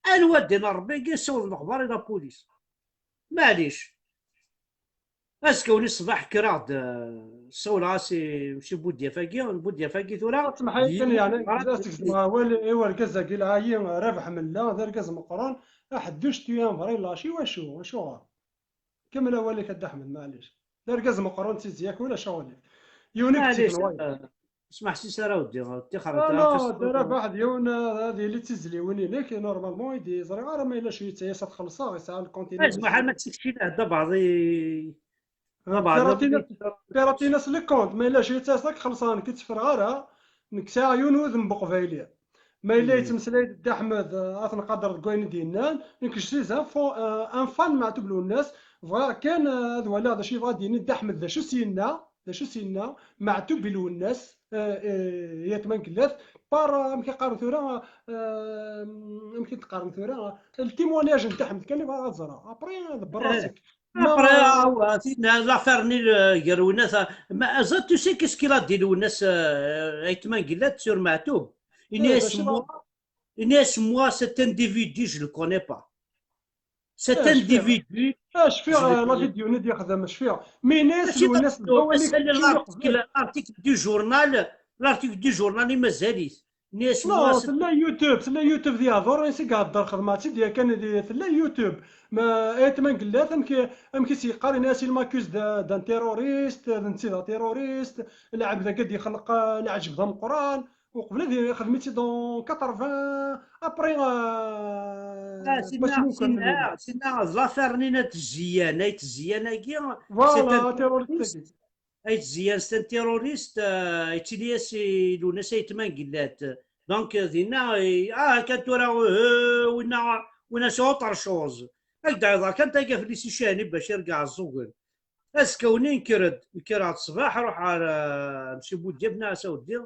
Anwa ddin Ṛebbi i yessawḍen lexbar i la police? Maɛlic. Azekka-nni ṣṣbeḥ kkreɣ-d, eh, ssawleɣ-as i Mci Budyaf-agi, Budyaf-agi tura. Semḥ-iyi kan, yeɛni, ad segzmeɣ awal i wergaz-agi lɛayi, Rabeḥ Mella, d argaz meqqren, aḥedduc tu es un vrai lâche, i wacu? Acuɣer? Kemmel awal-ik a Dda Ḥmed, maɛlic. D argaz meqqren d tizya-k, ulac aɣilif. Yiwen i yettgen wayeḍ. Smaḥ si sara weddi, ṭṭixer. Ah, non, d Rabeḥ d yiwen, eh, ad yili d tizliwin-inek, normalement, i d-ẓriɣ ara ma yella cwiya-s ad xellṣeɣ, yesɛa lkonti. Azmuḥ, ma tsekci lehda baɛḍi. Baɛḍi. Piratinas le compte, ma yella cwiya-s ad xellṣeɣ, nekk ur tteffreɣ ara, nekk sɛiɣ yiwen udem n uqbayli. Ma yella yettmeslay-d Dda Ḥmed, eh, ad t-nqader deg wayen i d-yennan, nekk je suis un fan, eh, un fan n Meɛtub Lwennas, bɣiɣ kan, eh, ad waliɣ d acu yebɣa ad d-yini Dda Ḥmed, d acu s-yenna, d acu s-yenna Meɛtub Lwennas, eh, eh, Yat Mangellat, par, eh, amek i qqaren tura, eh, amek i d-qqaren tura, le témoignage n Dda Ḥmed kan i bɣiɣ ad ẓreɣ. Après, ḍebber rasek. Après, ah, tin, l'affaire-nni, euh, gar Lwennas, ah, ma, ah, tu sais qu'est-ce qu'il a dit Lwennas, euh, Ayt Mangellat sur Meɛtub? Ini-as, moi, ini-as, moi, cet individu, je le connais pas. Cet individu, ah, cfiɣ, la vidéo-nni d-yexdem, cfiɣ. Mi ini-as Lwennas, l'article du journal, l'article du journal, i mazal-it. Non, tella YouTube, tella YouTube d yehḍur, ansi i ihedder, xedmeɣ-tt-id yakan, tella YouTube. Ma Ayt Mangellat, amek, amek i s-yeqqar, ini-as, il m'accuse de, d'un terroriste, d netta d terroriste, lɛebd-agi ad yexleq, eh, lɛejb d ameqqran, uqbel ad yexdem-itt-id en quatre-vingts, après, eh, sinna, sinna, sinna, d l'affaire-nni n At Ziyyan, Ayt Ziyyan-agi, voilà, terroriste. Ayt Ziyyan, c'est un terroriste, euh, yettili-as i Lwennas Ayt Mangellat. Donc, euh, dinna, euh, ah, kan tura, euh, winna, winna c'est autre chose. Ad d-ɛiḍeɣ kan taga fell-i si Cihani Bacir deg Iɛeẓẓugen. Azekka-nni nekker-d, nekker-d ṣṣbeḥ, ruḥ ɣer, euh, Mci Budyaf, nniɣ-as a weddi,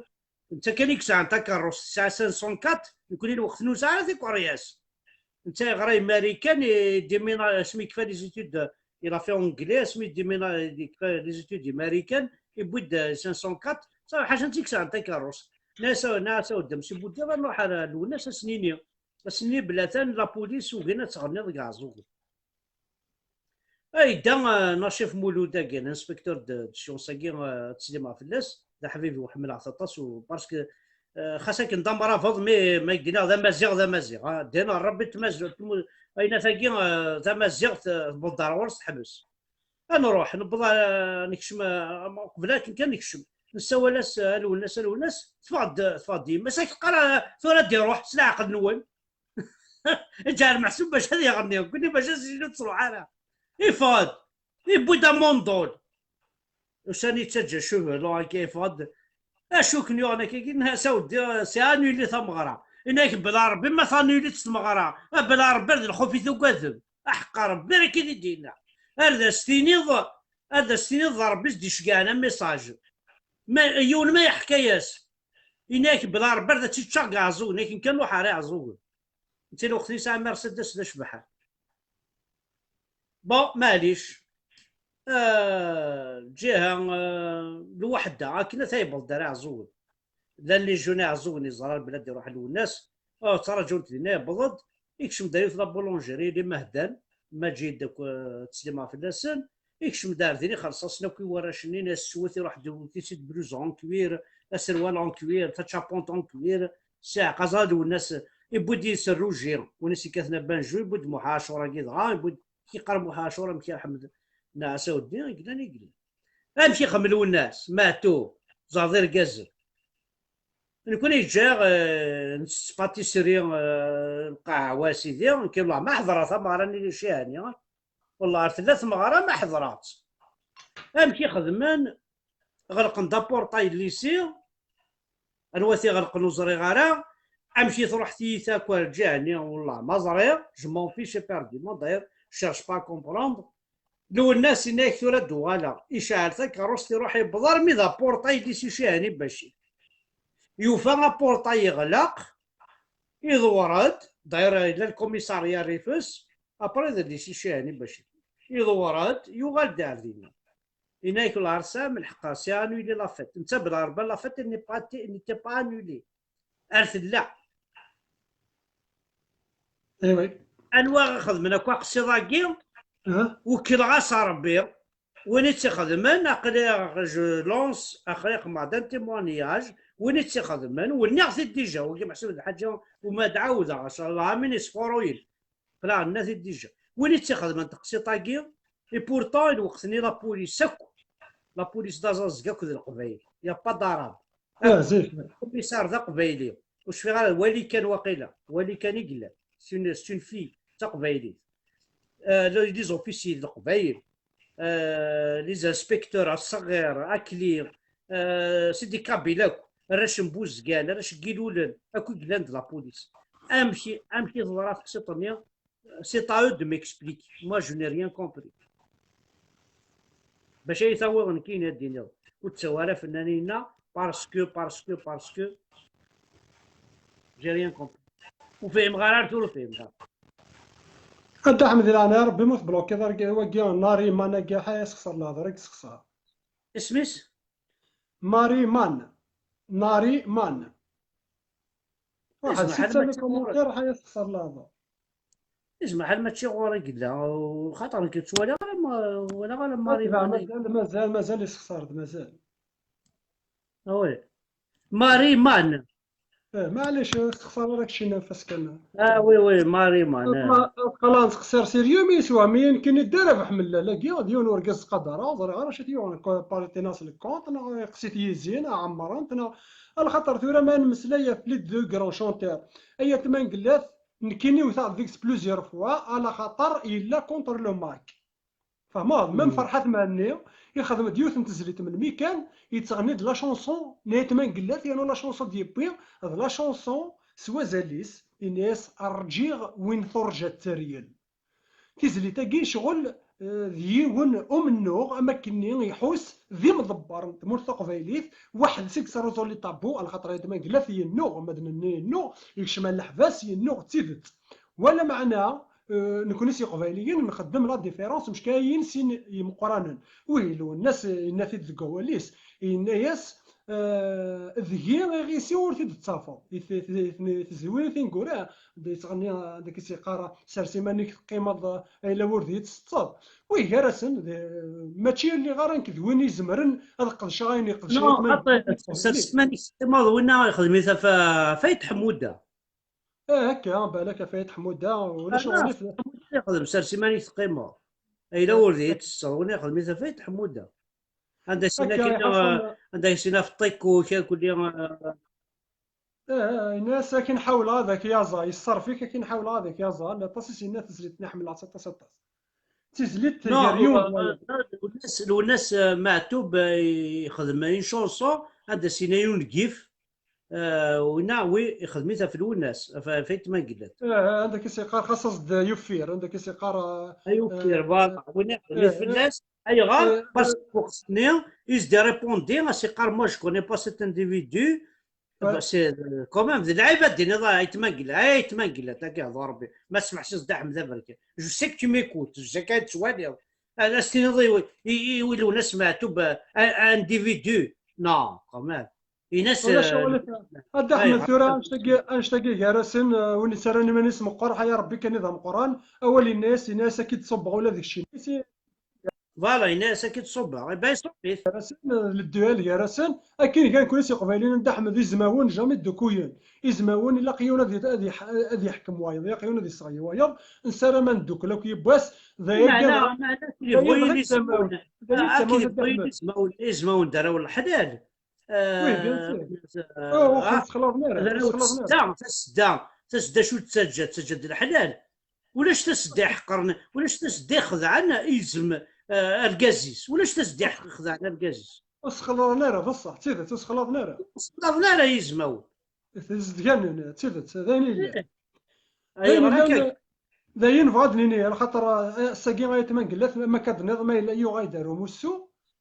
netta kan i yesɛan takeṛṛust, tesɛa cinq cent quatre, nekkni lweqt-nni ur nesɛi ara tikeṛyas. Netta yeɣra i Marikan, i déména-, asmi yekfa les études, il a fait anglais, asmi déména-, yekfa les études i Marikan, yewwi-d cinq cent quatre, ṣafi ḥaca netta i yesɛan takeṛṛust. Nniɣ-as, nniɣ-as a weddi Mci Budyaf, ad nruḥ ar Lwennas, ad s-nini, ad s-nini belli atan la police ugin ad tɣenniḍ deg Iɛeẓẓugen. Ay, yedda, eh, Nacif Mulud-agi, l'inspecteur de, de science-agi, eh, ttsellimeɣ fell-as, d aḥbib-iw, ḥemmleɣ-t aṭas, u, parce que, eh, xas akken d amrabeḍ, mais ma yegniɣ d amaziɣ, d amaziɣ, ah, ddin n Ṛebbi, tmaz-, tmu-, ayennat-agi, eh, tamaziɣt, eh, tewweḍ-d ar ɣur-s, teḥbes. Ad nruḥ, newweḍ, eh, nekcem, eh, qbel akken kan nekcem. Nessawal-as, eh, a Lwennas, a Lwennas, teffeɣ-d, teffeɣ-d yemma-s, ad k-teqqar, eh, tura ad d-iruḥ, s leɛqel-nwen. Ǧeɛl Meḥsub bac ad iɣenni, nekkni bac ad s-nini ur tettruḥ ara. Yeffeɣ-d, yewwi-d amundul. Ussan yettaǧǧa cheveux longs akka, yeffeɣ-d. Acu ken-yuɣen akkagi? Nniɣ-as a weddi, c'est annulé tameɣra. Yenna-ak bla Ṛebbi ma tannulit tmeɣra, a bla Ṛebbi ar d lxuf i tugadem. Aḥeqqa Ṛebbi ara k-id-yenna. Ar d as-tiniḍ, ar d as-tiniḍ d Ṛebbi i s-d-iceggɛen amiṣaj. Ma, yiwen ma yeḥka-yas, yenna-ak bla Ṛebbi ar d tt-iččaɣ deg Iɛeẓẓugen, akken kan ruḥ ar Iɛeẓẓugen. Netta lweqt yesɛa Mercedes d acebḥan. Bon, maɛlic. Ah, lǧiha, ah, lweḥda, akken ad yewweḍ-d ar Iɛeẓẓugen. Llan les jeunes Iɛeẓẓugen yeẓran belli ad iruḥ Lwennas. Ah, ttṛaǧun-t dinna, yewweḍ-d, yekcem-d ar yiwet la boulangerie, les Mahdan, Maǧid akked, ah, ttsellimeɣ fell-asen. Yekcem-d ar din, ixelleṣ-asen akk i warrac-nni, s swet, iruḥ-d iwet-itt-id bluse en cuir, aserwal en cuir, tacapont en cuir, s iɛeqqaẓ ad Lwennas, yewwi-d yis Rougi, win i s-yekkaten abanju, yewwi-d Muḥ Ɛacur-agi dɣa, yewwi-d, yeqqar Muḥ Ɛacur, amek i Ḥmed Naɛas Aweddi, i yellan, i yellan. Amek ixemmel Lwennas, Meɛtub, ẓer d irgazen. Nekkni ǧǧiɣ, eh, nettett pâtisserie, eh, lqahwa, sidi, nekk wellah ma ḥeḍreɣ tameɣra-nni n Cihani, wellah ar tella tmeɣra ma ḥeḍreɣ-tt. Amek i xedmen? Ɣelqen-d apurṭay n lycée. Anwa t-iɣelqen ur ẓriɣ ara. Amek i truḥ tiyita akk ar lǧiha-nni, wellah ma ẓriɣ, je m'en fiche éperdument, d'ailleurs, je cherche pas à comprendre. Lwennas yenna-ak tura ad d-uɣaleɣ. Iceɛɛel takeṛṛust, iruḥ yewweḍ armi d apurṭay n lycée Cihani Bacir. Yufa apurṭay yeɣleq, iḍewwer-d, d'ailleurs yella lkumisarya rrif-s, après d lycée Cihani Bacir. Iḍewwer-d, yuɣal-d ar dinna. Yenna-yak Larsam, lḥeqqa, c'est annulé la fête. Netta bla Rebbi, la fête n'était pas, n'était pas annulée. Ar tella. Eh oui. Anwa i ixedmen akk aqsiḍ-agi? Wekkleɣ-as a Rebbi. Win i tt-ixedmen, aql-i je lance, aql-i xedmeɣ-d un témoignage, win i tt-ixedmen, wenniɣ-t-id déjà, wagi meḥsub d lḥaǧa uma d-ɛawdeɣ, amin isfuruyen. Aql-aɣ nenna-t-id déjà. Win i tt-ixedmen teqsiṭ-agi, et pourtant, lweqt-nni la police akk, la police d aẓaẓeg akk d Leqbayel, y a pas d'arabe. Akk. Commissaire d aqbayli, ur cfiɣ ara, wali kan waqila, wali kan i yellan. C'est une, c'est une fille, d taqbaylit. Euh, les, les officiers d Leqbayel, euh, les inspecteurs, Assaɣir, Akli, euh, c'est des Kabyles akk, arrac n Buzgan, arrac n Yilulen, akk i yellan d la police. Amek, amek i teḍra teqsiṭ-nni? C'est à eux de m'expliquer. Moi, je n'ai rien compris. Bac ay tawiḍ nekkini ad d-iniɣ ur ttawi ara fennanin-a, parce que, parce que, parce que, j'ai rien compris. Ur fhimeɣ ara, ar tura ur fhimeɣ ara. A Dda Ḥmed, di leɛnaya Rebbi, ma teblukiḍ wagi Nariman-agi, ḥa yessexṣer lehḍer i yessexṣer. Isem-is? Mariman. Nariman. Waḥed si les commentaires, ḥa yessexṣer lehḍer. Izmer ḥal mačči ɣur-i i yella, xaṭer nekk ur ttwaliɣ ara, walaɣ ara Mariman. Mazal, mazal, mazal yessexṣar-d, mazal. Ah oui. Mariman. Eh, maɛlic, ur texṣar ara keččini ɣef waskan. Ah oui, oui, Mariman. Aql-aɣ nessexṣar sérieux, mi yeswa, mi nekkini d Dda Rabeḥ Mellal-agi, d yiwen urgaz ttqadareɣ, ur ẓriɣ ara acu t-yuɣen, parité-nas le compte, neɣ yeqqes-it yizi, neɣ ɛemmren-t, neɣ, alaxaṭer tura ma nemmeslay ɣef les deux grands chanteurs, ay atma n Gellat, nekkini wteɣ deg-s plusieurs fois, alaxaṭer yella contre le mic. Fehmeḍ? Même Ferḥat Mhenni ixdem-d yiwet n tezlit melmi kan, yettɣenni-d la chanson n Aytma n Gellat, yernu la chanson d-yewwi d la chanson s wazal-is, yenna-yas: "Rǧiɣ win turǧa tteryel." Tizlit-agi ccɣel, eh, d yiwen umennuɣ am akkenni iḥus d imḍebber n tmurt taqbaylit, weḥd-s i yesruẓu les tabous, alaxaṭer Aytma n Gellat yennuɣ, ma d nenni yennuɣ, yekcem ar leḥbas, yennuɣ d tidet. Wala meɛna, eh, nekkni s Iqbayliyen nxeddem la différence meckayen sin yimeqqranen. Wihi Lwennas yenna-t-id deg wawal-is, yenna-yas, eh, deg-i iɣisi ur t-id-tettafeḍ. I t-, t-, t-, tezwin tineggura, anda yettɣenni, anda i s-yeqqar: "Sers iman-ik teqqimeḍ, ayla ur d iyi-tsetteḍ." Wi gar-asen, d, mačči lliɣ ara nekk d win izemren ad qedceɣ ayen iqedceɣ. Non, xaṭi, sers iman-ik teqqimeḍ, winna ixdem-it ɣef, ɣef Ayt Ḥemmuda. Eh, akka, balak ɣef Ayt Ḥemmuda, ulac uɣilif. Ḥemmuda ixdem, sers iman-ik teqqimeḍ. Ayla ur d iyi-tesseḍ, win ixdem-it ɣef Ayt Ḥemmuda. Anda sin akka, akin, anda sin af ṭikku, kra kulli, eh. Eh, eh, yenna-as akin ḥawleɣ ad ak-yaẓa, yesserf-ik akin ḥawleɣ ad ak-yaẓa, aṭas i s-yenna tezlit-nni ḥemmleɣ-tt aṭas, aṭas. D tizlit gar yiwen d wayeḍ. Lwennas, Lwennas, eh, Meɛtub, eh, ixdem une chanson, anda s-yenna yiwen n yif, eh, winna, wi ixdem-it ɣef Lwennas, ɣef, ɣef Ayt Mangellat. Eh, anda i s-yeqqar xas as-d yuffir, anda i s-yeqqar, eh, yuffir, eh, voilà, winna ixdem-it fell-as. Ayɣer? Parce que lweqt-nni, i s-d-irrépondi, a s-yeqqar: "Moi, je connais pas cet individu." Bah, c'est, euh, quand même, d lɛib ad d-tiniḍ, ah, Ayt Mangellat, ay Ayt Mangellat, ad k-ihdu Rebbi. Ma smeḥsis Dda Ḥmed Aberkan. Je sais que tu m'écoutes, je sais que ad tettwaliḍ. Ad as-tiniḍ i, i, i Lwennas Meɛtub, euh, un, un individu. Non, quand même. Ulac, euh, aɣilif, a Dda Ḥmed, tura annect-agi, annect-agi gar-asen, euh, win yettarran iman-is meqqer, ḥaya Rebbi kan i d ameqqran. Awal yenna-yas, yenna-yas: "Ad k-id-ṣubbeɣ ula d keččini." Voilà, yenna-yas: "Ad k-id-ṣubbeɣ." Eh ben, iṣubb-it. Gar-asen, euh, le duel gar-asen, akken gan kullec Iqbayliyen, a Dda Ḥmed, izmawen jamais ddukuyen. Izmawen ilaq yiwen ad, ad, ad yeḥkem wayeḍ, ilaq yiwen ad yesseɣli wayeḍ. Nessaram ad neddukel akk yiwwas. D aya kan, meɛna, meɛna, d ayen yebɣu yili izmawen. D ayen yebɣu yili izmawen, izmawen d arraw n leḥlal. Oui, bien sûr. Ur ttexlaḍen ara, ur ttexlaḍen ara. Tasedda, tasedda, tasedda acu tettaǧǧa? Tettaǧǧa-d leḥlal. Ulac tasedda iḥeqren, ulac tasedda ixedɛen izem, eh, argaz-is. Ulac tasedda ixedɛen argaz-is. Ur ssexlaḍen ara, d ṣṣeḥ, d tidet, ur ssexlaḍen ara. Ur ssexlaḍen ara yizmawen. Tizedganen, d tidet, d ayen yellan. Ayɣer akka? D ayen bɣa ad d-nini, axaṭer, eh, ass-agi Ayt Mangellat, ma akka d-tenniḍ, ma yella yuɣal-d ar umussu,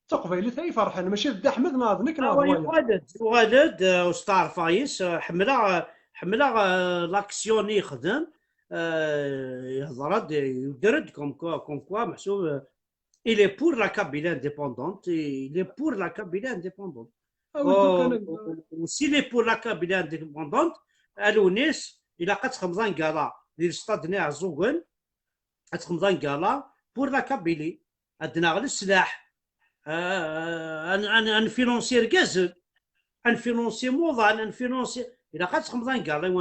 d taqbaylit ay iferḥen, mačči d Dda Ḥmed neɣ d nekk neɣ d wayeḍ. Yuɣal-d, yuɣal-d, eh, usteɛref-is, eh, ḥemmleɣ, eh, ḥemmleɣ, eh, l'action i yexdem, eh, yehḍer-d, yudder-d, comme quoi, comme quoi, meḥsub, eh, il est pour la Kabylie indépendante, il est pour la Kabylie indépendante. Ah oui, donc, euh, s'il est pour la Kabylie indépendante, Alounis, il a quatre ans gala, il stade né à Zougen, quatre ans gala pour la Kabylie. Adna le slah, euh, un, un, un financier gazel, un financier moderne, un financier. Il a quatre ans gala, il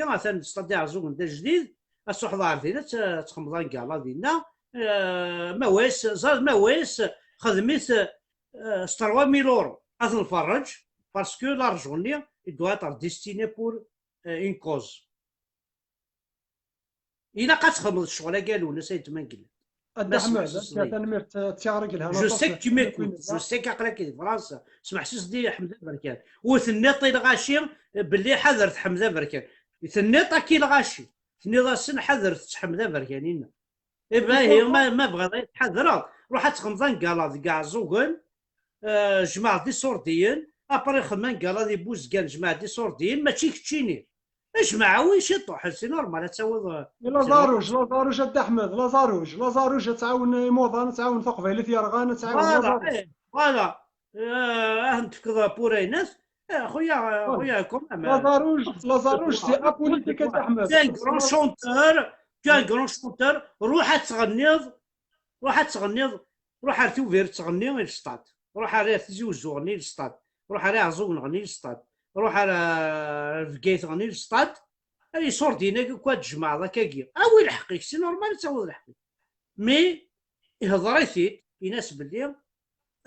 a un stade à Zougen de Jdid, à Souhdar Dina, quatre ans gala, Dina, euh, ma wes, zaz ma wes, خدمت euh, s trois mille euros ad nferreǧ, parce que l'argent-nni, il doit être destiné pour euh, une cause. Ilaq ad txedmeḍ ccɣel-agi a Lwennas, ay ddma n yellan. A Dda Ḥmed, tanemmirt, d tiɣri yelhan aṭas. Je sais que tu m'écoutes, je sais qu'aql-ak di Fransa. Smeḥsis-d i Ḥmed Aberkan. Ur tenniḍ i lɣaci belli ḥadret Ḥmed Aberkan. Tenniḍ-ak i lɣaci. Tenniḍ-asen ḥadret Ḥmed Aberkan-inna. Ihi, ma, ma bɣiḍ ad tḥadreḍ, ruḥ ad txedmeḍ angala deg Iɛeẓẓugen, euh, jmeɛ-d iṣurdiyen, après xdem angala di Buzgan, jmeɛ-d iṣurdiyen, mačči keččini. Jmeɛ, wi ciṭuḥ, c'est normal, ad tawiḍ, euh, Laẓaruj, Laẓaruj, a Dda Ḥmed, Laẓaruj, Laẓaruj, ad tɛawen imuḍan, ad tɛawen taqbaylit yerɣan, ad tɛawen Voilà, Laẓaruj. Eh, voilà. Euh, ad n-tefkeḍ apura-ines. Eh, خويا، خويا، quand même. Laẓaruj, Laẓaruj, c'est apolitique, a Dda Ḥmed. Tu es un grand chanteur, tu es un grand chanteur, ruḥ ad tɣenniḍ, ruḥ ad tɣenniḍ, ruḥ ar Tubiret ɣenni i lestad, ruḥ ar Tizi Uzzu ɣenni i lestad, ruḥ ar Iɛeẓẓugen ɣenni i lestad, ruḥ ar, ar Bgayet ɣenni i lestad, ay iṣurdiyen akk ad tjemɛeḍ akkagi. Awi lḥeqq-ik, c'est normal ad tawiḍ lḥeqq-ik. Mais ihḍer-it-id, in-as belli,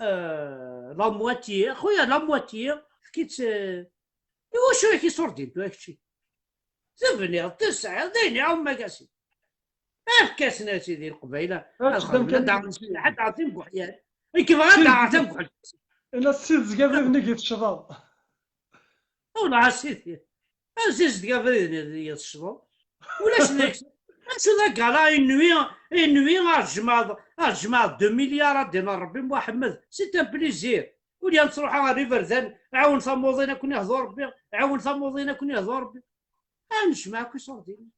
euh, la moitié, a خويا, la moitié, efk-itt, euh, i wacu ak iṣurdiyen tura kečči? Tebniḍ, tesɛiḍ, d ayen iɛum magasin. Efk-asen a sidi Leqbayel ad xedmen, ad aɣen-, ad aɣen timbuḥyal. Nekk bɣiɣ ad aɣeɣ tambuḥyal. Ina ssizdeg abrid-nni i tecḍeḍ. Wala a sidi. Azizdeg abrid-nni i tecḍeḍ. Ulac deg-s. Acu d agala inwi, inwi ar tjemɛeḍ, ar tjemɛeḍ deux milliards a ddin Rebbi Muḥemmed. C'est un plaisir. Ur yam tṛuḥa ar iberdan, ɛawen tamuḍin akken ihdu Rebbi, ɛawen tamuḍin akken ihdu Rebbi. Ad necmeɛ akk iṣurdiyen.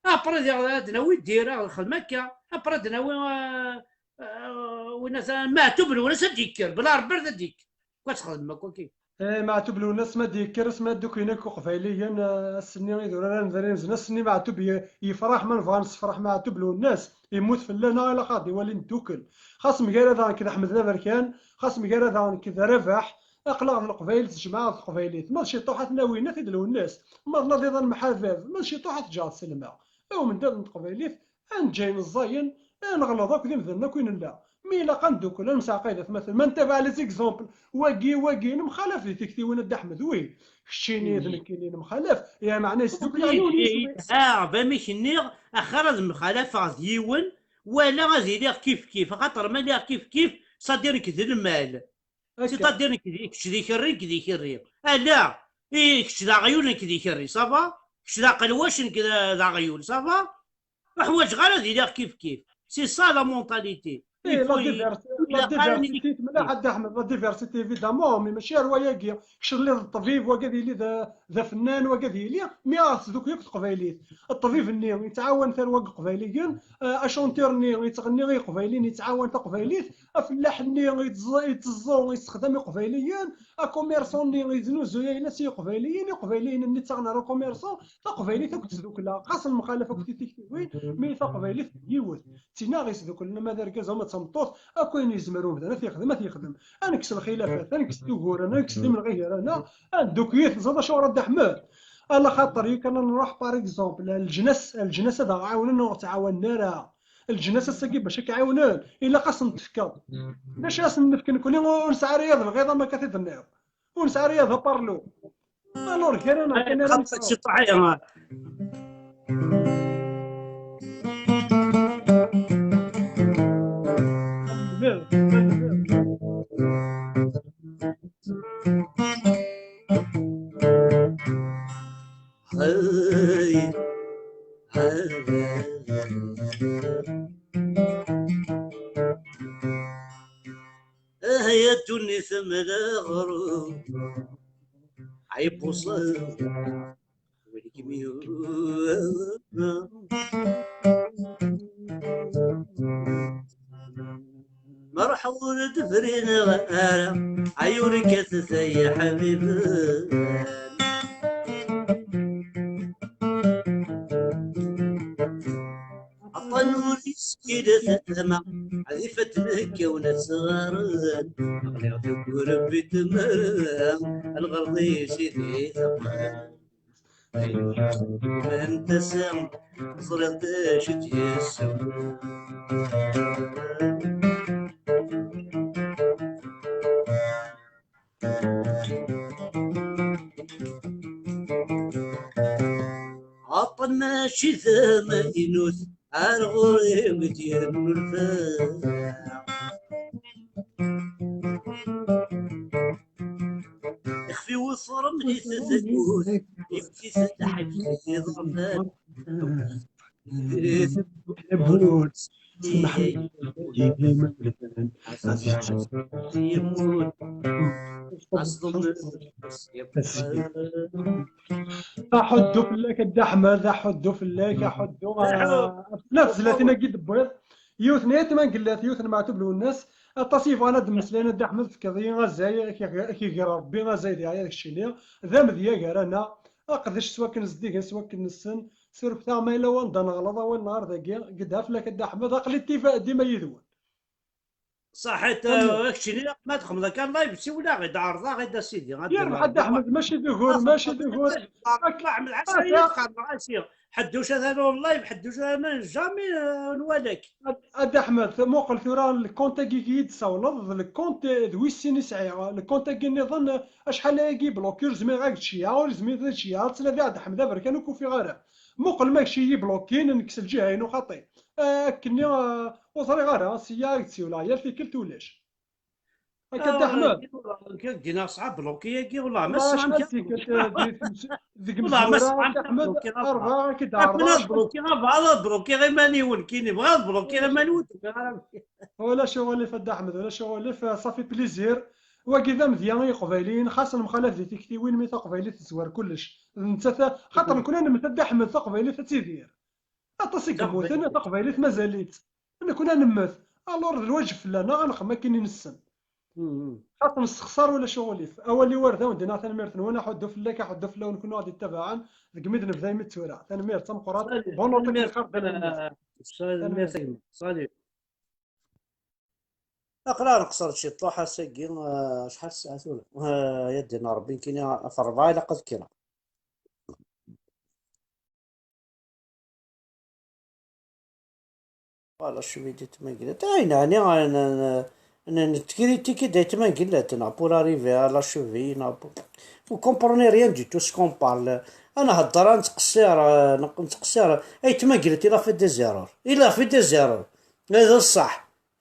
Après, ad d-nawi ddir, ad nexdem akka. Après, ad d-nawi, euh, euh, win ata, Meɛtub Lwennas ad d-yekker, bla Rebbi ad d-yekker. Ad txedmem akk akken. Eh, Meɛtub Lwennas ma d-yekker, asmi ad ddukin akk Iqbayliyen, eh, ass-nni idurar andarin, ass-nni Meɛtub ye-, yefreḥ, ma nebɣa nessefreḥ Meɛtub Lwennas, yemmut fell-aneɣ, ilaq ad ɣ-d-iwali neddukel. Xas mgaradeɣ nekk d Ḥmed Laberkan, xas mgaradeɣ nekk d Rabaḥ, aql-aɣ d Leqbayel, tejmeɛ-aɣ teqbaylit. Ma d ciṭuḥ ad t-nawi, nat-id Lwennas. Ma d laḍ iḍan mḥabab, ma d ciṭuḥ ad t-ǧǧeɣ selmeɣ. I umendad n teqbaylit, ad neǧǧ ayen ẓẓayen, ad neɣleḍ akk d imdanen akk i nella. Mi ilaq ad neddukel, ad nesɛaqid atmaten. Ma ntabaɛ les exemples, wagi, wagi, nemxalaf di tiktiwin a Dda Ḥmed, wi. Keččini d nekkini nemxalaf, ya meɛna yesdukkel yiwen yisem. Ah, ba mi k-nniɣ, axir ad mxalafeɣ d yiwen, wala ad iliɣ kif kif, axaṭer ma lliɣ kif kif, c'est-à-dire nekk d lmal. C'est-à-dire nekk di, kečč d ikerri, nekk d ikerri. Ala, i kečč d aɣyul, nekk d ikerri, ça va? Kečč d aqelwac, nekk d, d aɣyul, ça va? Ur ḥwaǧeɣ ara ad iliɣ kif kif. C'est ça la mentalité. Eh, la diversité, la diversité, mliḥ a Dda Ḥmed, la diversité, évidemment, mais mačči ar wayagi. Kečč telliḍ d ṭṭbib, wagi ad yili d, d afennan, wagi ad yili, mi ad tdukkel akk teqbaylit. Ṭṭbib-nni yettɛawan tarwa n Iqbayliyen, eh, achanteur-nni yettɣenni i Iqbayliyen, yettɛawan taqbaylit, afellaḥ-nni yetteẓ-, yetteẓẓu, yessexdam Iqbayliyen, akumérsan-nni yeznuzuy ayla s Iqbayliyen, Iqbayliyen-nni ttaɣen ar ukumérsan, taqbaylit akk tesdukla, xas lemxalaf akk tiktiwin, mi taqbaylit d yiwet. D tin i ɣ-yesduklen, ama d argaz, ama d tameṭṭut, akk ayen yezmer umdan ad t-yexdem, ad t-yexdem. Ad nekkes lxilafat, ad nekkes tuguren, ad nekkes timenɣi gar-aneɣ, ad neddukk yid-sen, teẓriḍ acuɣer a Dda Ḥmed? Ala xaṭer, yakan ad nruḥ, par exemple, leǧnas, leǧnas ad aɣ-ɛawnen, ur ɣ-ttɛawanen ara. Leǧnas ass-agi bac ad k-ɛiwnen, ilaq ad sen-tefkeḍ. D acu ad sen-nefk nekkni? Ur nesɛi ara yad lɣiḍa ma akka t-id-tenniḍ. Ur nesɛi ara yad aparlu. Alors, gar-aneɣ kan ara nesɛu. Ah ya ddunit am laɣrub, ɛibuṣan, walikem yuɣ. Ruḥ ur d-frineɣ ara, ɛyur kkatet ay iḥbiben. Aṭṭan ur yeskid tama, ad ifat lehkawn ad sɣaren. Ɣliɣ deg urebbi tmara, lɣerḍ-is i d-iteqqen. Ayen ur tefhim tasa, teẓriḍ d acu tt-yessewwen. Aṭṭan mačči d amaynut, ar ɣur-i wi d-yernulfa. Ixef-iw ufrem di tdakut, yefk-it lḥif iḍerfan. Yemmut. Aḥuddu fell-ak a Dda Ḥmed, aḥuddu fell-ak, aḥuddu. Aḥuddu. Ah, snat tezlatin-agi d-tewwiḍ. Yiwet n Ayt Mangellat, yiwet n Meɛtub Lwennas. Aṭas i yebɣan ad d-mmeslayen a Dda Ḥmed, tefkiḍ-iyi azay, ak-, ak-iger Rebbi azay di ɛya keččini. D amedya gar-aneɣ, aqdec s wakken zeddigen, s wakken nessen, surfet-aɣ ma yella wanda neɣleḍ awal neɣ ar dagi, gedha fell-ak a Dda Ḥmed, aql-i tif-, dima yid-wen. Ṣaḥit, eh, keččini ma txedmeḍ akka live, siwel-aɣ-id, ɛreḍ-aɣ-id a sidi. Yerbeḥ a Dda Ḥmed, mačči d ugur, mačči d ugur. Ḥmed, ḥaca yid xedmeɣ asi. Ḥedduc atan ur live, ḥedduc atan jamais, eh, nwalak. A Dda Ḥmed, muqel tura lkont-agi i yi-d-tessawleḍ, d lkont, eh, d wis sin i sɛiɣ. Lkont-agi nniḍen, eh, acḥal ayagi bloqué, ur zmireɣ ad k-d-ceyyɛeɣ, ur zmireɣ ad k-d-ceyyɛeɣ, ttnadiɣ a Dda Ḥmed aberkan ur k-ufiɣ ara. Muqel ma kečči iyi-bloquin, nekk s lǧiha-inu xaṭi. Eh, akkenni, eh, ur ẓriɣ ara, sya i k-d-siwleɣ, yal tikkelt ulac. Akka Dda Ḥmed. Nekk d-iniɣ sɛa bloqué-agi, wala ma sɛan kra. Deg mezwura, Dda Ḥmed, arba, akka d-ɛerḍeɣ. Bloqué, bɣiɣ ad bloqué iman-iw, nekkini, bɣiɣ ad bloqué iman-iw, ur d-ufiɣ ara. Ulac uɣilif a Dda Ḥmed, ulac uɣilif, ça fait plaisir. Wagi d amedya i Iqbayliyen, xas nemxalaf di tiktiwin, mi taqbaylit tezwar kullec. D nettat, xaṭer nekkni nemmet a Dda Ḥmed, taqbaylit ad tidir. Aṭas i yemmuten, taqbaylit mazal-itt. Nekkni ad nemmet. Alors, d lwaǧeb fell-aneɣ ad nexdem akken i nessen. Xaṭer nessexṣar ulac uɣilif. Awal-iw ar da, wen-d-iniɣ tanemmirt-nwen, aḥuddu fell-ak, aḥuddu fell-awen kunwi ɣ-d-ittabaɛen, deg mi d-nebda imi d tura. Tanemmirt d tameqqrant. Salut, bonne route, tanemmirt, tanemmirt a gma. Salut. Aql-aɣ nqeṣṣer ciṭuḥ ass-agi, eh, acḥal ssaɛa tura? Eh, ya ddin Ṛebbi, nekkini ɣef ṛebɛa ilaq ad kkreɣ. Voilà, je suis vite ma gret. Ay, neɛni, netkritik-id ayt ma gret, neɣ pour arriver à la cheville, neɣ pour... Vous comprenez rien du tout ce qu'on parle. Ad nhedder, ad nettqeṣṣir, eh, nettqeṣṣir. Ayt ma gret, il a fait des erreurs. Il a fait des erreurs. Eh, d ṣṣeḥ.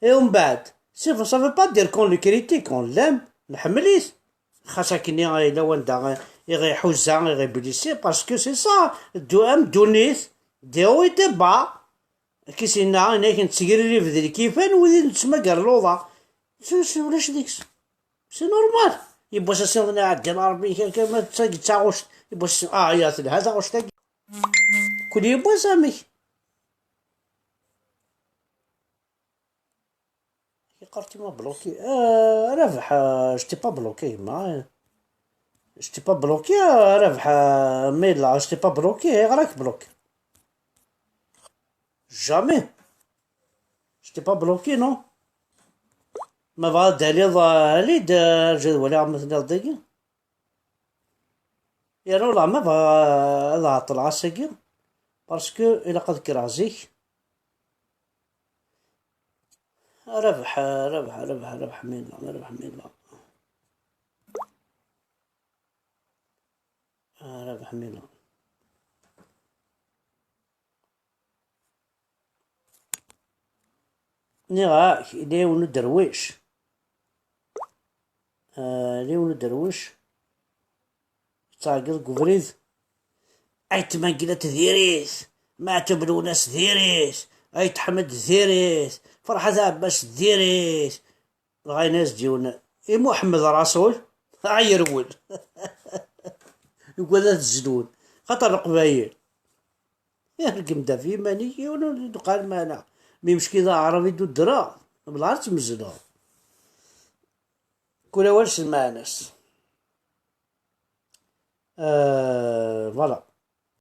Et umbeɛd, ça veut pas dire qu'on le critique, on l'aime, nḥemmel-it. Xas akkenni yella wanda i ɣ-iḥuza, i ɣ-iblisi, parce que c'est ça, ddu-, am ddunit, des hauts et des bas. Akka i s-yenna, yenna-ak nettgririb d lkifan, wid i nettmagar luḍa. S-, s-, ulac deg-s. C'est normal. Yiwwas ass-nniḍen iɛeddan Ṛebbi, kra, kra, ma d tagi d taɣect. Yiwwas ass, ah, ya, telha taɣect-agi. Kul yiwwas amek. Yeqqar tu m'as bloqué. Euh, Rabeḥ, euh, je t'ai pas bloqué, gma. Je t'ai pas bloqué, euh, Rabeḥ, euh, mais là, je t'ai pas bloqué, ayɣer ad k-bloqué? Jamais. Je t'ai pas bloqué, non? Ma bɣa ad d-taliḍ, euh, ali-d, euh, rǧu ad waliɣ ma telliḍ dagi. Yerna ula ma bɣa ad ɛeṭṭleɣ ass-agi, parce que ilaq ad kkreɣ zik. Rabeḥ, Rabeḥ, Rabeḥ, Rabeḥ Mila, Rabeḥ Mila. Rabeḥ Mila. Nniɣ-ak, yella yiwen uderwic. Ah, yella yiwen uderwic. Yettɛeggiḍ deg ubrid. Ayt Mangellat diri-t, Meɛtub Lwennas diri-t, Ayt Ḥmed diri-t, Ferḥat Ɛebbas diri-t. Dɣa yenna-as-d yiwen, i Muḥemmed Raṣul, a yerwel. Yugad ad t-zlun. Xaṭer Leqbayel. Yergem-d ɣef yiman-ik, yiwen ur d-iqal meɛna. Mi mecki d aɛrab i d-uddreɣ, bla ad tmezzleḍ. Kul awal s lmeɛna-s. Euh, voilà.